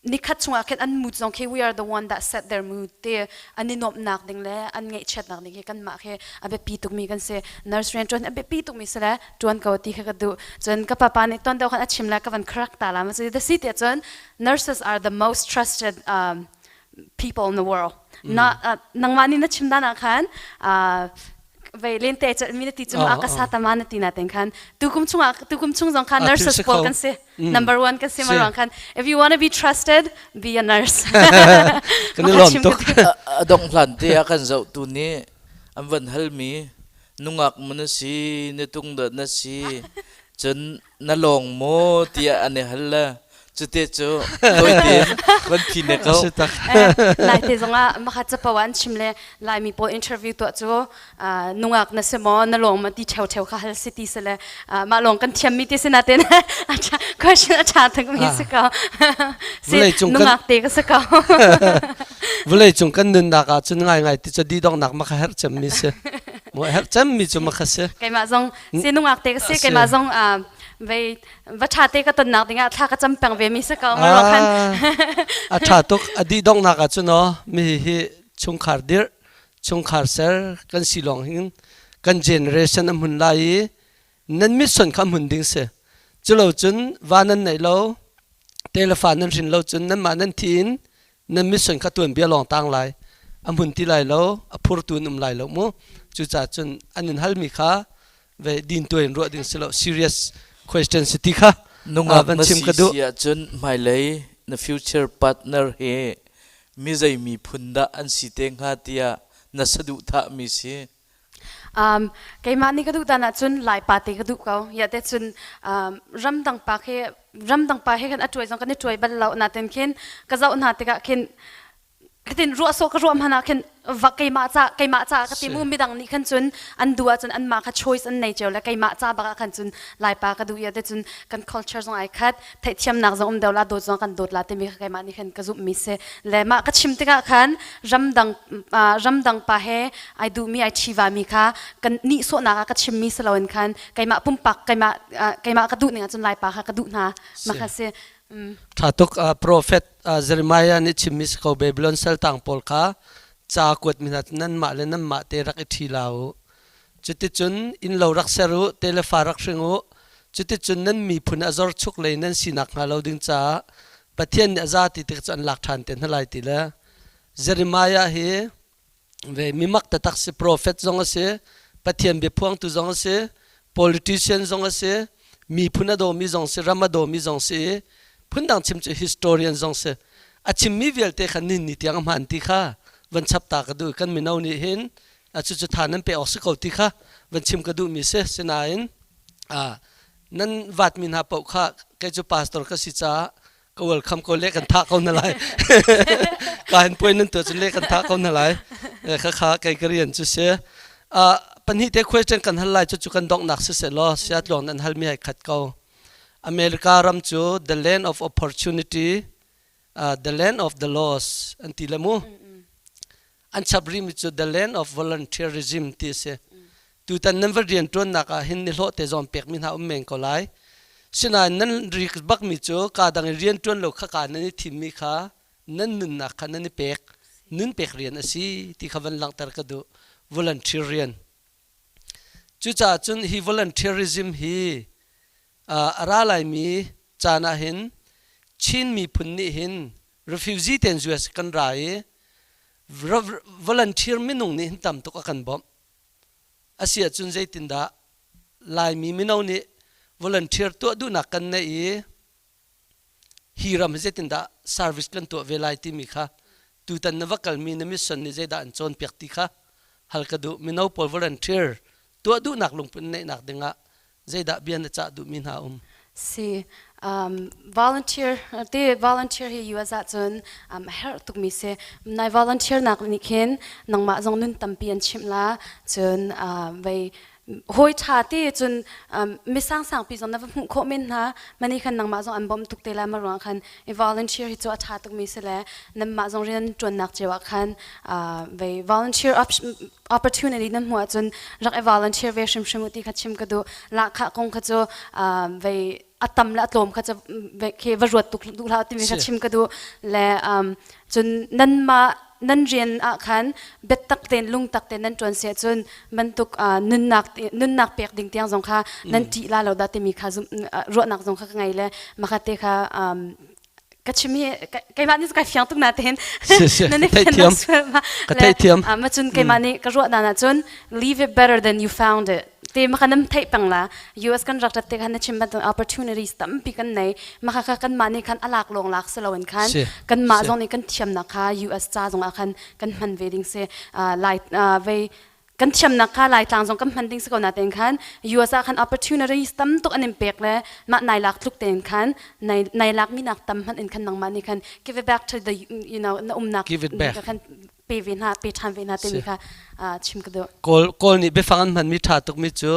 nikhat chungah khin an mood zong khi we are the one that set their mood te. An i nuamhnak ding le an ngaihchiatnak ding khi kanmah khi a biapi tukmi kan si. Nurse rian ṭuan a biapi tukmi si le ṭuan ko ti kha ka duh. Cun ka papa nih tuan deuh khan a chim le ka van correct ta la ma cu the si tiah cun nurses are the most trusted people in the world. Na nangmah nih na chim dan ah khan vei lente chalmi na ti cu a ka sa tama na ti na ten khan tukum chungah tukum chung zong khan nurses pawl kan si, number one kan si. Ma ruang khan if you want to be trusted, be a nurse. Kan i lawm tuk. A dong hlan te a kan zoh tu nih an van halmi, nungak mo na si, na tung dah na si, cun na lawng maw tiah an i hal le cute cu tawite van phi ne ko. Lai te zongah makhat capo an chim le Laimi pawl interview tuah cu nungak na si maw, na lawng ma ti ṭheu ṭheu kha hal si ti si le mah lawng kan thiam mi ti si natin question a ṭha tuk mi si ko. Si, nungak te ka si ko. Vawlei cung kan nunnak ah cun ngai ngai ti cu di donghnak ma kha herh cem mi si mo, herh cem mi cu ma kha si. Keimah zong si, nungak te ka si. Keimah zong vei va ṭha te ka tonnak dingah thla ka cam peng ve mi si ko ma khan. A ṭha tuk. A dih donghnak ah cun aw mi hi chungkhar dirh, chungkhar ser kan si lawng hin kan generation a hmun lai i nan mission kha hmun ding si. Culo cun va nan neih lo, telefa nan hrin lo cun nanmah nan thi in nan mission kha tuan bia lawng tang lai, a hmun ti lai lo, a phurtu an um lai lo mu. Cucaah cun an in halmi kha ve din tuai in ruah ding si lo, serious question si ti kha nungak van chim ka duh. Si ahcun hmailei na future partner he mi zei miphun dah an si te hnga tiah na saduhthah mi si? Keimah nih ka duh dan ahcun Laipa te ka duh ko. Ya te cun ramdang pa khi, ramdang pa he khan a tuai zong kan i tuai bal lo natin khin ka zoh hna tikah khin katin ruah sawh ka ruah hmanh ah khin va keimah ca ka ti mu. Midang nih khan cun an duh ahcun anmah kha choice an nei cio le keimah ca bak ah khan cun Laipa ka duh. Ya te cun kan culture zong ai khat, theihthiamnak zong um deuh la, dawt zong kan dawt la timi kha keimah nih khan ka zumh mi si le mah ka chim tikah khan ramdang pa he ai duhmi, ai ṭhiva mi kha kan nihsawhnak ah ka chim mi si loin khan keimah pumpak keimah ka duh ning ahcun Laipa kha ka duh hna mah kha si. Ṭha tuk. Prophet Jeremiah nih chimmi si ko, Babylon saltang pawl kha ca kuat mi hna, nanmah le nanmah te rak i ṭhi la u, cuticun inn lo rak ser u, telefa rak hring u, cuticun nan miphun a zor chuk lei nan sinak hnga lo ding caah Pathian nih a za ti tik cu an lak ṭhan te hna lai ti le. Jeremiah hi ve mimak taktak si. Prophet zong a si, Pathian biaphuangtu zong a si, politician zong a si, miphun a dawmi zong si, ram a dawmi zong si, phundang chim cu historian zong si. A chimmi vialte kha nin ni tiang a hmaan ti kha van chap ta ka duh. Kan mino nih hin cucu tha nan pe awk si ko ti kha van chim ka duhmi si. Sinain nan vatmi hna paoh kha kei cu pastor ka si caah ka welcome ko le kan thah ko na lai. Ka hin puai nan tuah cun le kan thah ko na lai. Kha kha kei ka rian cu si. Pahnih te question kan hal lai. Cu cu kan donghnak si seh law sia tluang nan hal mi hai khat ko. America ram cu the land of opportunity, the land of the laws an ti le mu. An chap rimi cu the land of volunteerism ti a si. Tutan nan va rian ṭuannak ah hin nihlawh te zawn pekmi hna um men ko lai. Sinain nan rik bakmi cu ka dang i rian ṭuan lo kha ka nan i thimmi kha nan nunnak kha nan i pek, nun pek rian a si ti kha van langhter ka duh, volunteer rian. Cucaah cun hi volunteerism hi a ra laimi caan ah hin Chin miphun nih hin refugee ten US kan ra i volunteer minung nih hin tam tuk a kan bawmh. A si ahcun zeitindah Laimi mino nih Volunteer tuah duhnak kan nei i hi ram hi zeitindah service kan tuah ve lai timi kha tutan na va kalmi na mission nih zeidah an cawnpiak ti kha hal ka duh. Mino pawl volunteer tuah duhnak lungput neihnak dingah zeidah bia na cah duhmi hna um? Si volunteer te volunteer hi US ahcun a herh tukmi si. Nai volunteer nak nih khin nangmah zong nun tampi an chimh la cun vei hawi ṭha te cun mi sangsangpi zong na va hmuh khawh men hna mani khan nangmah zong an bawmh tuk te lai ma ruang khan i volunteer hi cu a ṭha tukmi si le nanmah zong rian ṭuannak cio ah khan vei volunteer opportunity nan hmuh ahcun rak i volunteer ve hrimhrim u ti kha chim ka duh. Lahkhah kong kha cu vei a tam le a tlawm kha cu khi va ruat tuk duh hlah timi kha chim ka duh le cun nanmah nan rian ah khan biatak tein lungtak tein nan ṭuan si ahcun bantuk nunnak nunnak pek ding tiang zong kha nan ṭih la lo dah timi kha ruahnak zong kha ka ngei le maka te kha ka chim hi keimah nih kai fiang tuk na tein nan i theithiam ka theithiam ma cun keimah nih ka ruah dan ahcun leave it better than you found it te maka nam theih pang la US kan rak rat te khan na chim bantuk opportunities tampi kan nei maka kha kan mah nih khan alak lawng lak si loin khan kan mah zong nih kan thiamnak kha US ca zong ah khan kan hman ve ding si lai vei kan thiamnak kha Laitlang zong kan hman ding si ko natein khan US ah khan opportunities tam tuk an in pek le mah nai lak tluk tein khan nai nai lak mi nak tam hmanh in khan nangmah nih khan give it back to the you know na umnak give it back khan pe ve hna pe ṭhan ve hna timi kha chim ka duh. Kawl Kawl nih biafang an hmanmi ṭha tukmi cu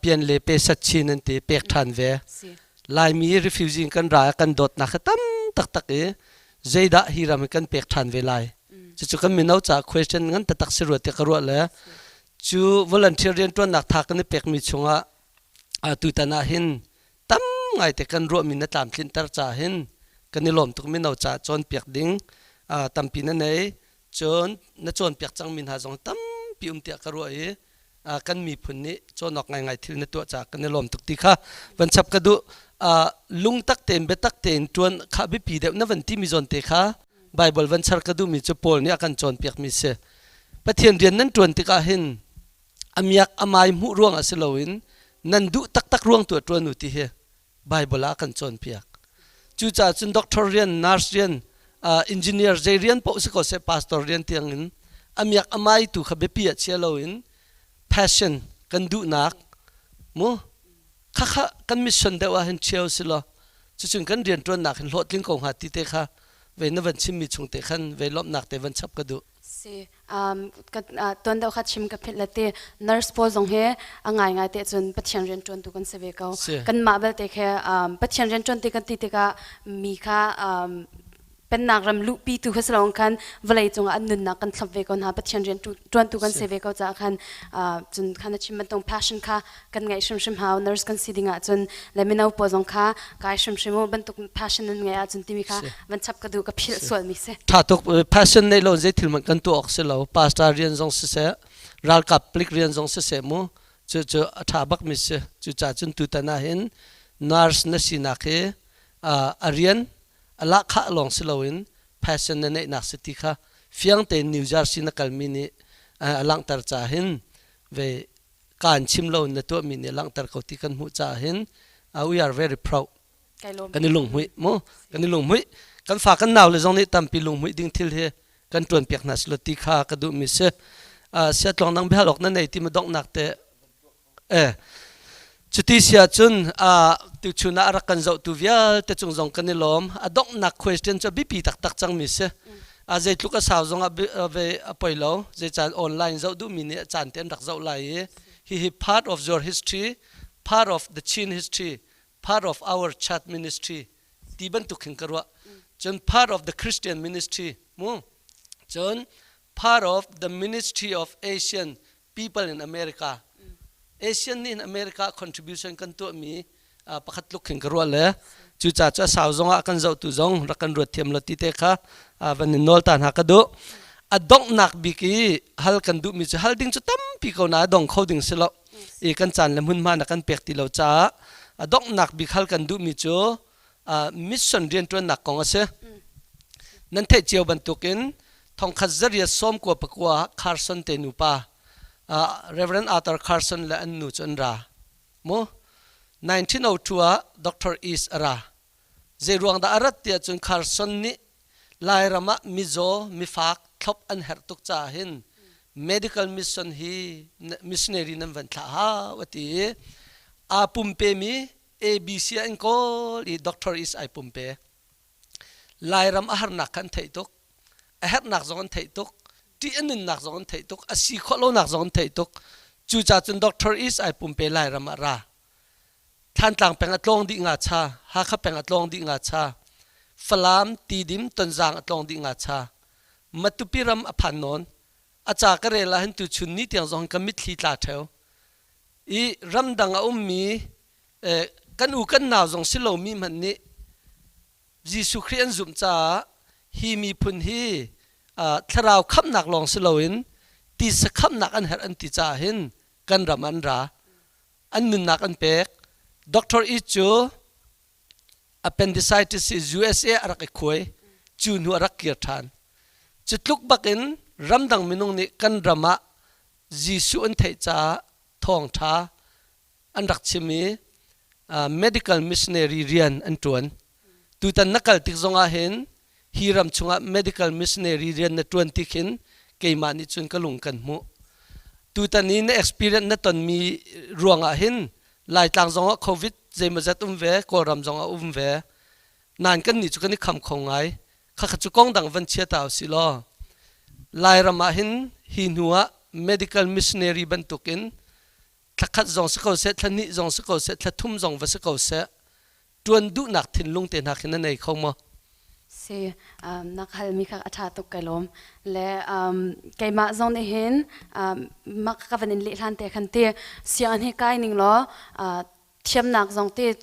pian le pe sat chin an ti pek ṭhan ve. Laimi refugee kan ra kan dawtnak kha tam taktak i zeidah hi ram hi kan pek ṭhan ve lai. Cucu kan mino caah question ngan taktak si rua ti ka ruah le cu volunteer rianṭuannak tha kan i pekmi chungah tutan ah hin tam ngaite kan ruahmi na tlamtlinter caah hin kan i lawm tuk mino caah cawnpiak ding tampi na nei cun na cawnpiak cangmi hna zong tampi um tiah ka ruah i kan miphun nih cawnawk ngaingai thil na tuah caah kan i lawm tuk ti kha van chap ka duh. Lungtak tein biatak tein ṭuan kha biapi deuh na van timi zawn te kha Bible van char ka duhmi cu Paul nih a kan cawnpiakmi si. Pathian rian nan ṭuan tikah hin amiak amai hmuh ruang ah si loin nan duh taktak ruang tu ah ṭuan u ti hi Bible ah a kan cawnpiak. Cucaah cun doctor rian, nurse rian, engineer zei rian paoh si ko seh pastor rian tiang in amiak amai tu kha biapi ah chia loin passion kan duhnak mu khakha kan mission deuh ah hin chia si law cucun kan rianṭuannak hin hlawhtling ko hnga ti te kha ve na van chimmi chung te khan ve lawmhnak te van chap ka duh. Si ka tuan deuh kha chim ka philh le ti nurse pawl zong hi a ngaingai te cun Pathian rian ṭuantu kan si ve ko. Kanmah belte khi Pathian rian ṭuan ti kan ti tikah mi kha pennak ram luhpi tu kha si lo khan vawlei cungah an nunnak kan thlop ve ko hna. Pathian rian ṭuantu kan si ve ko caah khan cun khan na chim bantuk passion kha kan ngeih hrimhrim hau nurse kan si ding ahcun le mino pawl zong kha kai hrimhrim u bantuk passion nan ngeih ahcun timi kha van chap ka duh ka philh sualmi si. Tha tuk. Passion nei lo zei thil hmanh kan tuah awk si lo. Pastor rian zong siseh ralkap palik rian zong siseh mu cu cu a tha bak mi si. Cucaah cun tutan ah hin nurse na sinak hi a rian a lahkhah lawng si loin passion na neihnak si ti kha fiang tein New Jersey na kalmi nih a langhter ca hin ve kaan chim lo na tuahmi nih langhter ko ti kan hmuh caah hin we are very proud. Kan i lunghmuih mu kan i lunghmuih. Kan fa kan nau le zong nih tampi lunghmuih ding thil hi kan tuan piak hna silo ti kha ka duh mi si. Siatlong nang bihal awk na nei ti ma donghnak te eh cuti sia cun tuchun ah rak kan zohtu vialte cung zong kan i lawm. A donghnak question cu bipi taktak cang mi si. A zeitluk a sau zong ah ve a poi lo zeicaan online zoh duhmi nih caan te an rak zoh lai i hihi part of your history, part of the Chin history, part of our church ministry ti bantuk khin ka ruah. Cun part of the Christian ministry mu cun part of the ministry of Asian people in America. Asian nih in America contribution kan tuahmi pakhat tluk khin ka ruah le cucaah cu a sau zong ah kan zohtu zong rak kan ruat thiam lo ti te kha van in nawl ta hna ka duh. A donghnak bik i hal kan duhmi cu hal ding cu tampi ko na dong kho ding si lo i kan caan le hmunhma na kan pek ti lo caah a donghnak bik hal kan duhmi cu mission rianṭuannak kong a si. Nan theih cio bantukin thongkhat zariat sawm kua pakua Carson te nupa Reverend Arthur Carson le an nu cu an ra mu. 1902 ah Dr. East a ra. Zeiruang dah a rat tiah cun Carson nih Lairam ah mizaw, mifak thlop an herh tuk caah hin medical mission hi missionary nan van thlah hau a ti i aa pumpemi ABC ah in kawl i Doctor East ai pumpe. Lairam a harnak kha an theih tuk. A herhnak zong an theih tuk. Ṭih a nunnak zong an theih tuk. A si khawh lonak zong an theih tuk. Cucaah cun Doctor East ai pumpe Lairam ah ra. Thantlang peng a tlawng dih nga cha, Hakha peng a tlawng dih nga cha, Falam, Tidim, Tonzang a tlawng dih nga cha. Matupi ram a phan nawn. A ca ka rel ah hin tuchun ni tiang zong ka mitthli tla ṭheo. I ramdang a ummi kan u kan nau zong si lomi hmanh nih Jesuh Khrih an zumh caah hi miphun hi thlarau khamhnak lawng si loin tisa khamhnak an herh an ti caah hin kan ram an ra. An nunnak an pek. Dr. East cu appendicitis i USA a rak i khuai. Cu hnu a rak kir ṭhan. Cu tluk bakin ramdang minung nih kan ram ah Jesuh an theih caah thawngṭha an rak chim i medical missionary rian an ṭuan. Tutan na kal tik zongah hin hi ram chungah medical missionary rian na ṭuan ti khin keimah nih cun ka lung kan hmuh. Tutan i na experience na tonmi ruangah hin Laitlang zongah COVID zeimawzat um ve, Kawlram zongah um ve. Nain kan nih cu kan i kham kho ngai. Khakha cu kong dang van chia ta usih law Lairam ah hin hi hnu ah medical missionary bantukin thlakhat zong si ko seh, thlahnih zong si ko seh, thlathum zong va si ko seh, ṭuan duhnak thinlung te hna khi na nei kho maw? Si, na ka halmi kha a ṭha tuk kai lawm. Le keimah zong nih hin mah ka van in leh hlan te khan ti sianginn hi kai ning law thiamnak zong te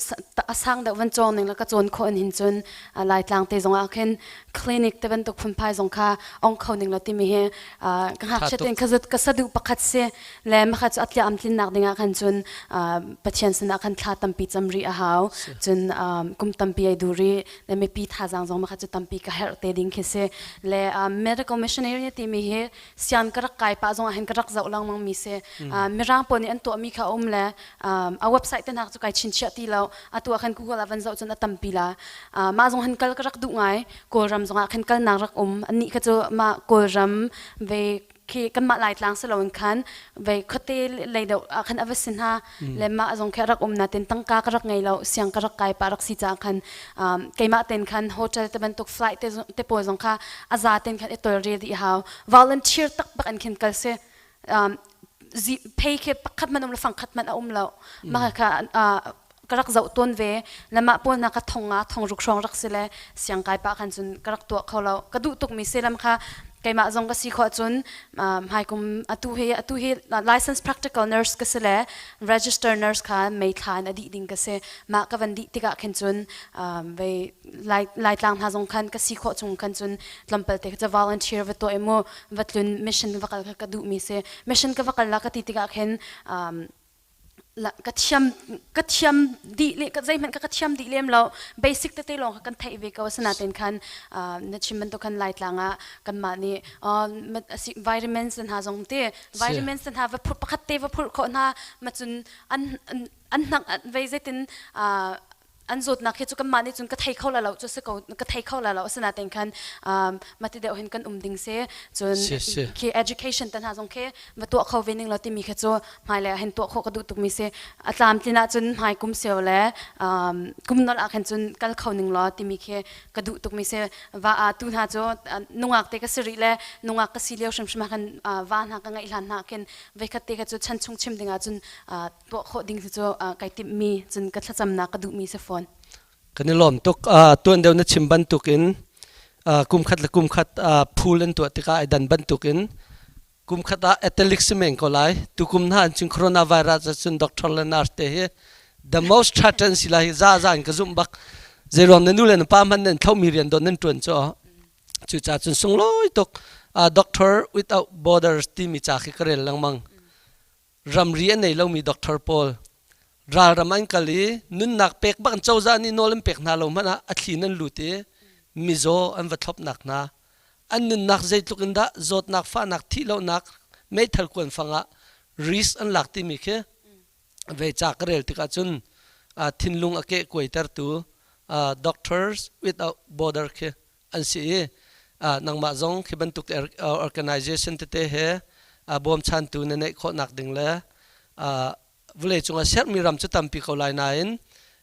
a sang deuh van cawng ning la ka cawn khawh in hin cun Laitlang te zong ah khin clinic te bantuk phunphai zong kha ong kho ning la timi hi ka ngakchia tein ka sadu pakhat si le makha cu atlia am tlinnak ding ah khan cun Pathian sinah khan thla tampi cam ri a hau cun kum tampi ai du ri le mipi thazaang zong makha cu tampi ka herh te ding khi si le medical missionary timi hi sian ka rak kai pah zong ah hin ka rak zoh lengmang mi si mirang pawl nih an tuah mi kha um le a website te hna cu kai chinchiah ti lo atu ah khan Google ah van zoh cun a tampi la mah zong han kal ka rak duh ngai Kawlram zong ah khan kalnak rak um annih kha cu mah Kawlram ve khi kanmah Laitlang si loin khan vei khuate lei deuh ah khan a va si hna le mah zong khi a rak um natin tangka ka rak ngei lo siang ka rak kai pah rak si caah khan keimah ten khan hotel te bantuk flight te te pawl zong kha a za ten khan i tawlrel dih hau volunteer tak bak in khin kal si phei khi pakhat man um le fang khat man a um lo mah kha ka rak zoh tawn ve le mah pawl hna ka thong nga thong ruk hrawng rak si le siang kai pah khan cun ka rak tuah kho lo ka duh tuk mi si lam kha keimah zong ka si khawh cun hmaikum atu hi license practical nurse ka si le register nurse kha May thla in a dih ding ka si mah ka van dih tikah khin cun vei Laitlang hna zong khan ka si khawh chung khan cun tlawmpal te ka volunteer va tuah emu va tlun mission va kal kha ka duh mi si mission ka va kal la ka ti tikah khin ka thiam dih le ka zeihmanh ka thiam dih lem lo basic tete lawng kha kan theih ve ko asinain khan na chim bantuk khan Laitlang ah kanmah nih vitamins hna zong te vitamins hna va phurh pakhat te va phurh khawh hna ma cun an an hnak vei zeitin an zawtnak hi cu kanmah nih cun ka thei kho la lo cu si ko ka thei kho la lo asinain khan mati deuh hin kan um ding si cun khi education te hna zong khi va tuah kho ve ning lo timi kha cu hmailei ah hin tuah khawh ka duh tukmi si a tlamtlin ahcun hmai kum sio le kum nolh ah khan cun kal kho ning law timi khi ka duh tukmi si va a tu hna cu nungak te ka si rih le nungak ka si lio hrimhrim ah khan va hna ka ngeih hlan hna khin veikhat te kha cu chan chung chim ding ah cun tuah khawh ding cu kai timhmi cun ka thlacamnak ka duhmi si fawn. Kan i lawm tuk. Tuan deuh na chim bantukin kum khat le kum khat phul an tuah tikah ai dan bantukin kum khat ah Atelic si men ko lai. Tukum hna an cun coronavirus cun doctor le nurse te hi the most threatened si lai za za in ka zumh bak. Zeiruang na nu le na pa hmanh nan thlomi rian don nan tuan cu cucaah cun sunglawi tuk Doctor Without Borders timi ca khi ka rel lengmang. Ramri a nei lomi doctor pawl ralram an kal i nunnak pek bak cozah nih nawl an pek hna lo hmanh ah a thli nan lut i mizaw an va thlopnak hna an nunnak zeitluk in dah zawtnak fahnak thih lonak meithal kuan fang ah risk an lak timi khi ve ca ka rel tikah cun. Thinlung a keh kuaitertu Doctors Without Border khi an si i nangmah zong khi bantuk organization tete he bawmchantu na neih khawhnak ding le vawlei cung ah sermi ram cu tampi ko lai nain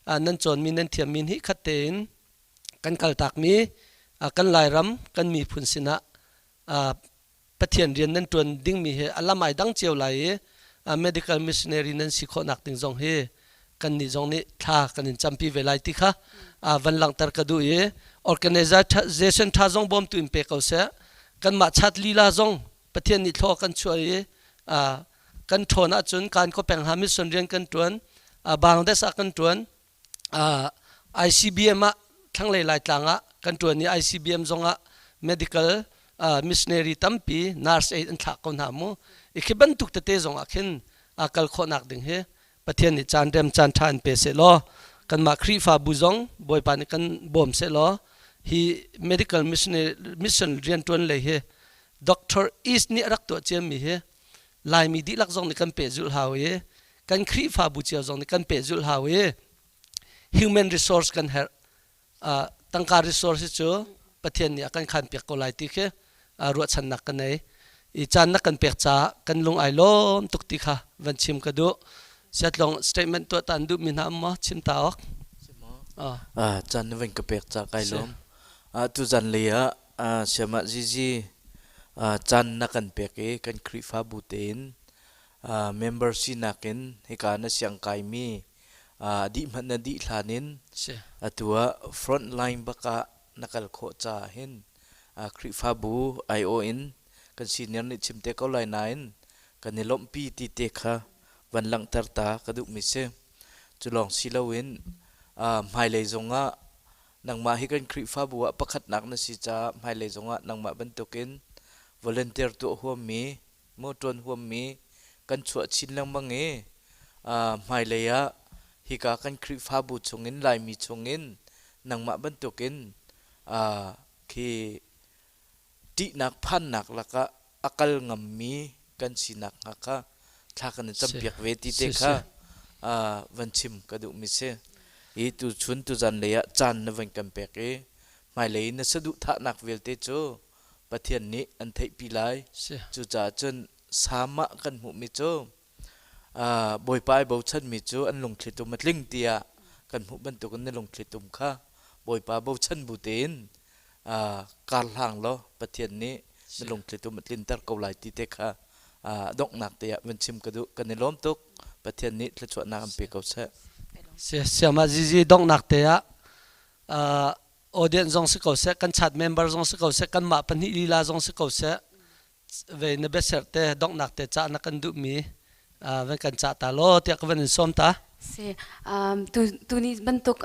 nan cawnmi nan thiammi hi khat tein kan kaltakmi kan Lairam kan miphun sinah Pathian rian nan ṭuan dingmi hi a lam ai dang cio lai i medical missionary nan si khawhnak ding zong hi kannih zong nih thla kan in campi ve lai ti kha van langhter ka duh i organization ṭha zong bawmtu in pe ko seh. Kanmah chat lila zong Pathian nih thlaw kan chuah i kan ṭhawn ahcun kan ko peng ha mission rian kan ṭuan, Bangladesh ah kan ṭuan, ICBM ah thlanglei Laitlang ah kan ṭuan i ICBM zongah medical missionary tampi nurse aid an thlak ko hna mu. I khi bantuk tete zongah khin kal khawhnak ding hi Pathian nih caan rem caan ṭha in pe seh law kanmah Khrihfabu zong Bawipa nih kan bawm seh law hi medical missionary mission rianṭuan lei hi Dr. East nih a rak tuah ciami hi Laimi dihlak zong nih kan pehzulh hau i kan Khrihfabu cio zong nih kan pehzulh hau i human resource kan herh. Tangka resource cu Pathian nih a kan khan piak ko lai ti khi ruahchannak ka nei i caan na kan pek caah kan lung ai lawm tuk ti kha van chim ka duh. Siatlong statement tuah tan duh mi hna maw chim ta awk? Caan na van ka pek ca kai lawm. Tu zan lei ah siamah zizi caan na kan pek i kan Khrihfabu tein member sinak in hika na siang kaimi dih hmanh na dih hlan in atu ah front line bak ah na kal khawh caah hin Khrihfabu aiawh in kan senior nih chim te ko lai nain kan i lawmhpi ti te kha van langhter ta ka duhmi si. Cu lawng si loin hmailei zongah nangmah hi kan Khrihfabu ah pakhatnak na si caah hmailei zongah nangmah bantukin volunteer tuah huammi maw ṭuan huammi kan chuah chin lengmang i hmailei ah hika kan Khrihfabu chungin Laimi chungin nangmah bantukin khi ṭihnak phannak lakah a kal ngammi kan sinak hnga kha thla kan i campiak ve ti te kha van chim ka duhmi si. I tuchun tuzan lei ah caan na van kan pek i hmailei na saduhthahnak vialte cu Pathian nih an theihpi lai. Cucaah cun sama kan hmuhmi cu Bawipa ai bochanmi cu an lungthlitum a tling tiah kan hmuh bantukin na lungthlitum kha Bawipa bochan bu tein kar hlang law Pathian nih na lungthlitum a tlinter ko lai ti te kha donghnak te ah van chim ka duh. Kan i lawm tuk. Pathian nih thluachuahnak an pe ko seh. Siama zizi donghnak te ah audience zong si ko seh, kan chat member zong si ko seh, kanmah pahnih lila zong si ko seh, ve na biaserh te donghnak te cah na kan duhmi van kan cah ta law tiah ka van in sawm ta. Si tu tu ni bantuk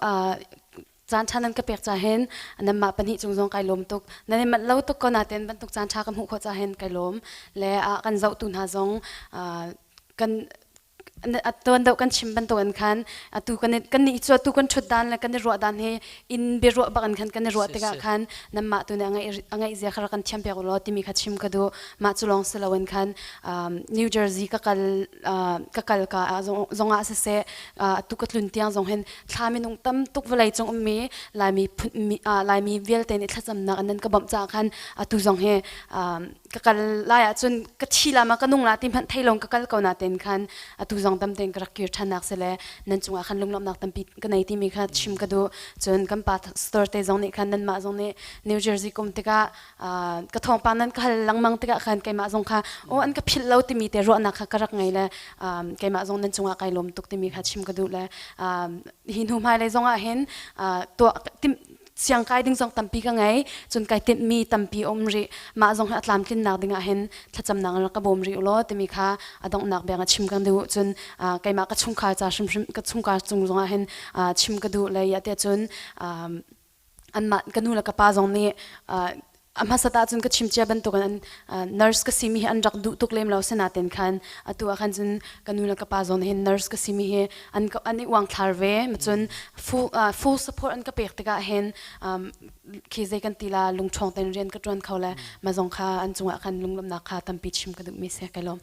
caan ṭha nan ka pek ca hin nanmah pahnih cung zong kai lawm tuk. Nan i manh lo tuk ko nain bantuk caan ṭha ka hmuh khawh ca hin kai lawm. Le kan zohtu hna zong kan tuan deuh kan chim bantukin khan atu kan kan nih cu atu kan ṭhut dan le kan i ruah dan hi inn biaruah bak in khan kan i ruah tikah khan nanmah tu nih a ngaih zia kha rak kan thiam piak ulaw timi kha chim ka duh. Mah cu lawng si loin khan New Jersey ka kal ka kal ka zongah siseh, atu ka tlun tiang zong hin thla minung tam tuk vawlei cung ummi Laimi Laimi vialte nih thlacamnak an nan ka bawmh caah khan atu zong hi ka kal lai ahcun ka thi la ma ka nung la ti hmanh thei lawng ka kal ko na ten khan atu zong tam ten ka rak kir ṭhan nak si le nan cungah khan lunglawmhnak tampi ka nei timi kha chim ka duh. Cun kan pa store te zong nih khan nanmah zong nih New Jersey kum tikah ka thawngpang nan ka hal lengmang tikah khan keimah zong kha oh an ka philh lo timi te ruahnak kha ka rak ngei le keimah zong nan cungah kai lawm tuk timi kha chim ka duh le hi hnu hmailei zong ah hin tuah siang kai ding zong tampi ka ngei. Cun kai tinhmi tampi um rih. Mah zong hi a tlamtlinnak ding ah hin thlacamnak in rak ka bawm rih ulaw timi kha a donghnak beng ah chim kan duh. Cun keimah ka chungkhar ca hrimhrim ka chungkhar cung zong ah hin chim ka duh le ya tiah cun anmah ka nu le ka pa zong nih a hmasat ahcun ka chim cia bantukin an nurse ka simi hi an rak duh tuk lem lo. Sinain khan atu ah khan cun ka nu le ka pa zong hin nurse ka simi hi an an i uangthlar ve. Cun full full support an ka pek tikah hin khi zei kan ti la lungṭhawng tein rian ka ṭuan kho le ma zong kha an cungah khan lunglawmhnak kha tampi chim ka duhmi si. Kai lawm.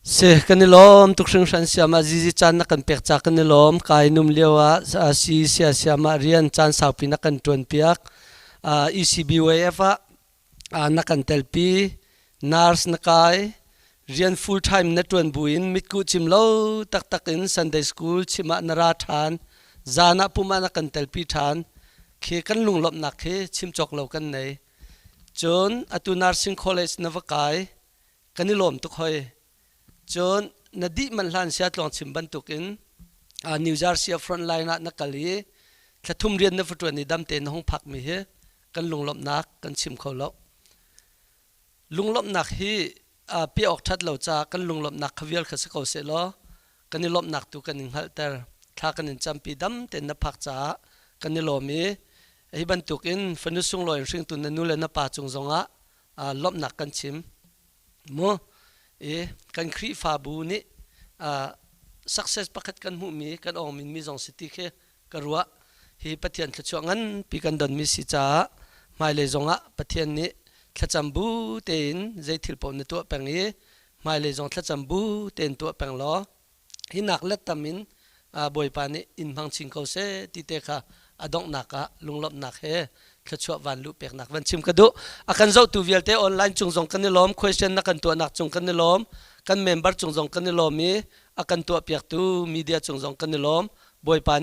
Si kan i lawm tuk hringhran siamah zizi caan na kan pek ca kan i lawm. Kai num lio ah si sia siamah rian caan saupi na kan tuan piak. ECBYF ah na kan telpi. Nurse na kai. Rian full time na tuan buin mitkuh cim lo taktak in Sunday school chim ah na ra than. Zan ah pum ah na kan telpi than. Khi kan lunglawmhnak khi chim cawk lo kan nei. Cun atu nursing college na va kai. Kan i lawm tuk hoi. Cun na dih manh hlan sia tluang chim bantukin New Jersey front line ah na kal i thlathum rian na va ṭuan i dam tein na hung phak mi hi kan lunglawmhnak kan chim kho lo. Lunglawmhnak hi piah awk ṭhat lo caah kan lunglawmhnak kha vial kha si ko seh law kan i lawmhnak tu kan in hngalhter. Thla kan in campi dam tein na phak caah kan i lawm i hi bantukin fanu sunglawi in hringtu na nu le na pa cung zongah lawmhnak kan chim. Mu i kan Khrihfabu nih success pakhat kan hmuhmi kan awngminmi zong si ti khi ka ruah. Hi Pathian thluachuah nganpi kan donmi si caah hmailei zongah Pathian nih thlacam bu tein zei thil paoh na tuah peng i hmailei zong thlacam bu tein tuah peng law hi nak let tam in Bawipa nih in hmang chin ko seh ti te kha a donghnak ah lunglawmhnak he thluachuah van luh peknak van chim ka duh. A kan zohtu vialte online cung zong kan i lawm, question na kan tuahnak cung kan i lawm, kan member cung zong kan i lawm i a kan tuahpiaktu media cung zong kan i lawm. Bawipa nih.